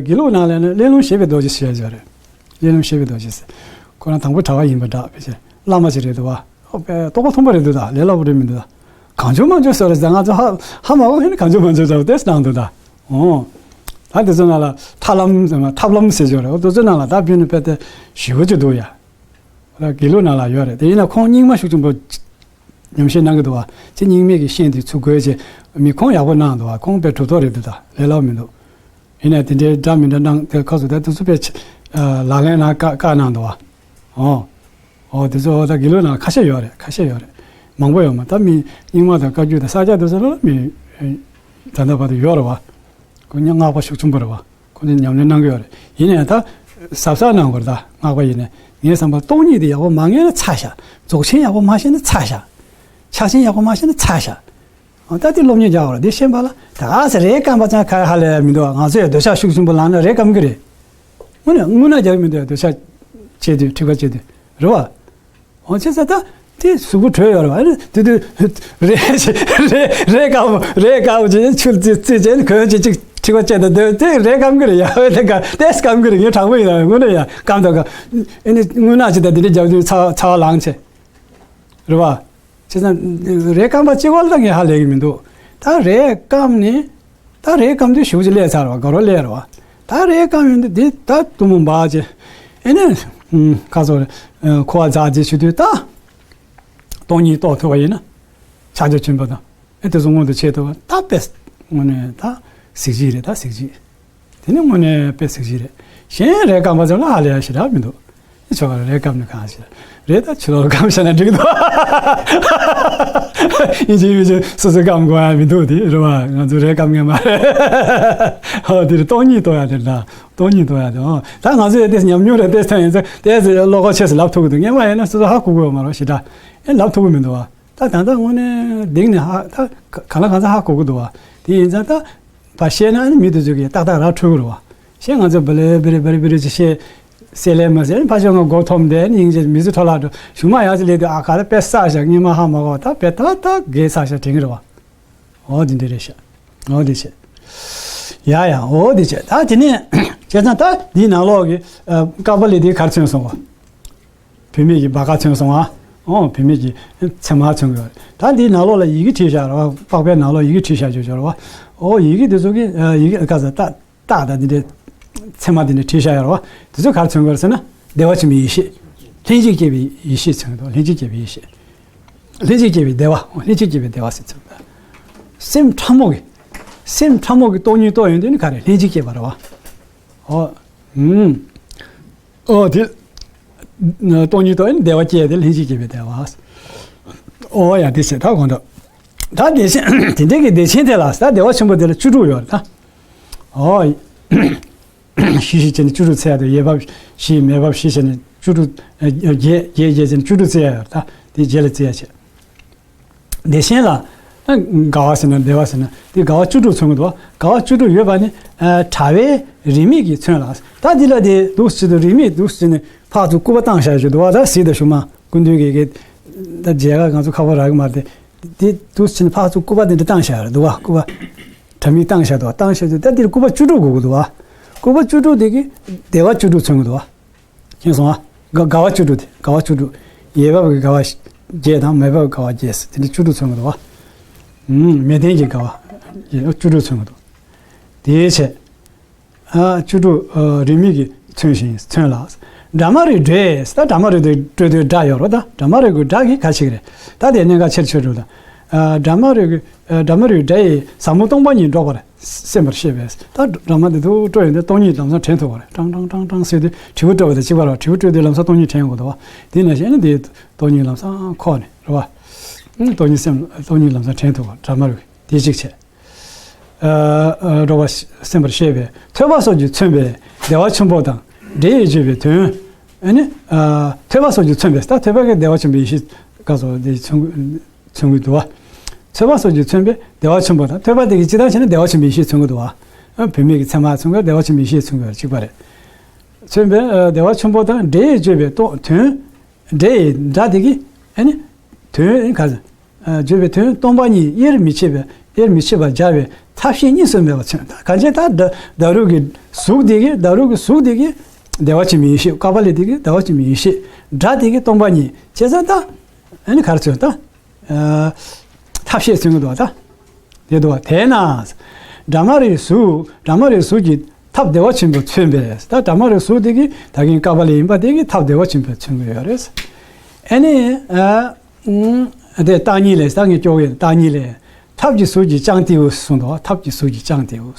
དགེ་ལུགས་ནང་ལ་ནི་གླེ་ལུང་བཞད་པའི་རྡོ་རྗེ་ཟེར་ཡ་ཅིག་ཡོད་རེད། གླེ་ལུང་བཞད་པའི་རྡོ་རྗེ་ཟེར། ཁོ་རང་དང་པོ་གྲྭ་པ་ཡིན་པ་འདྲ་ཕལ་ཆེར་བླ་མ་ཅིག་རེད་འདུག་བ། ཨོ་དཔེ་རྟོགས་པ་མཐོན་པོ་རེད་འདུག་ད་ལས་སླ་པོ་རེད་མི་འདུག་ད། གང་བྱུང་མང་བྱུང་ཟེར་རེད་ཟེར། ང་ཚོ་ཧ་ཧ་མ་གོ་ཧེ་ནི་གང་བྱུང་མང་བྱུང་ཟེར་བ་དེ་གནང་འདུག་ད། ཨོ། ད་དེ་ཚོ་ནང་ལ་ཐབས་ལམ་ཐབས་ལམ་ཟེར་ཅིག་ཡོད་རེད། ཨོ་དེ་ཚོ་ནང་ལ་ད་བྱས་ན་དཔེ་དེ་ཞི་བོ་ཅིག་འདུག་ཡ། ད་དགེ་ལུགས་ནང་ལ་ཡོད་རེད། དེ་ཡིན་ན་ཁོང་རྙིང་མ་ཤུགས་ཆེན་པོ་ཉམས་བཞེས་གནང་གི་འདུག་བ། ཅི་རྙིང་མའི་གི་ཤན་དེ་ཚུར་དགོས་ཅེས་མི་ཁུངས་ཡག་པོ་གནང་འདུག་བ། ཁོང་དཔེ་གྲུབ་ཐོབ་རེད་འདུག་ད་ལས་སླ་པོ་མི་འདུག་ཡིན་ནའི་དེ་འདྲའི་འདྲ་མི་འདྲ་གནང་དེ་ཁ་སུ་ད་དེ་ཚོ་དཔེ་ཆ་ལག་ལེན་ནང་བཀའ་བཀའ་གནང་འདུག་བ། ཨོ། ཨོ་དེ་ཚོ་ད་དགེ་ལུགས་ནང་ཁ་ཤས་ཡོད་རེད། ཁ་ཤས་ཡོད་རེད། མང་པོ་ཡོད་མ་ད་མི་རྙིང་མ་དང་བཀའ་བརྒྱུད་དང་ས་སྐྱ་དེ་ཚོ་ལ་མི་ད་ལྟ་བར་དུ་ཡོད་རེད་བ། ཁོ་ཉ་སྔགས་པ་ཤུགས་ཆེན་པོ་རེད་བ། ཁོ་ཚོས་ཉམས་ལེན་གནང་གི་ཡོད་རེད། ཡིན་ནའི་ད་གཟབ་གཟབ་གནང་དགོས་རེད། ད་སྔགས་པ་ཡིན་ནའི་ངའི་བསམ་པར་སྟོང་ཉིད་དེ་ཡག་པོ་མ་ངེས་ན་ཚར་བཞག་རྫོགས་ཆེན་ཡག་པོ་མ་ཤེས་ན་ཚར་བཞག་ཕྱག་ཆེན་ཡག་པོ་མ་ཤེས་ན་ཚར་བཞག་ཨ་ད་དེ་སློབ་གཉེར་རྒྱག་དགོས་རེད། དེ་ཤེས་པ་ལ་ད་ག་ཟེ་རས་སྐམ་པ་ཙང་ཁ་ཧ་ལས་ཡ་མི་འདུག་ང་ཚོས་འདོད་ཆགས་ཤུགས་ཆེན་པོ་ལངས་ན་རས་སྐམ་གི་རེད། དངོས་གནས་རྔུལ་ནག་རྒྱག་གི་མི་འདུག་འདོད་ཆགས་བྱེད་དུས་འཁྲིག་པ་བྱེད་དུས་རེད་བ། འོ་བྱས་ཙང་ད་དེ་གཟུགས་པོ་བྲོས་ཡོད་རེད་བ། ཨ་ནི་དེ་དུས་རས་རས་རས་དཀར་པོ་རས་དཀར་པོ་ཅིག་ཆུ་རྩི་རྩི་བྱས་ནས་གོན་ཅིག་ཅིག་འཁྲིག་པ་བྱས་ད་འདོད་དེ་རས་སྐམ་གི་རེད་ཡ། འོ་དེ་ག་ཏེས་སྐམ་གི་རེད། ངས་དྲང་པོ་ཡིན་ན་དངོས་གནས་ཡ་སྐམ་ད་ག་ཨ་ནི་རྔུལ་ནག་ཅིག་ད་དེ་འདྲ་རྒྱབ་དུས་ཚ་ཚ་བ་ལངས་བྱས་རེད་བ། བྱས་ཙང་རས་སྐམ་པ་གཅིག་པོ་ལ་ད་ངས་ཧ་ལས་ཀྱི་མི་འདུག་ད་རས་སྐམ་ནས་ད་རས་སྐམ་དུས་ཞེ་པོ་ཅིག་སླེབས་ཚར་བ། དགའ་རབ་སླེབས་རེད་བ། ད་རས་སྐམ་ཡོང་དུས་འདི་ད་གཏུམ་མོ་འབར་བྱས་ཨེ་ནས་ཁ་སོ་ཁོ་བ་འཛག་བྱས་བྱེད་དུས་ད་སྟོང་ཉིད་རྟོགས་ཐུབ་པ་ཡིན་ན་ཕྱག་རྒྱ་ཆེན་པོ་དང་ཨེ་དེ་ཚོ་མངོན་དུ་བྱེད་ཐུབ་པ་ད་དཔེ་དངོས་གནས་ད་གཟི་བརྗིད་རེད། ད་གཟི་བརྗིད། དེ་ནི་དངོས་གནས་དཔེ་གཟི་བརྗིད་རེད། གཞན་རས་སྐམ་པ་ཚོ་ལ་ཧ་ལས་ཡ་ཞེ་དྲག་མི་འདུག་ཨེ་ཆོ་ག་རས་སྐམ་ནི་གང་ཞིག་རེད། ད་ཕྱི་ལོགས་སྐམ་བཞག་ན་འགྲིག་འདུག་ཨིན་ཇི་ཡུལ་ཅན་སོ་སོ་སྐམ་དགོས་ཡ་མི་འདུག་དེ་རེད་བ། ང་ཚོ་རས་སྐམ་མཁན་མ་རེད། ཧོ་དེ་རེད། སྟོང་ཉིད་རྟོགས་ཡ་དེ་རེད། ད་སྟོང་ཉིད་རྟོགས་ཡ་དེ། ཨོ་ད་ང་ཚོ་ཡ་དེ་ཉམས་མྱོང་རེད། དེ་ཐོན་ཡིན་ཙང་དེ་ཚོ་བློ་ཁོག་ཆེ་སུ་ལབ་ཐུབ་ཀྱི་འདུག་སྔོན་མ་ཡིན་ན་སོ་སོ་ཧ་གོ་གི་ཡོད་མ་རེད་ཞེ་དྲག་ཨེ་ལབ་ཐུབ་ཀྱི་མི་འདུག་བ། ད་ད་ལྟ་དངོས་གནས་གདེང་ནས་ཧ་ད་ག་ག་ལ་གང་ཚ་ཧ་གོ་གི་འདུག་བ། དེ་ཡིན་ཙང་ད་བ་བཤད་ན་ནི་མི་དེ་ཚོ་གིས་ཏག་ཏག་ར་འཕྲོད་གི་རེད་བ། བཤད་ང་ཚོ་བ་ལེ་བི་རི་བི་རི་བི་རི་ཅིག་བཤད་སེ་ལེ་མ་ཟེར་ཕ་ཆོས་ང་མགོ་འཐོམ་དེ་ནི་ཡིན་ཅེས་མི་ཚོ་འཕྲོ་བརླག་འགྲོ་གཞུག་མ་ཡག་ཅིག་ལས་དུས་ཨ་ག་རེ་དཔེ་བསགས་བཞག་སྔོན་མ་ཧ་མ་གོ་ད་དཔེ་ད་ད་དགེ་བསགས་བཞག་དྲན་གི་རེད་བ། འོ་དེ་འདྲ་རེད་ཤག་འོ་དེ་བྱས། ཡ་ཡ་འོ་དེ་བྱས། ད་དེ་ནས་བྱས་ཙང་ད་འདིའི་ནང་ལོགས་ཀྱི་ཨ་བཀག་པ་ལས་དེ་ག་རེ་མཚོན་སོང་བ། བུད་མེད་ཀྱི་སྦ་ཁ་མཚོན་སོང་ཨ། ཨོ་བུད་མེད་ཀྱི་མཚན་མ་མཚོན་གྱི་ཡོད་རེད། ད་འདིའི་ནང་ལོགས་ལ་ཡི་གེ་བྲིས་བཞག་རེད་བ། པགས་པའི་ནང་ལོགས་ཡི་གེ་བྲིས་བཞག་ཅོ་ཅོ་རེད་བ། ཨོ་ཡི་གེ་འདི་ཚོ་གི་ཨ་ཡི་གེ་ཨ་ཀ་ས་ཏ་ཏ་ད་འདི་འདྲའི་མཚན་མ་འདི་འདྲའི་བྲིས་བཞག་ཡོད་རེད་བ། འདི་ཚོ་ག་རེ་མཚོན་གྱི་ཡོད་རེད་ཟེར་ན་བདེ་བ་ཆེན་པོའི་ཡེ་ཤེས། ལྷན་ཅིག་སྐྱེས་པའི་ཡེ་ཤེས་མཚོན་གྱི་འདུག་ལྷན་ཅིག་སྐྱེས་པའི་ཡེ་ཤེས། ལྷན་ཅིག་སྐྱེས་པའི་བདེ་བ། ལྷན་ཅིག་སྐྱེས་པའི་བདེ་བ་ཟེར་མཚོན་གྱི་འདུག་སེམས་ཕྲ་མོ་གི་སེམས་ཕྲ་མོ་གི་སྟོང་ཉིད་རྟོགས་ཡོང་དུས་ནི་ག་རེ་ལྷན་ཅིག་སྐྱེས་པ་རེད་བ། ཨོ། ཨུམ། ཨོ་དེ། སྟོང་ཉིད་རྟོགས་ཡིན་བདེ་བ་སྐྱེས་ཏེ་ལྷན་ཅིག་སྐྱེས་པའི་བདེ་བ། ཨོ་ཡ་དེ་ཟེར་ད་གོང་དུ། ད་བདེ་ཆེན་དེ་འདྲའི་གི་བདེ་ཆེན་དེ་ལ་ད་བདེ་བ་ཆེན་པོ་དེ་ལ་བཅུ་དྲུག་ཡོད་རེད་ད། ཨོ། བཞི་བཞི་བྱས་ནས་བཅུ་དྲུག་བརྩི་ཡ་དང་ཡས་བབས་བཞི་མས་བབས་བཞི་བྱས་ནས་བཅུ་དྲུག་བརྒྱད་བརྒྱད་བརྒྱད་བྱས་ནས་བཅུ་དྲུག་བརྩི་ཡ་ཡོད་རེད་ད། དེ་རྗེས་ལ་བརྩི་ཡ་བྱས། བདེ་ཆེན་ལ། ད་དགའ་བ་ཟེར་ན་བདེ་བ་ཟེར་ན་དེ་དགའ་བ་བཅུ་དྲུག་མཚོན་གྱི་འདུག་དགའ་བ་བཅུ་དྲུག་ཡོད་པ་ནི་ཨ་དྲ་བའི་རིས་མེད་ཀྱིས་མཚོན་ལ། ད་འདི་ལ་དེ་འདུག་ཟེར་དུས་རིས་མེད་འདུག་ཟེར་ནས་ཕར་ཚུར་སྐུར་པ་བཏང་བཞག་ཞུ་འདུག་བ། ད་གཟིགས་དང་ཞུ་མ། སྐུ་མདུན་གྱི་གི་ད་མཇལ་ཁ་ང་ཚོ་ཁ་པར་རག་གི་མ་རེད་དེ། དེ་དུས་ཕྱིན་ཕར་ཚུར་སྐུ་པར་དེ་འདྲ་བཏང་བཞག་རེད་འདུག་བ། སྐུ་པར་དྲ་མིག་བཏང་བཞག་འདུག་བ། བཏང་བཞག་དུས་ད་འདིར་སྐུ་པར་བཅུ་དྲུག་དགོས་ཀྱི་འདུག་བ། སྐུ་པར་བཅུ་དྲུག་དེ་གི་བདེ་བ་བཅུ་དྲུག་མཚོན་གྱི་འདུག་བ། མཁྱེན་སོང་ཨ། དགའ་དགའ་བ་བཅུ་དྲུག་དེ། དགའ་བ་བཅུ་དྲུག་ཡས་བབས་ཀྱི་དགའ་བ་བརྒྱད་དང་མས་བབས་ཀྱི་དགའ་བ་བརྒྱད་ཟེར་དེ་འདྲ་བཅུ་དྲུག་མཚོན་གྱི་འདུག་བ། ཨུམ། མས་བརྟན་གྱི་དགའ་བ་བརྒྱད་བཅུ་དྲུག་མཚོན་གྱི་འདུག་དེའི་ཕྱིར། ཨ། བཅུ་དྲུག་ཨ། རིས་མེད་ཀྱིས་མཚོན་ཞིང་མཚོན་ལ། སྒྲ་མ་རིག་སྒྲས་ད་སྒྲ་མ་རིག་ཏུ་སྤྲོས་དུས་སྒྲ་ཡོད་རེད་ད། སྒྲ་མ་རིག་གི་སྒྲ་གིས་ག་ཞིག་རེད། ད་དེ་གནད་འགག་ཆེར་ཆེར་འགྲོ་ད། ཨ། སྒྲ་མ་རིག་གི་ཨ། སྒྲ་མ་རིག་སྒྲ་ཡིས་ཟབ་མོ་སྟོང་པ་ཉིད་སྒྲོག་པར་སེམས་པར་བཤད་པས། ད་སྒྲ་མ་དེ་དུ་སྤྲོས་ཡོང་དུས་སྟོང་ཉིད་ལམ་སང་དྲན་ཐུབ་པ་རེད། ཀྲང་ཀྲང་ཀྲང་ཀྲང་ཟེར་དུས་དྲིལ་བུ་སྤྲོས་པ་དང་གཅིག་པ་རེད། དྲིལ་བུ་སྤྲོས་དུས་ལམ་སང་སྟོང་ཉིད་དྲན་ཡོང་གི་འདུག་བ། དེ་ནང་བཞིན་ནི་དེ་སྟོང་ཉིད་ལམ་སང་ཁོག་ནས་རེད་བ། སྟོང་ཉིད་སེམས་སྟོང་ཉིད་ལམ་སང་དྲན་ཐུབ་པ་སྒྲ་མ་རིག་དེ་གཅིག་བྱས། ཨ། ཨ། སྒྲོག་པ་སེམས་པར་བཤད་པས་ཐོས་པ་སོགས་ཀྱིས་མཚོན་པའི་བདེ་བ་ཆེན་པོ་དང་སྒྲ་ཡིས་བརྗོད་པའི་དོན། ཨ་ནི། ཨ། ཐོས་པ་སོགས་ཀྱིས་མཚོན་པས་ད་ཐོས་པ་གིས་བདེ་བ་ཆེན་པོའི་ཡེ་ཤེས་ག་སོགས་དེ་མཚོན་མཚོན་གྱི་འདུག་བ། ཐོས་པ་སོགས་ཀྱིས་མཚོན་པའི་བདེ་བ་ཆེན་པོ་དང་ཐོས་པ་དེ་གིས་ཇི་ལྟར་བྱས་ན་བདེ་བ་ཆེན་པོའི་ཡེ་ཤེས་མཚོན་གྱི་འདུག་བ། ཨ། བུད་མེད་ཀྱི་མཚན་མ་མཚོན་གྱི་བདེ་བ་ཆེན་པོའི་ཡེ་ཤེས་མཚོན་གྱི་བ་གཅིག་པ་རེད། མཚོན་པའི་ཨ། བདེ་བ་ཆེན་པོ་དང་སྒྲ་ཡིས་བརྗོད་པའི་དོན། སྒྲ་ཡི་སྒྲ་དེ་གིས་ཨ་ནི། དོན་ག་ཟེར། བརྗོད་པའི་དོན་སྟོང་པ་ཉིད་དབྱེར་མི་ཕྱེད་པའི་དབྱེར་མི་ཕྱེད་པར་སྦྱར་བའི་ཐབས་ཤེས་གཉིས་སུ་མེད་པ་མཚོན། གང་ཅི་ད་ད་རུང་གི་གཟུགས་དེ་གི་ད་རུང་གི་གཟུགས་དེ་གི་བདེ་བ་ཆེན་པོའི་ཡེ་ཤེས། ཀ་པཱ་ལ་དེ་གི་བདེ་བ་ཆེན་པོའི་ཡེ་ཤེས། སྒྲ་དེ་གི་སྟོང་པ་ཉིད་བྱས་ཙང་ད་ཨ་ནི་ག་རེ་མཚོན་ད། ཐབས་ཤེས་མཚོན་གི་འདུག་བ་ད། དེ་འདུག་བ། དེས་ན། སྒྲ་མ་རིག་གཟུགས། སྒྲ་མ་རིག་གཟུགས་ཀྱི་ཐབས་བདེ་བ་ཆེན་པོ་མཚོན་པས། ད་སྒྲ་མ་རིག་གཟུགས་དེ་གི་ད་གིན་ཀ་པཱ་ལ་ཡིན་པ་དེ་གི་ཐབས་བདེ་བ་ཆེན་པོ་མཚོན་གི་ཡོད་རེད། ཨ་ནི། ཨ། ཨུམ། དེ་བརྟག་གཉིས་ལས་ད་ངས་སྐྱོར་གི་བརྟག་གཉིས་ལས། ཐབས་ཀྱི་གཟུགས་ཀྱིས་ཀྱང་སྟེའུ་གསུངས་འདུག་ཐབས་ཀྱི་གཟུགས་ཀྱིས་ཀྱང་སྟེའུ།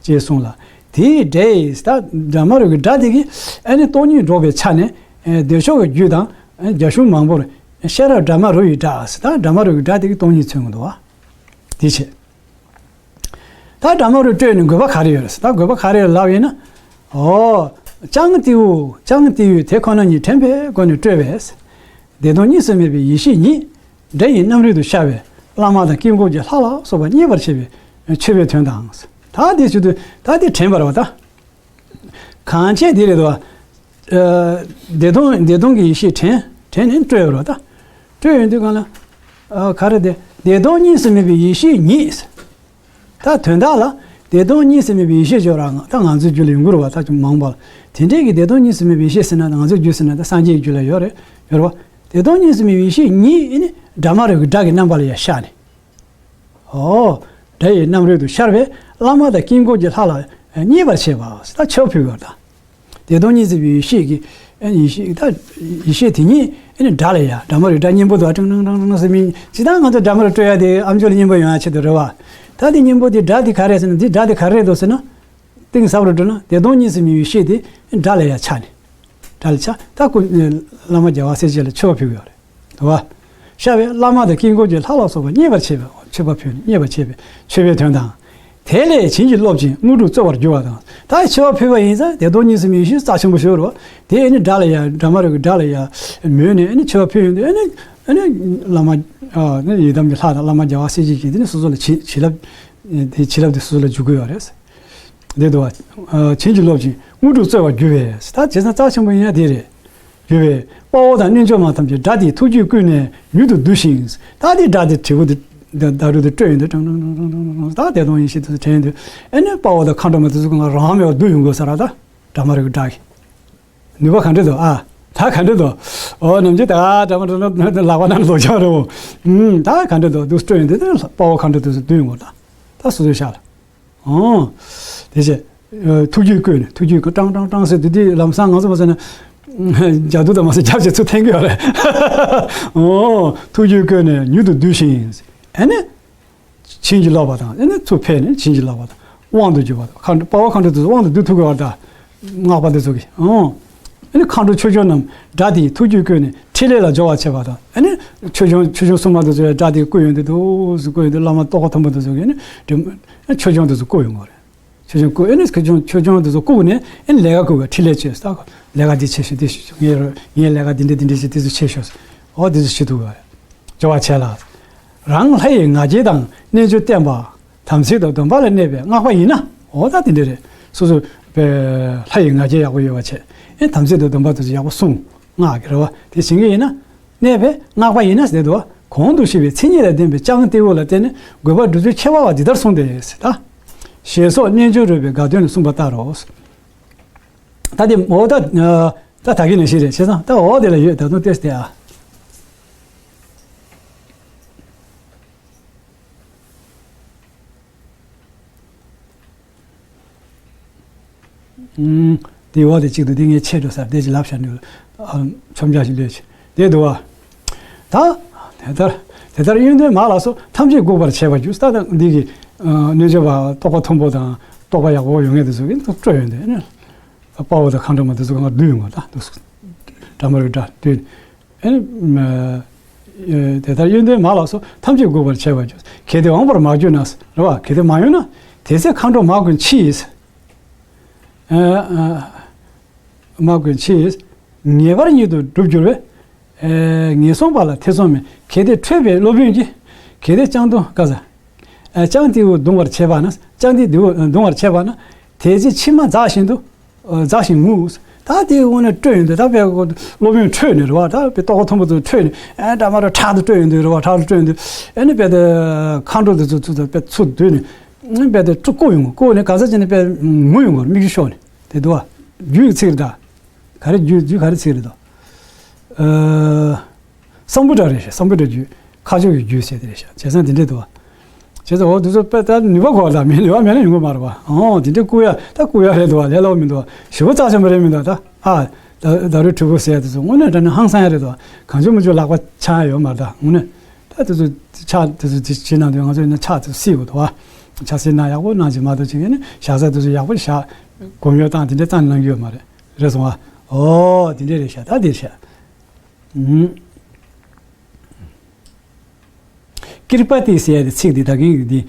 ཅེས་གསུངས་ལ། དེའི་སྒྲས་ད་སྒྲ་མ་རིག་གི་སྒྲ་དེ་གི་ཨ་ནི་སྟོང་ཉིད་སྒྲོག་པའི་ཆ་ནས་ཨ་བདེ་མཆོག་གི་རྒྱུད་དང་ཨ་རྒྱ་གཞུང་མང་པོར་ཤེས་རབ་སྒྲ་མ་རུ་ཡི་སྒྲ་ཟེར། ད་སྒྲ་མ་རུ་ཡི་སྒྲ་དེ་གི་སྟོང་ཉིད་མཚོན་གི་འདུག་བ། དེ་བྱས། ད་སྒྲ་མ་རུ་སྤྲོས་ནས་དགོས་པ་ག་རེ་ཡོད་རེད་ཟེར། ད་དགོས་པ་ག་རེ་ཡོད་ལབ་ཡིན་ན། ཨོ། ཀྱང་སྟེའུ། ཀྱང་སྟེའུ་དེ་ཁོ་ན་ཉིད་དྲན་པའི་སྒོ་ནས་སྤྲོས་པས། བདེ་སྟོང་གཉིས་སུ་མེད་པའི་ཡེ་ཤེས་ཉིད། སྒྲ་ཡི་རྣམ་རོལ་དུ་ཤར་བས་བླ་མ་དང་དཀྱིལ་འཁོར་གྱི་ལྷ་ལ་སོགས་པ་མཉེས་པར་བྱེད་པའི་མཆོད་པའི་དོན་དང་། ད་དེ་བྱེད་དུས་ད་དེ་དྲན་པར་བ་ད། གང་བྱས་དེ་རེད་དོ། ཨ། བདེ་སྟོང་བདེ་སྟོང་གི་ཡེ་ཤེས་དྲན་དྲན་ནས་སྤྲོས་ཡོད་རེད་བ་ད། སྤྲོས་ཡོང་དུས་གང་ལ། ཨ། ག་རེ་དེ། བདེ་སྟོང་གཉིས་སུ་མེད་པའི་ཡེ་ཤེས་ཉིད། ད་དོན་དག་ལ་བདེ་སྟོང་གཉིས་སུ་མེད་པའི་ཡེ་ཤེས་སྦྱོར་རང་ད་ང་ཚོའི་རྒྱུད་ལ་ཡོང་གི་རེད་བ། ད་ཅུང་མང་པ་ལ། དེ་འདྲའི་གི་བདེ་སྟོང་གཉིས་སུ་མེད་པའི་ཡེ་ཤེས་ཟེར་ན་ད་ང་ཚོའི་རྒྱུད་ཟེར་ན་ད་སངས་རྒྱས་ཀྱི་རྒྱུད་ལ་ཡོད་རེད་ཡོད་རེད་བ། བདེ་སྟོང་གཉིས་སུ་མེད་པའི་ཡེ་ཤེས་ཉིད་ཨེ་ནི་སྒྲ་མ་རིག་གི་སྒྲ་གི་རྣམ་པ་ལ་ཡང་ཤར་ནས། ཨོ། སྒྲ་ཡི་རྣམ་རོལ་དུ་ཤར་བས་བླ་མ་དང་དཀྱིལ་འཁོར་གྱི་ལྷ་ལ་མཉེས་པར་བྱེད་པ། ད་མཆོད་པ་ཕུལ་བར་དང་། བདེ་སྟོང་གཉིས་སུ་མེད་པའི་ཡེ་ཤེས་ཀྱི་ཡེ་ཤེས་ད་ཡེ་ཤེས་དེ་ཉིད་ཨེ་ནི་སྒྲ་ལ་ཡང་སྒྲ་མ་རིག་སྒྲ་སྙན་པོ་དང་ཀྲང་ཀྲང་ཀྲང་ཀྲང་ཟེར་མིན་ཇི་ལྟར་ང་ཚོ་སྒྲ་མ་རིག་སྤྲོད་ཡ་དེ་ཨམ་ཅོག་ལ་སྙན་པོ་ཡོང་ཡ་ཆེད་དུ་རེད་བ། ད་དེ་སྙན་པོ་དེ་སྒྲ་དེ་ག་རེ་ཟེར་ན་དེ་སྒྲ་དེ་ག་རེ་རེད་འདུག་ཟེར་ན། གཏིང་ཟབ་རུ་འགྲོ་ན་བདེ་སྟོང་གཉིས་སུ་མེད་པའི་ཡེ་ཤེས་དེ་སྒྲ་ལ་ཡང་ཆགས་ནས། སྒྲ་ལ་ཆགས་ད་ཀུན་བླ་མ་རྒྱལ་བ་སྲས་བཅས་ལ་མཆོད་པ་ཕུལ་གྱི་ཡོད་རེད། དུ་བ། ཤར་བས་བླ་མ་དང་དཀྱིལ་འཁོར་གྱི་ལྷ་ལ་སོགས་པ་མཉེས་པར་བྱེད་པའི་མཆོད་པ་ཕུལ་ནས་མཉེས་པར་བྱེད་པའི་མཆོད་པའི་དོན་དང་། དེ་ལས་བྱིན་གྱིས་རློབ་ཅིང་དངོས་གྲུབ་སྩོལ་བར་འགྱུར་བ་དང་། ད་མཆོད་པ་ཕུལ་བ་ཡིན་ཙང་བདེ་སྟོང་གཉིས་སུ་མེད་པའི་ཡེ་ཤེས་རྩ་ཆེན་པོ་ཞིག་རེད་བ། དེ་ཨེ་ནི་སྒྲ་ལ་ཡང་སྒྲ་མ་རིག་གི་སྒྲ་ལ་ཡང་མོས་ནས་ཨེ་ནི་མཆོད་པ་ཕུལ་ཡོང་དུས་ཨེ་ནི་ཨེ་ནི་བླ་མ་ཨ་ནི་ཡི་དམ་གྱི་ལྷ་དང་བླ་མ་རྒྱལ་བ་སྲས་བཅས་ཀྱིས་དེ་ནི་སོ་སོ་ལ་བྱིན་བྱིན་རླབས་དེ་བྱིན་རླབས་དེ་སོ་སོ་ལ་འཇུག་གི་ཡོད་རེད། འདི་འདུག་བ། བྱིན་གྱིས་རློབ་ཅིང་དངོས་གྲུབ་སྩོལ་བར་འགྱུར་བས། ད་བྱས་ཙང་རྩ་ཆེན་པོ་ཡིན་ན་དེ་རེད། འགྱུར་བས་དཔའ་བོ་དང་རྣལ་འབྱོར་མ་ཐམས་ཅད་སྒྲ་དེའི་ཐུགས་རྒྱུད་ཀུན་ནས་མྱུར་དུ་བསྡུས་ཤིང་། ད་དེ་སྒྲ་དེ་དྲིལ་བུ་དེ་ད་རུ་དེ་སྤྲོད་ཡོང་དུས་ཀྲང་ཀྲང་ཀྲང་ཀྲང་ད་བདེ་སྟོང་ཡེ་ཤེས་དེ་ཚོ་དྲན་ཡོང་དུས་ཨེ་ནི་དཔའ་བོ་དང་མཁའ་འགྲོ་མ་དེ་ཚོ་ཀུན་ལ་རང་མེད་པར་བསྡུས་ཡོང་དགོས་ས་ར། ད་སྒྲ་མ་རིག་གི་སྒྲ་གི་ནུས་པ་ག་འདྲ་འདུག་ཨ། ད་ག་འདྲ་འདུག་ཨོ་ནམ་རྒྱུན་ད་སྒྲ་མ་རིག་ན་ལག་པ་ན་ལོ་ཆགས་རེད། ཨུམ་ད་ག་འདྲ་འདུག་དུ་སྤྲོད་ཡོང་དུས་ད་དཔའ་བོ་མཁའ་འགྲོ་དེ་ཚོ་བསྡུས་ཡོང་དགོས། ད་ད་སོ་སོའི་ཤ་ལ། ཨོ། དེ་བྱས། ཨ། ཐུགས་རྒྱུད་བཀོད་ནས་ཐུགས་རྒྱུད་བཀོད་ཀྲང་ཀྲང་ཀྲང་ཟེར་དུས་དེ་ལམ་སང་ང་ཚོ་མ་ཟེར་ན། ཇ་དུ་དང་མ་ཟེར་རྒྱབ་བྱས་ཚུར་འཐེན་གི་ཡོད་རེད། ཨོ། ཐུགས་རྒྱུད་བཀོད་ནས་མྱུར་དུ་བསྡུས་ཤིང་། ཨ་ནི། བྱིན་གྱིས་རློབ་པ་དང་ཨ་ནི་ཚུར་ཕེབས་ནས་བྱིན་གྱིས་རློབ་པ་དང་དབང་དུ་གྱུར་པ་དང་མཁའ་འགྲོ་དཔའ་བོ་མཁའ་འགྲོ་དེ་ཚོ་དབང་དུ་བསྡུ་ཐུབ་ཀྱི་ཡོད་རེད་ད། སྔགས་པ་དེ་ཚོ་གིས། ཨོ། ཨ་ནི་མཁའ་འགྲོ་ཆོས་སྐྱོང་རྣམས་སྒྲ་དེའི་ཐུགས་རྒྱུད་བཀོད་ནས་ཕྲིན་ལས་ལ་སྦྱོར་བར་བྱེད་པ་དང་ཨ་ནི་ཆོས་སྐྱོང་ཆོས་སྐྱོང་སྲུང་མ་དེ་ཚོས་སྒྲ་དེ་བཀོད་ཡོང་དུས་འདུག་སེ་བཀོད་ཡོང་དུས་བླ་མ་ཏོག་དཀར་ཐོན་པ་དེ་ཚོ་གིས་ཨ་ནི་ཆོས་སྐྱོང་དེ་ཚོ་བཀོད་ཡོང་གི་རེད། ཆོས་སྐྱོང་བཀོད་ཨེ་ནི་ཆོས་སྐྱོང་ཆོས་སྐྱོང་དེ་ཚོ་བཀུག་ནས་ཨེ་ནི་ལས་ཀ་བཀུག་ག་ཕྲིན་ལས་བཅོས་ས། ལས་ཀ་འདི་བྱེད་ཤོག་འདི་བྱེད་ཤོག་ངའི་ངའི་ལས་ཀ་འདི་འདྲ་འདི་འདྲ་བྱེད་འདི་ཚོ་བྱེད་ཤོག་ཨོ་འདི་ཚོ་བྱེད་ཐུབ་ག་སྦྱོར་བ་བྱས་ལ། རང་ལྷ་ཡི་ང་རྒྱལ་དང་རྣལ་འབྱོར་བརྟན་པ་དམ་ཚིག་དང་སྡོམ་པ་ལ་གནས་པའི་སྔགས་པ་ཡིན་ན་ཨོ་ད་དེ་འདྲ་རེད། སོ་སོ་པའི་ལྷ་ཡི་ང་རྒྱལ་ཡག་པོ་ཡོད་པ་བྱས་ཨེ་དམ་ཚིག་དང་སྡོམ་པ་དེ་ཚོ་ཡག་པོ་སྲུང་སྔགས་ཀྱི་རེད་བ་དེ་བྱེད་མཁན་ཡིན་ན། གནས་པའི་སྔགས་པ་ཡིན་ན་ཟེར་དུས། གོང་དུ་ཞུས་པའི་མཚན་ཉིད་ལ་ལྡན་པའི་ལྕང་ཏེའུ་ལ་བརྟེན་ནས་དགོས་པ་སྒྲུབ་ཚུལ་ཁྱད་པར་བ་འདི་ལྟར་གསུངས་ཏེ། ད་ཞེས་སོགས་རྣལ་འབྱོར་རོལ་པའི་དགའ་སྟོན་ལས་གསུངས་པ་ལྟར་རོ། ད་དེ་འོ་ད་ད་ད་གིན་ནས་ཤེས་རེད། བྱས་ཙང་ད་འོ་དེ་ལ་ཡོད། ད་དུང་ཏོག་ཙམ་དེ་ཨ། ཨུམ། དེའི་འོག་དེ་གཅིག་ཏུ་དེ་ངས་ཆད་འགྲོ་ས་རེད། དེ་ཅིག་ལབ་བཞག་འདུག་ཨ། མཚམས་སྦྱར་ཞིག་ལོས་ཆེ་དེ་འདུག་བ། ད་དེ་ལྟར་དེ་ལྟར་ཡོན་ཏན་མ་ལ་སོགས་ཐམས་ཅད་འགུགས་པར་བྱེད་པར་འགྱུར། ད་ད་འདི་གི་ཨ། རྣལ་འབྱོར་པ་རྟོགས་པ་མཐོན་པོ་དང་རྟོགས་པ་ཡག་པོ་ཡོད་མཁན་དེ་ཚོ་གིས་སྤྲོ་ཡོང་དུས་ནི། དཔའ་བོ་དང་མཁའ་འགྲོ་མ་དེ་ཚོ་གང་བསྡུས་ཡོང་བ། ད་འདུག་སེ་སྒྲ་མ་རུ་སྒྲ་བསྡུས། ཨེ། དེ་ལྟར་ཡོན་ཏན་མ་ལ་སོགས་ཐམས་ཅད་འགུགས་པར་བྱེད་པར་འགྱུར། གལ་ཏེ་འོངས་པར་མ་གྱུར་ན། རེད་བ། གལ་ཏེ་མ་ཡོང་ན། དེ་ཚེ་མཁའ་འགྲོ་མ་ཀུན་མཆིས། ཨ། ཨ། མ་ཀུན་མཆིས། ངེས་པར་ཉིད་དུ་འགྲུབ་འགྱུར་བས། ཨེ། ངན་སོང་པ་ལ་ཐེ་ཚོམ་མེད། གལ་ཏེ་ཁྲོས་པའི་སློབ་དཔོན་གྱིས། གལ་ཏེ་ལྕང་ཏུ་ཀ་ས། ཨ། ལྕང་ཏེའུ་གདུང་བར་བྱེད་པ་ན། ལྕང་ཏེའུ་གདུང་བར་བྱེད་པ་ན། དེ་ཚེ་མཆིལ་མ་འཛག་བཞིན་དུ། ཨ། འཛག་ཞིང་ངུ། ད་དེའི་དབང་ནས་སྤྲོ་ཡོང་དུས། ད་དཔེ་སློབ་དཔོན་ཁྲོས་ནས་རེད་བ། ད་དཔེ་རྟོགས་པ་མཐོན་པོ་ཚོ་ཁྲོས་ནས། ཨེ། འདྲ་མ་འདྲ་ཁྲག་ཏུ་སྤྲོ་ཡོང་དུས་རེད་བ། ཁྲག་ཏུ་སྤྲོ་ཡོང་དུས། ཨེ་ནི་དཔེ་དེ་མཁའ་འགྲོ་དེ་ཚོ་ཚུར་དེ་དཔེ་ཚུར་བསྡུས་ནས། ཨེ། དཔེ་དེ་ཚུར་བཀུག་ཡོང་། བཀུག་ནས་ག་ས་ཅི་ནས་དཔེ་ངུ་ཡོང་གི། མིག་ཆུ་ཤོར་ནས་དེ་འདུག་བ། རྒྱུད་ཀྱི་ཚིག་རེད་ད། ག་རེ་རྒྱུད། རྒྱུད་ག་རེ་ཚིག་རེད་དོ། ཨ། སམ་བྷོ་ཊ་རེད་ཤག་སམ་བྷོ་ཊ་རྒྱུད། ཁ་ཕྱོགས་ཀྱི་རྒྱུད་ཟེར་དེ་རེད་ཤག་བྱས་ཙང་དེ་འདྲས་འདུག་བ། བྱས་ཙང་འོ་དེ་ཚོ་དཔེ་ད་ནུས་པ་གོ་བ་ལ་མེད། ནུས་པ་མེད་ན་ཡོང་གི་མ་རེད་བ། ཨོ་དེ་འདྲས་བཀུག་ཡ་ད་བཀུག་ཡ་རེད་འདུག་བ། ལས་སླ་པོ་མི་འདུག་བ། ཞེ་པོ་རྩ་ཆེན་པོ་རེད་མི་འདུག་ད། ཨ། ད་ད་རུ་གྲུ་བོ་ཟེར་དེ་ཚོ་དངོས་གནས་དྲང་གནས་ཧང་སང་ཡ་རེད་འདུག་བ། གང་བྱུང་མི་བྱུང་ལག་པ་འཆང་ཡ་ཡོད་མ་རེད་ད། དངོས་གནས་ད་དེ་ཚོ་ཕྱག་དེ་ཚོ་དེ་བྱེད་ན་འདོད། ང་ཚོ་ཡིན་ན་ཕྱག་དེ་ཚོ་བསིལ་དགོས་འདུག་བ། ཕྱག་བསིལ་གནང་ཡག་པོ་གནང་བྱས་མ་གཏོགས་ཅིག་ཡིན་ན་ཞག་ས་དེ་ཚོ་ཡག་པོ་བཞག་སྒོམ་ཡོད་སྟངས་དེ་འདྲས་བཏང་གནང་གི་ཡོད་མ་རེད། རེད་སོང་ཨ། ཨོ་དེ་འདྲས་རེད་ཤག་ད་དེ་ཤག་ཨུམ། ཀིར་པ་ཏི་ཟེར་ཡ་དེ་ཚིག་འདི་ད་གིན་གྱི་འདི་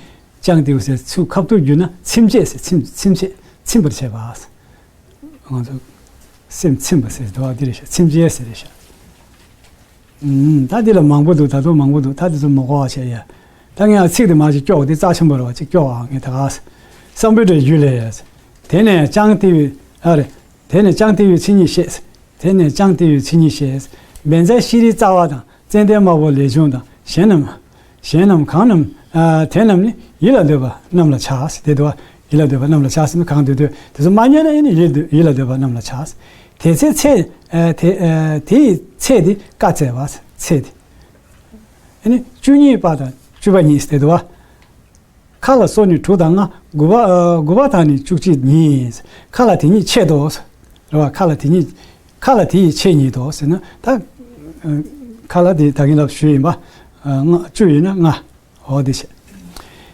ལྕང་ཏེའུ་ཟེར་ཚུར་ཁ་ཐུག་བསྒྱུར་ན་ཚིམ་བྱེད་ཟེར། ཚིམ་ཚིམ་བྱེད། ཚིམ་པར་བྱེད་པ། ང་ཚོ་སེམས་ཚིམ་པ་ཟེར་དོ་འདི་རེད་ཤག་ཚིམ་བྱེད་ཟེར་རེད་ཤག་ཨུམ། ད་འདི་ལ་མང་པོ་འདུག་ད་དུང་མང་པོ་འདུག་ད་འདི་ཚོ་མ་གོ་བ་བྱས་ཡ། ད་ངས་ཚིག་འདི་མ་ཅིག་སྐྱོག་འདི་རྩ་ཆེན་པོ་རེད་བ། ཅིག་སྐྱོག་ཨ། ངས་ད་ག་སམ་བྷོ་ཊའི་རྒྱུད་ལས། དེ་ནས་ལྕང་ཏེའུའི། ཨ་རེད། དེ་ནས་ལྕང་ཏེའུའི་མཚན་ཉིད་བཤད། དེ་ནས་ལྕང་ཏེའུའི་མཚན་ཉིད་བཤད། བཛྲ་ཤྲཱི་རྩ་བ་དང་ཙནྡན་དམར་པོ་ལས་བྱུང་དང་། གཞན་རྣམས། གཞན་རྣམས་གང་རྣམས། ཨ། དེ་རྣམས་ནི་ཡིད་ལ་འདོད་པ་རྣམས་ལ་བྱ་ཟེར་དེ་འདུག་བ། ཡིད་ལ་འདོད་པ་རྣམས་ལ་བྱ་ཟེར་ན་གང་འདོད་འདོད་དེ་ཚོ་མ་རྙེད་ན་ཨེ་ནི་ཡིད་ལ་འདོད་ཡིད་ལ་འདོད་པ་རྣམས་ལ་བྱ་ཟེར། དེ་ཚེ་ཚེ། ཨ། དེ། ཨ། དེ་ཡི་ཚེ་འདི་བཀའ་སྩལ་བ་ཟེར། ཚེ་འདི། ཨེ་ནི་བཅུ་གཉིས་པ་དང་བཅུ་པ་གཉིས་ཟེར་དེ་འདུག་བ། ཁ་ལ་སོགས་ནི་དྲུག་དང་ལྔ། དགུ་པ། ཨ། དགུ་པ་དང་ནི་བཅུ་གཅིག་ཉིད། ཁ་ལ་དེ་ཉིད་ཆེད་དོ། རེད་བ། ཁ་ལ་དེ་ཉིད། ཁ་ལ་དེ་ཡི་ཆེད་ཉིད་དོ་ཟེར་ན་ད། ཨ། ཁ་ལ་དེ་ད་གིན་ལབ་ཞུས་ཡིན་པ། ཨ། ལྔ། བཅུ་ཡིན་ན་ལྔ། འོ་དེ་བྱས།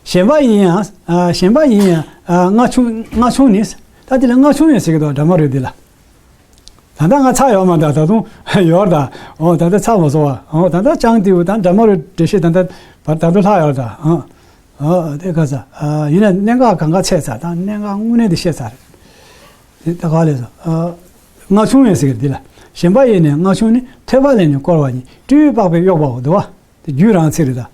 གཞན་པ་ཡིན་ཡང་། ཨ། གཞན་པ་ཡིན་ཡང་། ཨ། སྔགས་ཆུང་། སྔགས་ཆུང་ནི། ད་དེ་ལ་སྔགས་ཆུང་ཡང་ཟེར་གི་འདུག་འདྲ་མ་རེད་འདི་ལ། ད་ལྟ་ང་ཚར་ཡོད་མ་ད། ད་དུང་ཡོད་ད། འོ་ད་ལྟ་ཚར་མ་སོང་བ། འོ་ད་ལྟ་ལྕང་ཏེའུ་དང་འདྲ་མ་རུ་འགྲེལ་བཤད་ད་ལྟ་བར་ད་དུང་ལྷག་ཡོད་ད། ཨ། འོ་དེ་ག་ས། ཨ། ཡིན་ན་གནད་འགག་གང་ག་ཚད་ཚར་དང་གནད་འགག་དངོས་གནས་དེ་བཤད་ཚར་རེད། དེ་ད་ག་ལས་སོ། ཨ། སྔགས་ཆུང་ཡང་ཟེར་གི་འདི་ལ། གཞན་པ་ཡིས་ནི་སྔགས་ཆུང་ནི། ཐོས་པ་ལས་ནི་བསྐོར་བ་ཉིད། སྤྲེའུས་སྤགས་པས་གཡོགས་པའོ་འདུག་བ། དེ་རྒྱུད་རང་ཚིག་རེད་ད།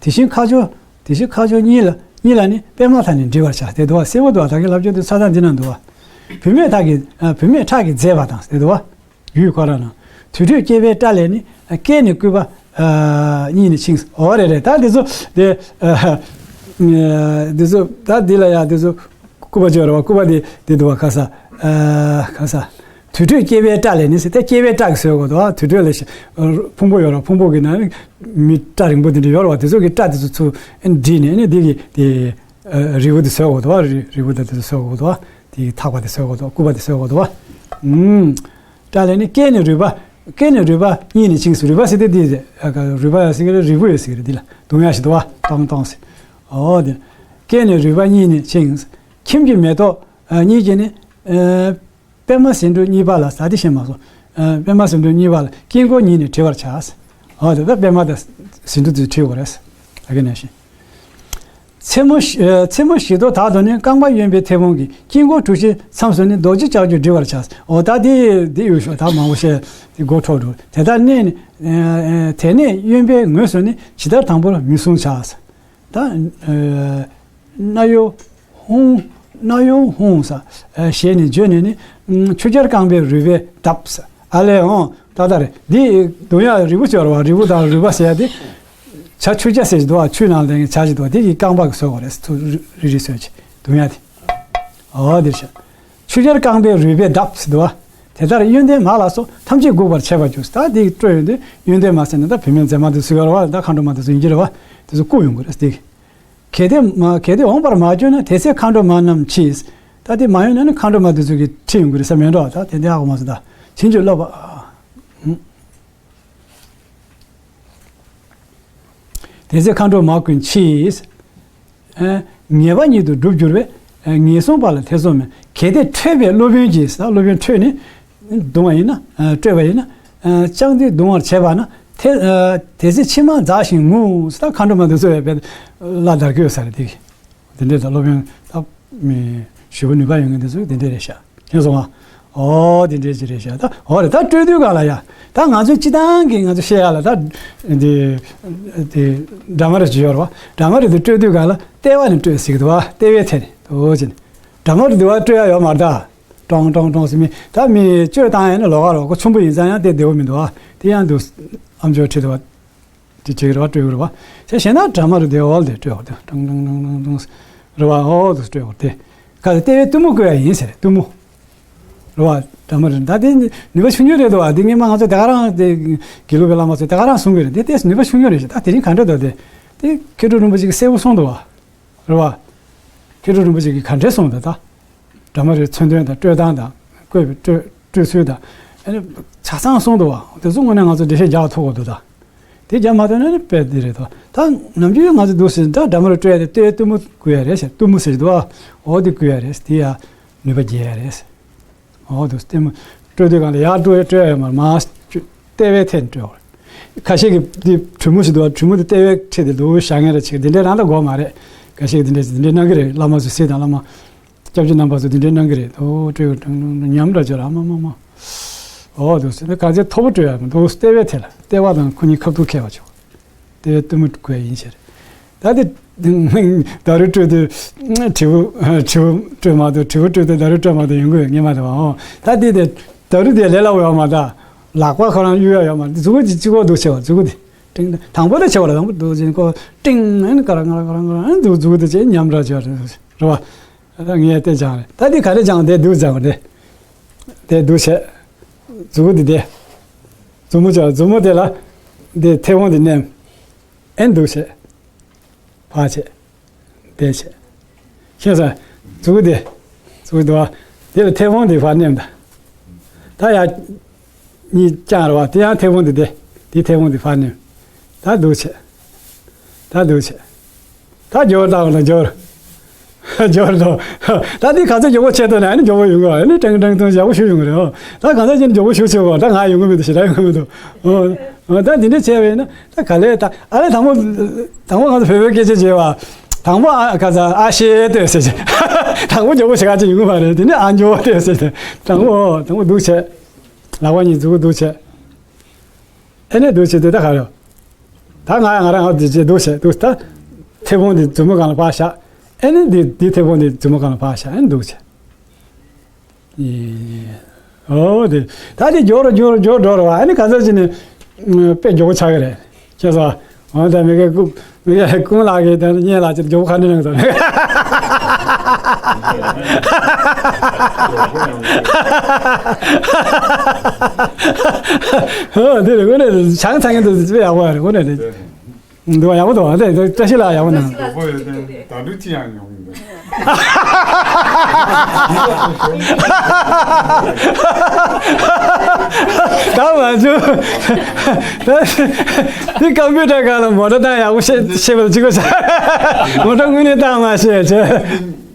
དེ་བཞིན་ཁ་སྦྱོར། དེ་བཞིན་ཁ་སྦྱོར་གཉིས་ལ། གཉིས་ལ་ནི་པད་མ་དག་ནི་འབྲི་བར་བྱ། དེ་འདུག་བ། གསལ་པོ་འདུག་བ། ད་གིན་ལབ་རྒྱུ་དེ་ས་ཐག་འདི་ན་འདུག་བ། བུད་མེད་ཁྲག་གིས། ཨ། བུད་མེད་ཁྲག་གིས་མཛེས་པ་དང་དེ་འདུག་བ། རྒྱུད་ཁོ་རང་ན། དུར་ཁྲོད་སྐྱེ་བོའི་སྐྲ་ལས་ནི། ཨ། སྐད་ནི་སྐུད་པ། ཨ། གཉིས་ནི་འཆིང་། འོ་རེད་རེད། ད་དེ་ཚོ་དེ། ཨ། དེ་ཚོ་ད་འདི་ལ་ཡ་དེ་ཚོ། སྐུད་པ་ཅིག་ཡོད་རེད་བ། སྐུད་པ་དེ་དེ་འདུག་བ། ག་ས། ཨ། ག་ས། དུར་ཁྲོད་སྐྱེ་བོའི་སྐྲ་ལས་ནི་ཟེར་དེ་སྐྱེ་བོའི་སྐྲ་གིས་བཟོས་དགོས་འདུག་བ། དུར་ཁྲོད་ལ་ཞིག་ཕུང་པོ་ཡོད་རེད་བ། ཕུང་པོ་གི་ནང་ནས་མི་སྐྲ་རིང་པོ་དེ་འདྲ་ཡོད་རེད་བ། དེ་ཚོ་གི་སྐྲ་དེ་ཚོ་ཚུར་བསྒྲིལ་ནས་ནི་དེ་གི་དེ། ཨ། རིལ་བུ་དེ་བཟོས་དགོས་འདུག་བ། རིལ་རིལ་བུ་དེ་དེ་ཚོ་བཟོས་དགོས་འདུག་བ། དེ་གི་ཐག་པ་དེ་བཟོས་དགོས་འདུག་སྐུད་པ་དེ་བཟོས་དགོས་འདུག་བ། ཨུམ། སྐྲ་ལས་ནི་སྐད་ནི་རུས་པ། སྐད་ནི་རུས་པ་གཉིས་ནི་འཆིང་ཟེར། རུས་པ་ཟེར་དེ་འདི་རེད། ཨ། ག་རུས་པ་ཟེར་གི་རེད། རིལ་བུ་ཡོད་ཟེར་གི་རེད། འདི་ལ་རྡུང་ཡ་ཞིག་འདུག་བ། ཏོང་ཏོང་ཟེར། འོ་དེ། སྐད་ནི་རུས་པ་གཉིས་ནི་འཆིང་། ཁྱིམ་གྱི་མེ་ཏོག་ཨ། གཉིས་ཀྱིས་ནི། ཨ། པདྨ་ཟེའུ་འབྲུ་གཉིས་པ་ལ་ཟ། དེ་བཤད་མ་སོང་། ཨ། པདྨ་ཟེའུ་འབྲུ་གཉིས་པ་ལ་དཀྱིལ་འཁོར་གཉིས་ནི་བྲི་བར་བྱ། འོ་དེ་ལྟར་པདྨ་དང་ཟེའུ་འབྲུ་དེ་བྲི་དགོས་རེད། ད་གིན་ནང་བཞིན། མཚན་མོ་བཞི། ཨ། མཚན་མོ་བཞི་ཐོག་དག་ཏུ་ནི་རྐང་པ་གཡོན་པའི་མཐེ་བོང་གིས་དཀྱིལ་འཁོར་གྲུ་བཞིའི་མཚམས་སུ་ནི་རྡོ་རྗེ་ལྕགས་ཀྱུ་བྲི་བར་བྱ། འོ་ད་དེ་དེ་ཡོད་ཤོག་ད་མང་པོ་བཤད་དེ་མགོ་འཕྲོག་འགྲོ། དེ་ལྟར་གནས་ནི། ཨ། དེ་ནས་གཡོན་པའི་ངོས་སུ་ནི་ཇི་ལྟར་དང་པོར་མི་གཟུང་བྱ། ད། ཨ། རྣ་ཡོ་ཧུང་། རྣ་ཡོ་ཧུང་ས། ཨ། ཞེས་ནི་བརྗོད་ནས་ནི། ཨུམ། ཆུ་སྐྱར་རྐང་པའི་རུས་པས་བརྡབས། ཨ་ལས་འོང་། ཏག་ཏག་རེད། འདི་རྡུང་ཡག་རིལ་བུ་ཅིག་ཡོད་རེད་བ། རིལ་བུ་དང་རུས་པ་ཟེར་ཡ་དེ། བྱ་ཆུ་བྱ་ཟེར་གྱི་འདུག་བ། ཆུའི་ནང་ལ་བྱ་ཞིག་འདུག་བ། དེ་གི་རྐང་པ་གིས་བཟོ་དགོས་རེད། ཐུག་རིལ་རིལ་བཟོས་ཀྱི་རྡུང་ཡག་དེ། འོ་དེ་བྱ། ཆུ་སྦྱར་རྐང་པའི་རུས་པས་བརྡབས་ཟེར་འདུག་བ། དེ་ལྟར་ཡོན་ཏན་མ་ལ་སོགས་ཐམས་ཅད་འགུགས་པར་བྱེད་པར་འགྱུར། ད་དེ་སྤྲོས་ཡོང་དུས་ཡོན་ཏན་མ་ཟེར་ན་ད་བུད་མེད་མཛེས་མ་དེ་ཚོ་ཡོད་རེད་བ། ད་མཁའ་འགྲོ་མ་དེ་ཚོ་ཡིན་གྱི་རེད་བ། དེ་ཚོ་བཀུག་ཡོང་གི་རེད་དེ། གལ་ཏེ་མ་གལ་ཏེ་འོངས་པར་མ་བྱོན་ན། དེ་ཚེ་མཁའ་འགྲོ་མ་རྣམས་མཆིས། ད་དེ་མ་ཡོང་ན་ནི་མཁའ་འགྲོ་མ་དེ་ཚོ་གིས་ཁྲིད་ཡོང་གི་རེད་ཟེར་མེད་འགྲོ། ད་དེ་འདྲ་ཧ་གོ་མ་སོང་། ད་ཕྱིན་ཅི་ལོག་པ། དེ་ཚེ་མཁའ་འགྲོ་མ་ཀུན་མཆིས། ཨ། ངེས་པ་ཉིད་དུ་འགྲུབ་འགྱུར་བས། ཨ། ངེས་གསུངས་པ་ལ་ཐེ་ཚོམ་མེད། གལ་ཏེ་ཁྲོས་པས་སློབ་དཔོན་གྱིས། ད་སློབ་དཔོན་ཁྲོས་ནས་བརྡུང་བ་ཡིན་ན། ཨ། སྤྲོས་པ་ཡིན་ན། ཨ། ལྕགས་མདུད་བརྡུང་བར་བྱེད་པ་ན། དེ། ཨ། དེ་ཚེ་མཆི་མ་འཛག་ཞིང་ངུ། ད་མཁའ་འགྲོ་མ་དེ་ཚོ་ཡང་བལ་བླ་དར་གོས་ས་རེད་དེ། དེ་འདྲའི་ད་སློབ་དཔོན་ད་མི་ཞེ་པོ་ནུས་པ་ཡོད་མཁན་དེ་ཚོས་དེ་འདྲའི་རེད་ཤག། མཁྱེན་སོང་ང་། ཨོ་དེ་འདྲའི་ཅིག་རེད་ཤག། ད་འོ་རེད། ད་སྤྲོས་དུས་སྒང་ལ་ཡ། ད་ང་ཚོའི་སྤྱི་བཏང་གི་ང་ཚོ་བཤད་ཡ་ལ་ད། འདི་འདི་སྦྲ་མ་རི་ཅིག་ཡོད་རེད་བ། སྦྲ་མ་རི་དེ་སྤྲོས་དུས་སྒང་ལ་ལྟེ་བ་ནས་སྤྲོས་ཟེར་གི་འདུག་བ། ལྟེ་བའི་ཐད་ནས་འདུག་ཅེ་ནས། སྦྲ་མ་རི་དེ་བ་སྤྲོས་ཡ་ཡོད་མ་རེད་ད། ཀྲོང་ཀྲོང་ཀྲོང་ཟེར་མི་ད་མི་གཅོད་བཏང་ཡ་ནི་ལོགས་ཀ་རེད་བ། ཁོ་ཆུང་པོ་ཡིན་ཙང་ཡང་དེ་བདེ་བོ་མི་འདུག་བ། དེ་ཡང་འདུག་ཨམ་ཅོག་ཁྲིད་འདུག་བ། དེ་བྱེད་ཀྱི་རེད་བ། སྤྲོས་ཀྱི་རེད་བ། བྱས་ཤེ་ན་སྦྲ་མ་རི་དེ་འོག་ལ་དེ་སྤྲོས་བ་དེ་ཀྲང་ཀྲང་ཀྲང་ཀྲང་ཀྲང་རེད་བ། འོག་ཏུ་སྤྲོས་བ་དེ། ག་ལྟེ་བའི་གཏུམ་མོ་བཀོད་ཡ་ཡིན་ཟེར། གཏུམ་མོ་རེད་བ། སྦྲ་མ་རི་ད་དེ་ནུས་པ་ཆུང་ཆུང་རེད་འདུག་བ། དེ་སྔོན་མ་ང་ཚོ་དེ་ག་རང་དེ་དགེ་ལུགས་པའི་བླ་མ་ཚོ་དེ་ག་རང་གསུང་གི་རེད། དེ་ཏོག་ཙམ་ནུས་པ་ཆུང་ཆུང་རེད་ཤག། ད་དེ་རིང་ག་འདྲ་འདུག་དེ། དེ་མཁས་གྲུབ་རིན་པོ་ཆེ་གིས་གསལ་པོ་གསུངས་འདུག་བ། རེད་བ། མཁས་གྲུབ་རིན་པོ་ཆེ་གིས་ག་འདྲས་གསུངས་འདུག་ད། སྦྲ་མ་རིའི་མཚོན་དོན་དང་སྤྲོས་སྟངས་དང་བཀོད་པའི་སྤྲོས་སྤྲོས་ཚུལ་དང་། ཨ་ནི་ཆ་ཚང་གསུངས་འདུག་བ། དེ་ཚོ་དངོས་གནས་ང་ཚོ་འགྲེལ་བཤད་རྒྱག་ཐུབ་དགོས་འདུག་ད། དེ་རྒྱག་མ་ཐུབ་ན་ནི་དཔེ་འདི་རེད་དོ། ད་ནམ་རྒྱུན་ང་ཚོ་འདུག་ཟེར་ད་སྦྲ་མ་རི་སྤྲོས་ཡ་དེ་ལྟེ་བའི་གཏུམ་མོ་བཀོད་ཡ་རེད་ཟེར། གཏུམ་མོ་ཟེར་གྱི་འདུག་བ། འོ་དེ་བཀོད་ཡ་རེད། དེ་ཡ་ནུས་པ་རྒྱས་ཡ་རེད། འོ་དེ་ལྟད་མོ་སྤྲོས་དུས་སྒང་ལ་ཡར་སྤྲོས་སྤྲོས་ཡ་མ་མ་ལྟེ་བའི་ཐད་ནས་སྤྲོས་པ་རེད། ཁ་ཤས་ཀྱིས་འདི་གྲུ་མོ་ཞིག་འདུག་བ། གྲུ་མོ་དེ་ལྟེ་བའི་ཁྲིད་དེ་འདུག་བཞག་མཁན་རེད། ཅིག་འདི་འདྲའི་རང་ལ་དགོས་མ་རེད། ཁ་ཤས་ཀྱིས་འདི་འདྲ་ཞིག་འདི་འདྲའི་གནང་གི་རེད། བླ་མ་ཚོ་གཟིགས་དང་། བླ་མ་སྐྱབས་རྗེ་རྣམ་པ་ཚོ་འདི་འདྲའི་གནང་གི་རེད། འོ་སྤྲོས་ཀྱི་ཉམས་འདྲ་བྱོས་ར། མ་མ་མ། འོ་འདུག་ཟེར་ན་ག་ཚད་མཐོ་པོ་སྤྲོས་ཡ་མི་འདུག་ལྟེ་བའི་ཐད་ལ། ལྟེ་བ་དང་ཁོ་གཉིས་ཁ་ཐུག་འཁེལ་བ་བྱོས། ལྟེ་བའི་གཏུམ་མོ་བཀོད་ཡ་ཡིན་ཟེར། ད་དེ་ཌཱ་རུ་སྤྲོས་དུས་དྲིལ་བུ་དྲིལ་བུ་སྤྲོས་མ་གཏོགས། དྲིལ་བུ་སྤྲོས་དུས་ཌཱ་རུ་སྤྲོས་མ་གཏོགས་ཡོང་གི་ཡོད་ངེས་མ་རེད་བ། འོ་ད་དེ་དེ་ཌཱ་རུ་དེ་ལས་སླ་པོ་ཡོད་མ་རེད། ལག་པ་ཁོ་རང་གཡུག་ཡ་ཡོད་མ་རེད། མཛུ་གུ་གཅིག་གཅིག་པོ་འདུག་བྱས་པ། མཛུ་གུ་དེ་ཀྲིང་དང་པོ་དེ་བྱས་པ་རེད། དང་པོ་འདུག་བྱས་ཁོ་ཀྲིང་ཨན་ཀ་ར་ང་ར་ང་ར་ང་ར་ཨན་འདུག་མཛུ་གུ་དེ་བྱས་ཉམས་འདྲ་བྱས་རེད་བ། ད་ངས་བལྟས་སྦྱངས་རེད། ད་དེ་ག་རེ་སྦྱངས། དེ་འདུག་སྦྱངས་རེད། དེ་འདུག་བྱས། མཛུ་གུ་དེ་དེ། མཛུབ་མོ་བྱས། མཛུབ་མོ་དེ་ལ་དེ་མཐེ་བོང་དེ་མནན། ཨེ་འདུག་བྱས། ཕར་བྱས། དེ་བྱས། ཤེས་སོང་། མཛུ་གུ་དེ། མཛུ་གུ་དེ་བ། དེ་ལ་མཐེ་བོང་དེ་ཕར་མནན་ད། ད་ཡ། གཉིས་རྐྱང་རེད་བ། དེ་ཡང་མཐེ་བོང་དེ་དེ། དེ་མཐེ་བོང་དེ་ཕར་མནན། ད་འདུག་བྱས། ད་འདུག་བྱས། ད་མགྱོགས་ལྟ་བ་ལ་མགྱོགས། མགྱོགས་འགྲོ། ད་འདི་ག་ཚོད་མགྱོགས་པོ་བྱེད་ཐུབ་ན་ཨ་ནི་མགྱོགས་པོ་ཡོང་གི་རེད། ཨ་ནི་ཀྲང་ཀྲང་ཀྲང་ཡག་པོ་ཞིག་ཡོང་གི་རེད། ཨོ། ད་གང་ཚ་ཅན་མགྱོགས་པོ་ཞིག་བྱེད་དགོས། ད་ང་ཡོང་གི་མི་འདུག་ཞེ་དྲག་ཡོང་གི་མི་འདུག་ཨོ། ཨོ། ད་འདི་འདྲ་བྱས་པས་ན་ད་ག་ལས་ད་ཨ་ལས་དང་པོ། དང་པོ་ང་ཚོ་བོད་པའི་སྐད་ཆ་བྱས་པ། དང་པོ་ཨ་ག་ཚ་ཨ་ཤེ་ལྟོས་ཟེར་བྱས། དང་པོ་མགྱོགས་པོ་ཞིག་ག་ཅིག་ཡོང་གི་མ་རེད། དེ་ནས་ཨ་མགྱོགས་པོ་ལྟོས་ཟེར་བྱས། དང་པོ་ཨོ། དང་པོ་འདུག་བྱས། ལག་པ་གཉིས་མཛུབ་གུ་འདུག་བྱས། ཨེ་ནས་འདུག་བྱས་དེ་ད་ག་རེད། ད་ང་ཡང་ང་རང་ཨ་འདི་བྱས་འདུག་བྱས་འདུག་ད་མཐེ་བོང་འདི་མཛུབ་མོ་སྒང་ལ་ཕར་བཞག་ཨེ་ནས་འདི་འདི་མཐེ་བོང་འདི་མཛུབ་མོ་སྒང་ལ་ཕར་བཞག་ཨེ་ནས་འདུག་བྱས། ཨོ་དེ་ད་དེ་མགྱོགས་རུ་མགྱོགས་རུ་མགྱོགས་འགྲོ་རུ་བ། ཨེ་ནས་ག་ཚོད་ཅིག་ནས་དཔེ་མགྱོགས་པོ་ཆགས་ཀྱི་རེད། ཁྱེད་ཚོ། འོ་ད་མི་གའི་ཀུ། མི་གའི་ཀུན་ལགས་ཀྱིས་ད་སྙན་ལགས་ཀྱིས་མགྱོགས་པོ་ག་འདྲ་གནང་སོང་། ཨོ་དེ་རེད། དངོས་གནས་བྱང་ཚ་ངན་དུ་དཔེ་ཡག་པོ་རེད། དངོས་གནས་རེད། འདུག་ཡག་པོ་འདུག་དེ་བཀྲ་ཤིས་ལགས་ཡག་པོ་གནང་། མགྱོགས་པོ་ཡོད་དེ་ད་དུང་ཅི་ཡང་ཡོང་གི་འདུག་ད་མ་བྱུང་། ད་དེ་ཀམ་པུ་ཊར་སྒང་ལ་མོ་ཊ་བཏང་ཡག་པོ་ཤེས་ཤེས་པ་ལ་གཅིག་པ་ཆགས། མོ་ཊ་དངོས་གནས་བཏང་མ་ཤེས་བྱས།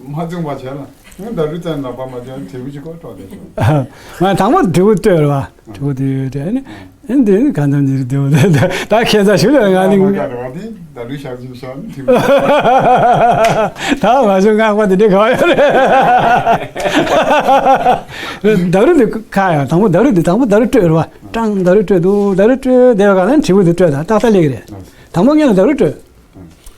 མ་བཙུན་པ་བྱས་ལ། ང་ད་རུ་ཙམ་ནག་པ་མ་བྱས་དྲིལ་བུ་ཅིག་ཁོ་སྤྲོ་བསྡད་ཤོག་ང་དང་པོ་དྲིལ་བུ་སྤྲོད་རེད་བ། དྲིལ་བུ་དེ་སྤྲད་ནས། ཨེ་འདི་ནི་གང་འཚམ་འདི་རེད། དེ་ད་ཁྱེད་ཚ་ཞུ་ལ་ང་ནི། ད་རུ་ཞབས་ཞུ་ཤོག་ནི་དྲིལ་བུ། ད་མ་བྱུང་། སྔགས་པ་དེ་འདྲའི་ག་བ་ཡོད་རེད། ད་རུ་དེ་ཁ་ཡང་དང་པོ་ད་རུ་དེ་དང་པོ་ད་རུ་སྤྲོད་རེད་བ། ཀྲང་ད་རུ་སྤྲོད་འདུག་ད་རུ་སྤྲོད་བསྡད་པ་ག་ལ་དྲིལ་བུ་དེ་སྤྲོད། ད་ཏག་ཏག་སླེབས་ཀྱི་རེད། དང་པོ་ངས་ལ་ད་རུ་སྤྲོད།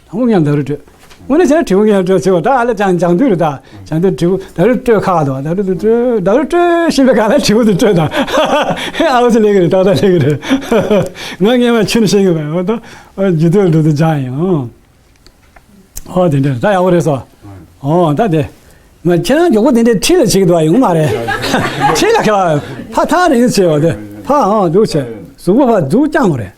དང་པོ་ངས་ལ་ད་རུ་སྤྲོད། དངོས་གནས་བྱས་ན་དྲིལ་བུ་ངས་སྤྲོད་ཆེ་བ། ད་ཨ་ལ་ཅང་ཅང་དུས་རེད། ད་ཅང་དུས་དྲིལ་བུ་ད་རུ་སྤྲོད་ཁག་འདུག་ད་རུ་དུ་སྤྲོད། ད་རུ་སྤྲོད་ཤེས་པའི་ག་ལ་དྲིལ་བུ་དུ་སྤྲོད་དང་། ཨ་བུ་ཚོ་ལས་ཀྱི་རེད། ཏག་ཏག་ལས་ཀྱི་རེད། ང་ངས་མ་ཆུ་ནི་ཤེས་གི་མེད། འོ་ད་འོ་རྒྱུ་དུས་རུ་དུ་སྦྱང་ཡིན། ཨོ་དེ་འདྲ་ད་ཡག་པོ་རེད་སོ། ཨོ་ད་དེ་མ་ཁྱེད་རང་མགྱོགས་པོ་དེ་འདྲའི་ཁྲིད་ལ་བྱེད་ཀྱི་འདུག་ཨ། ཡོང་མ་རེད། ཁྲིད་ལ་ཁ་ཕ་ཐག་རིང་བྱས་བ་དེ་ཕ་ཨོ་འདུག་བྱས་གཟུགས་པོ་ཕ་གཟུགས་བརྐྱངས་པ་རེད།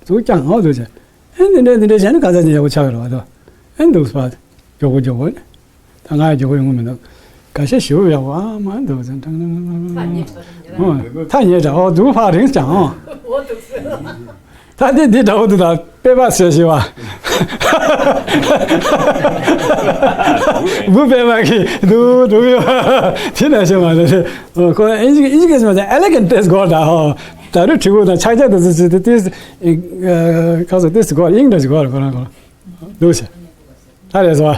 གཟུགས་བརྐྱངས་ཨོ་འདུག་བྱས། ཨེ་འདི་འདྲ་འདི་འདྲ་བྱས་ན་ག་ཚ་ཅིག་ཡག་པོ་ཆགས་ཀྱི་རེད་བ་དོ། ཨེ་འདུག་ཕ། མགྱོགས་པོ་མགྱོགས་པོ། ད་ང་ཡང་མགྱོགས་པོ་ཡོང་གི་མི་འདུག་ཁ་ཤས་ཞེ་པོ་ཡག་པོ་ཨ་མ་འདུག་ཟེར། ཐག་ཉེ་དྲགས་ཨོ་འདུག་ཕ་རིང་ཅང་ཨོ། ད་འདི་འདི་འདྲ་བོ་འདུག་ད་དཔེ་པ་ཟེར་ཞེས་པ། བུ་དཔེ་པ་གི་འདུག་འདུག་ཡོད། དེ་ནང་བཞིན་མ་རེད། ཁོ་ཨིན་ཇི་ཨིན་ཇི་སྐད་ཆ་མ་ཟེར། ཨེ་ལེ་གན་ཏེས་གོ་ད་ཧོ། ད་རུ་ཁྲི་བོ་དང་ཕྱག་རྒྱ་དེ་ཚོ་ཚོ་དེ་ཏེས་ཁ་སོ་ཏེས་གོ་ཨིན་འདྲ་ཞིག་གོ་ཁོ་རང་གོ། འདུག་ཟེར། ད་རེད་སོ།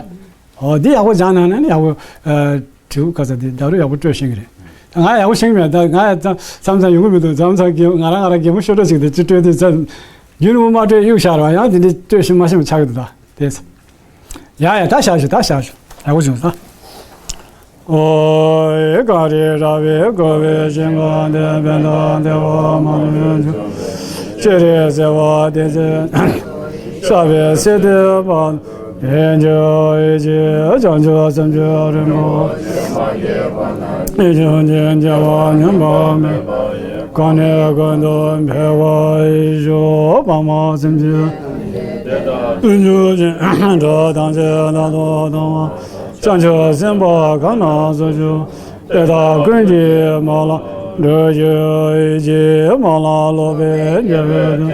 ཨོ་འདི་ཡག་པོ་སྦྱངས་གནང་ན་ནི་ཡག་པོ། ཨ་དྲིལ་བུ་ཁ་ས་འདི་ད་རུང་ཡག་པོ་སྤྲོད་ཤེས་ཀྱི་རེད། ད་ང་ཡག་པོ་ཤེས་ཀྱི་མེད། ད་ང་མཚམས་མཚམས་ཡོང་གི་མི་འདུག་མཚམས་མཚམས་གི་ང་རང་ང་རང་གད་མོ་ཤོར་འགྲོ་ཞིག་དེ་ཅི་སྤྲོད་དེ་ཚ་རྒྱུན་རིང་པོ་མ་སྤྲོད་གཡུག་བཞག་ར་བ། ཡང་དེ་འདྲའི་སྤྲོད་ཤེས་མ་ཤེས་མ་ཆགས་ཀྱི་འདུག་ད་དེ་ཚ། ཡ་ཡ་ད་བཞག་ཞུ། ད་བཞག་ཞུ། ཡག་པོ་བྱུང་ས། ཨོ་ཡེ་ག་རེ་ར་བའི་གོ་བའི་ཞིང་ཁམས་དེ་བན་དང་དེ་བ་མ་ལུས་ཅི་རེ་ཟེར་བ་དེ་ཚེ་ས་བའི་སེ་དེ་བ་ཡེ་འཇོ་ཡེ་ཅི་བྱང་ཆུབ་སེམས་མཆོག་རིན་པོ་ཡེ་ཆུང་ཆེན་རྒྱལ་བ་ཉམས་པ་མེད་གང་ནས་གང་དུ་འཕེལ་བ་ཡེ་ཤོག་བ་མ་སེམས་ཅན་ཀུན་འབྱུང་ཅན་འགྲོ་དང་ཚེ་ད་དོ་དང་བ། བྱང་ཆུབ་སེམས་དཔའ་གང་ན་སུ་བཞུགས། དེ་དག་ཀུན་གྱི་མ་ལ་འགྲོ་ཞིང་ཡིད་ཀྱི་མ་ལ་སློབ་པའི་རྒྱལ་བའི་དོན།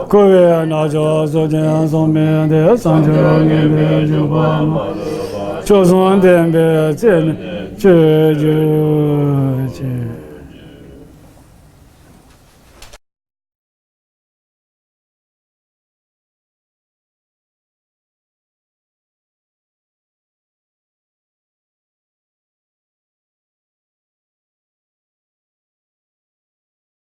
འཁོར་བའི་རྣམ་གཞག་སུ་ཅན་སོང་མིན་ཏེ། བྱང་ཆུབ་ངེས་པའི་འཇུག་པ་མ་ལུས་པ། མཆོག་གསུམ་བསྟན་པའི་ཚད་ནི་སྤྱོད་གྱུར་ཅིག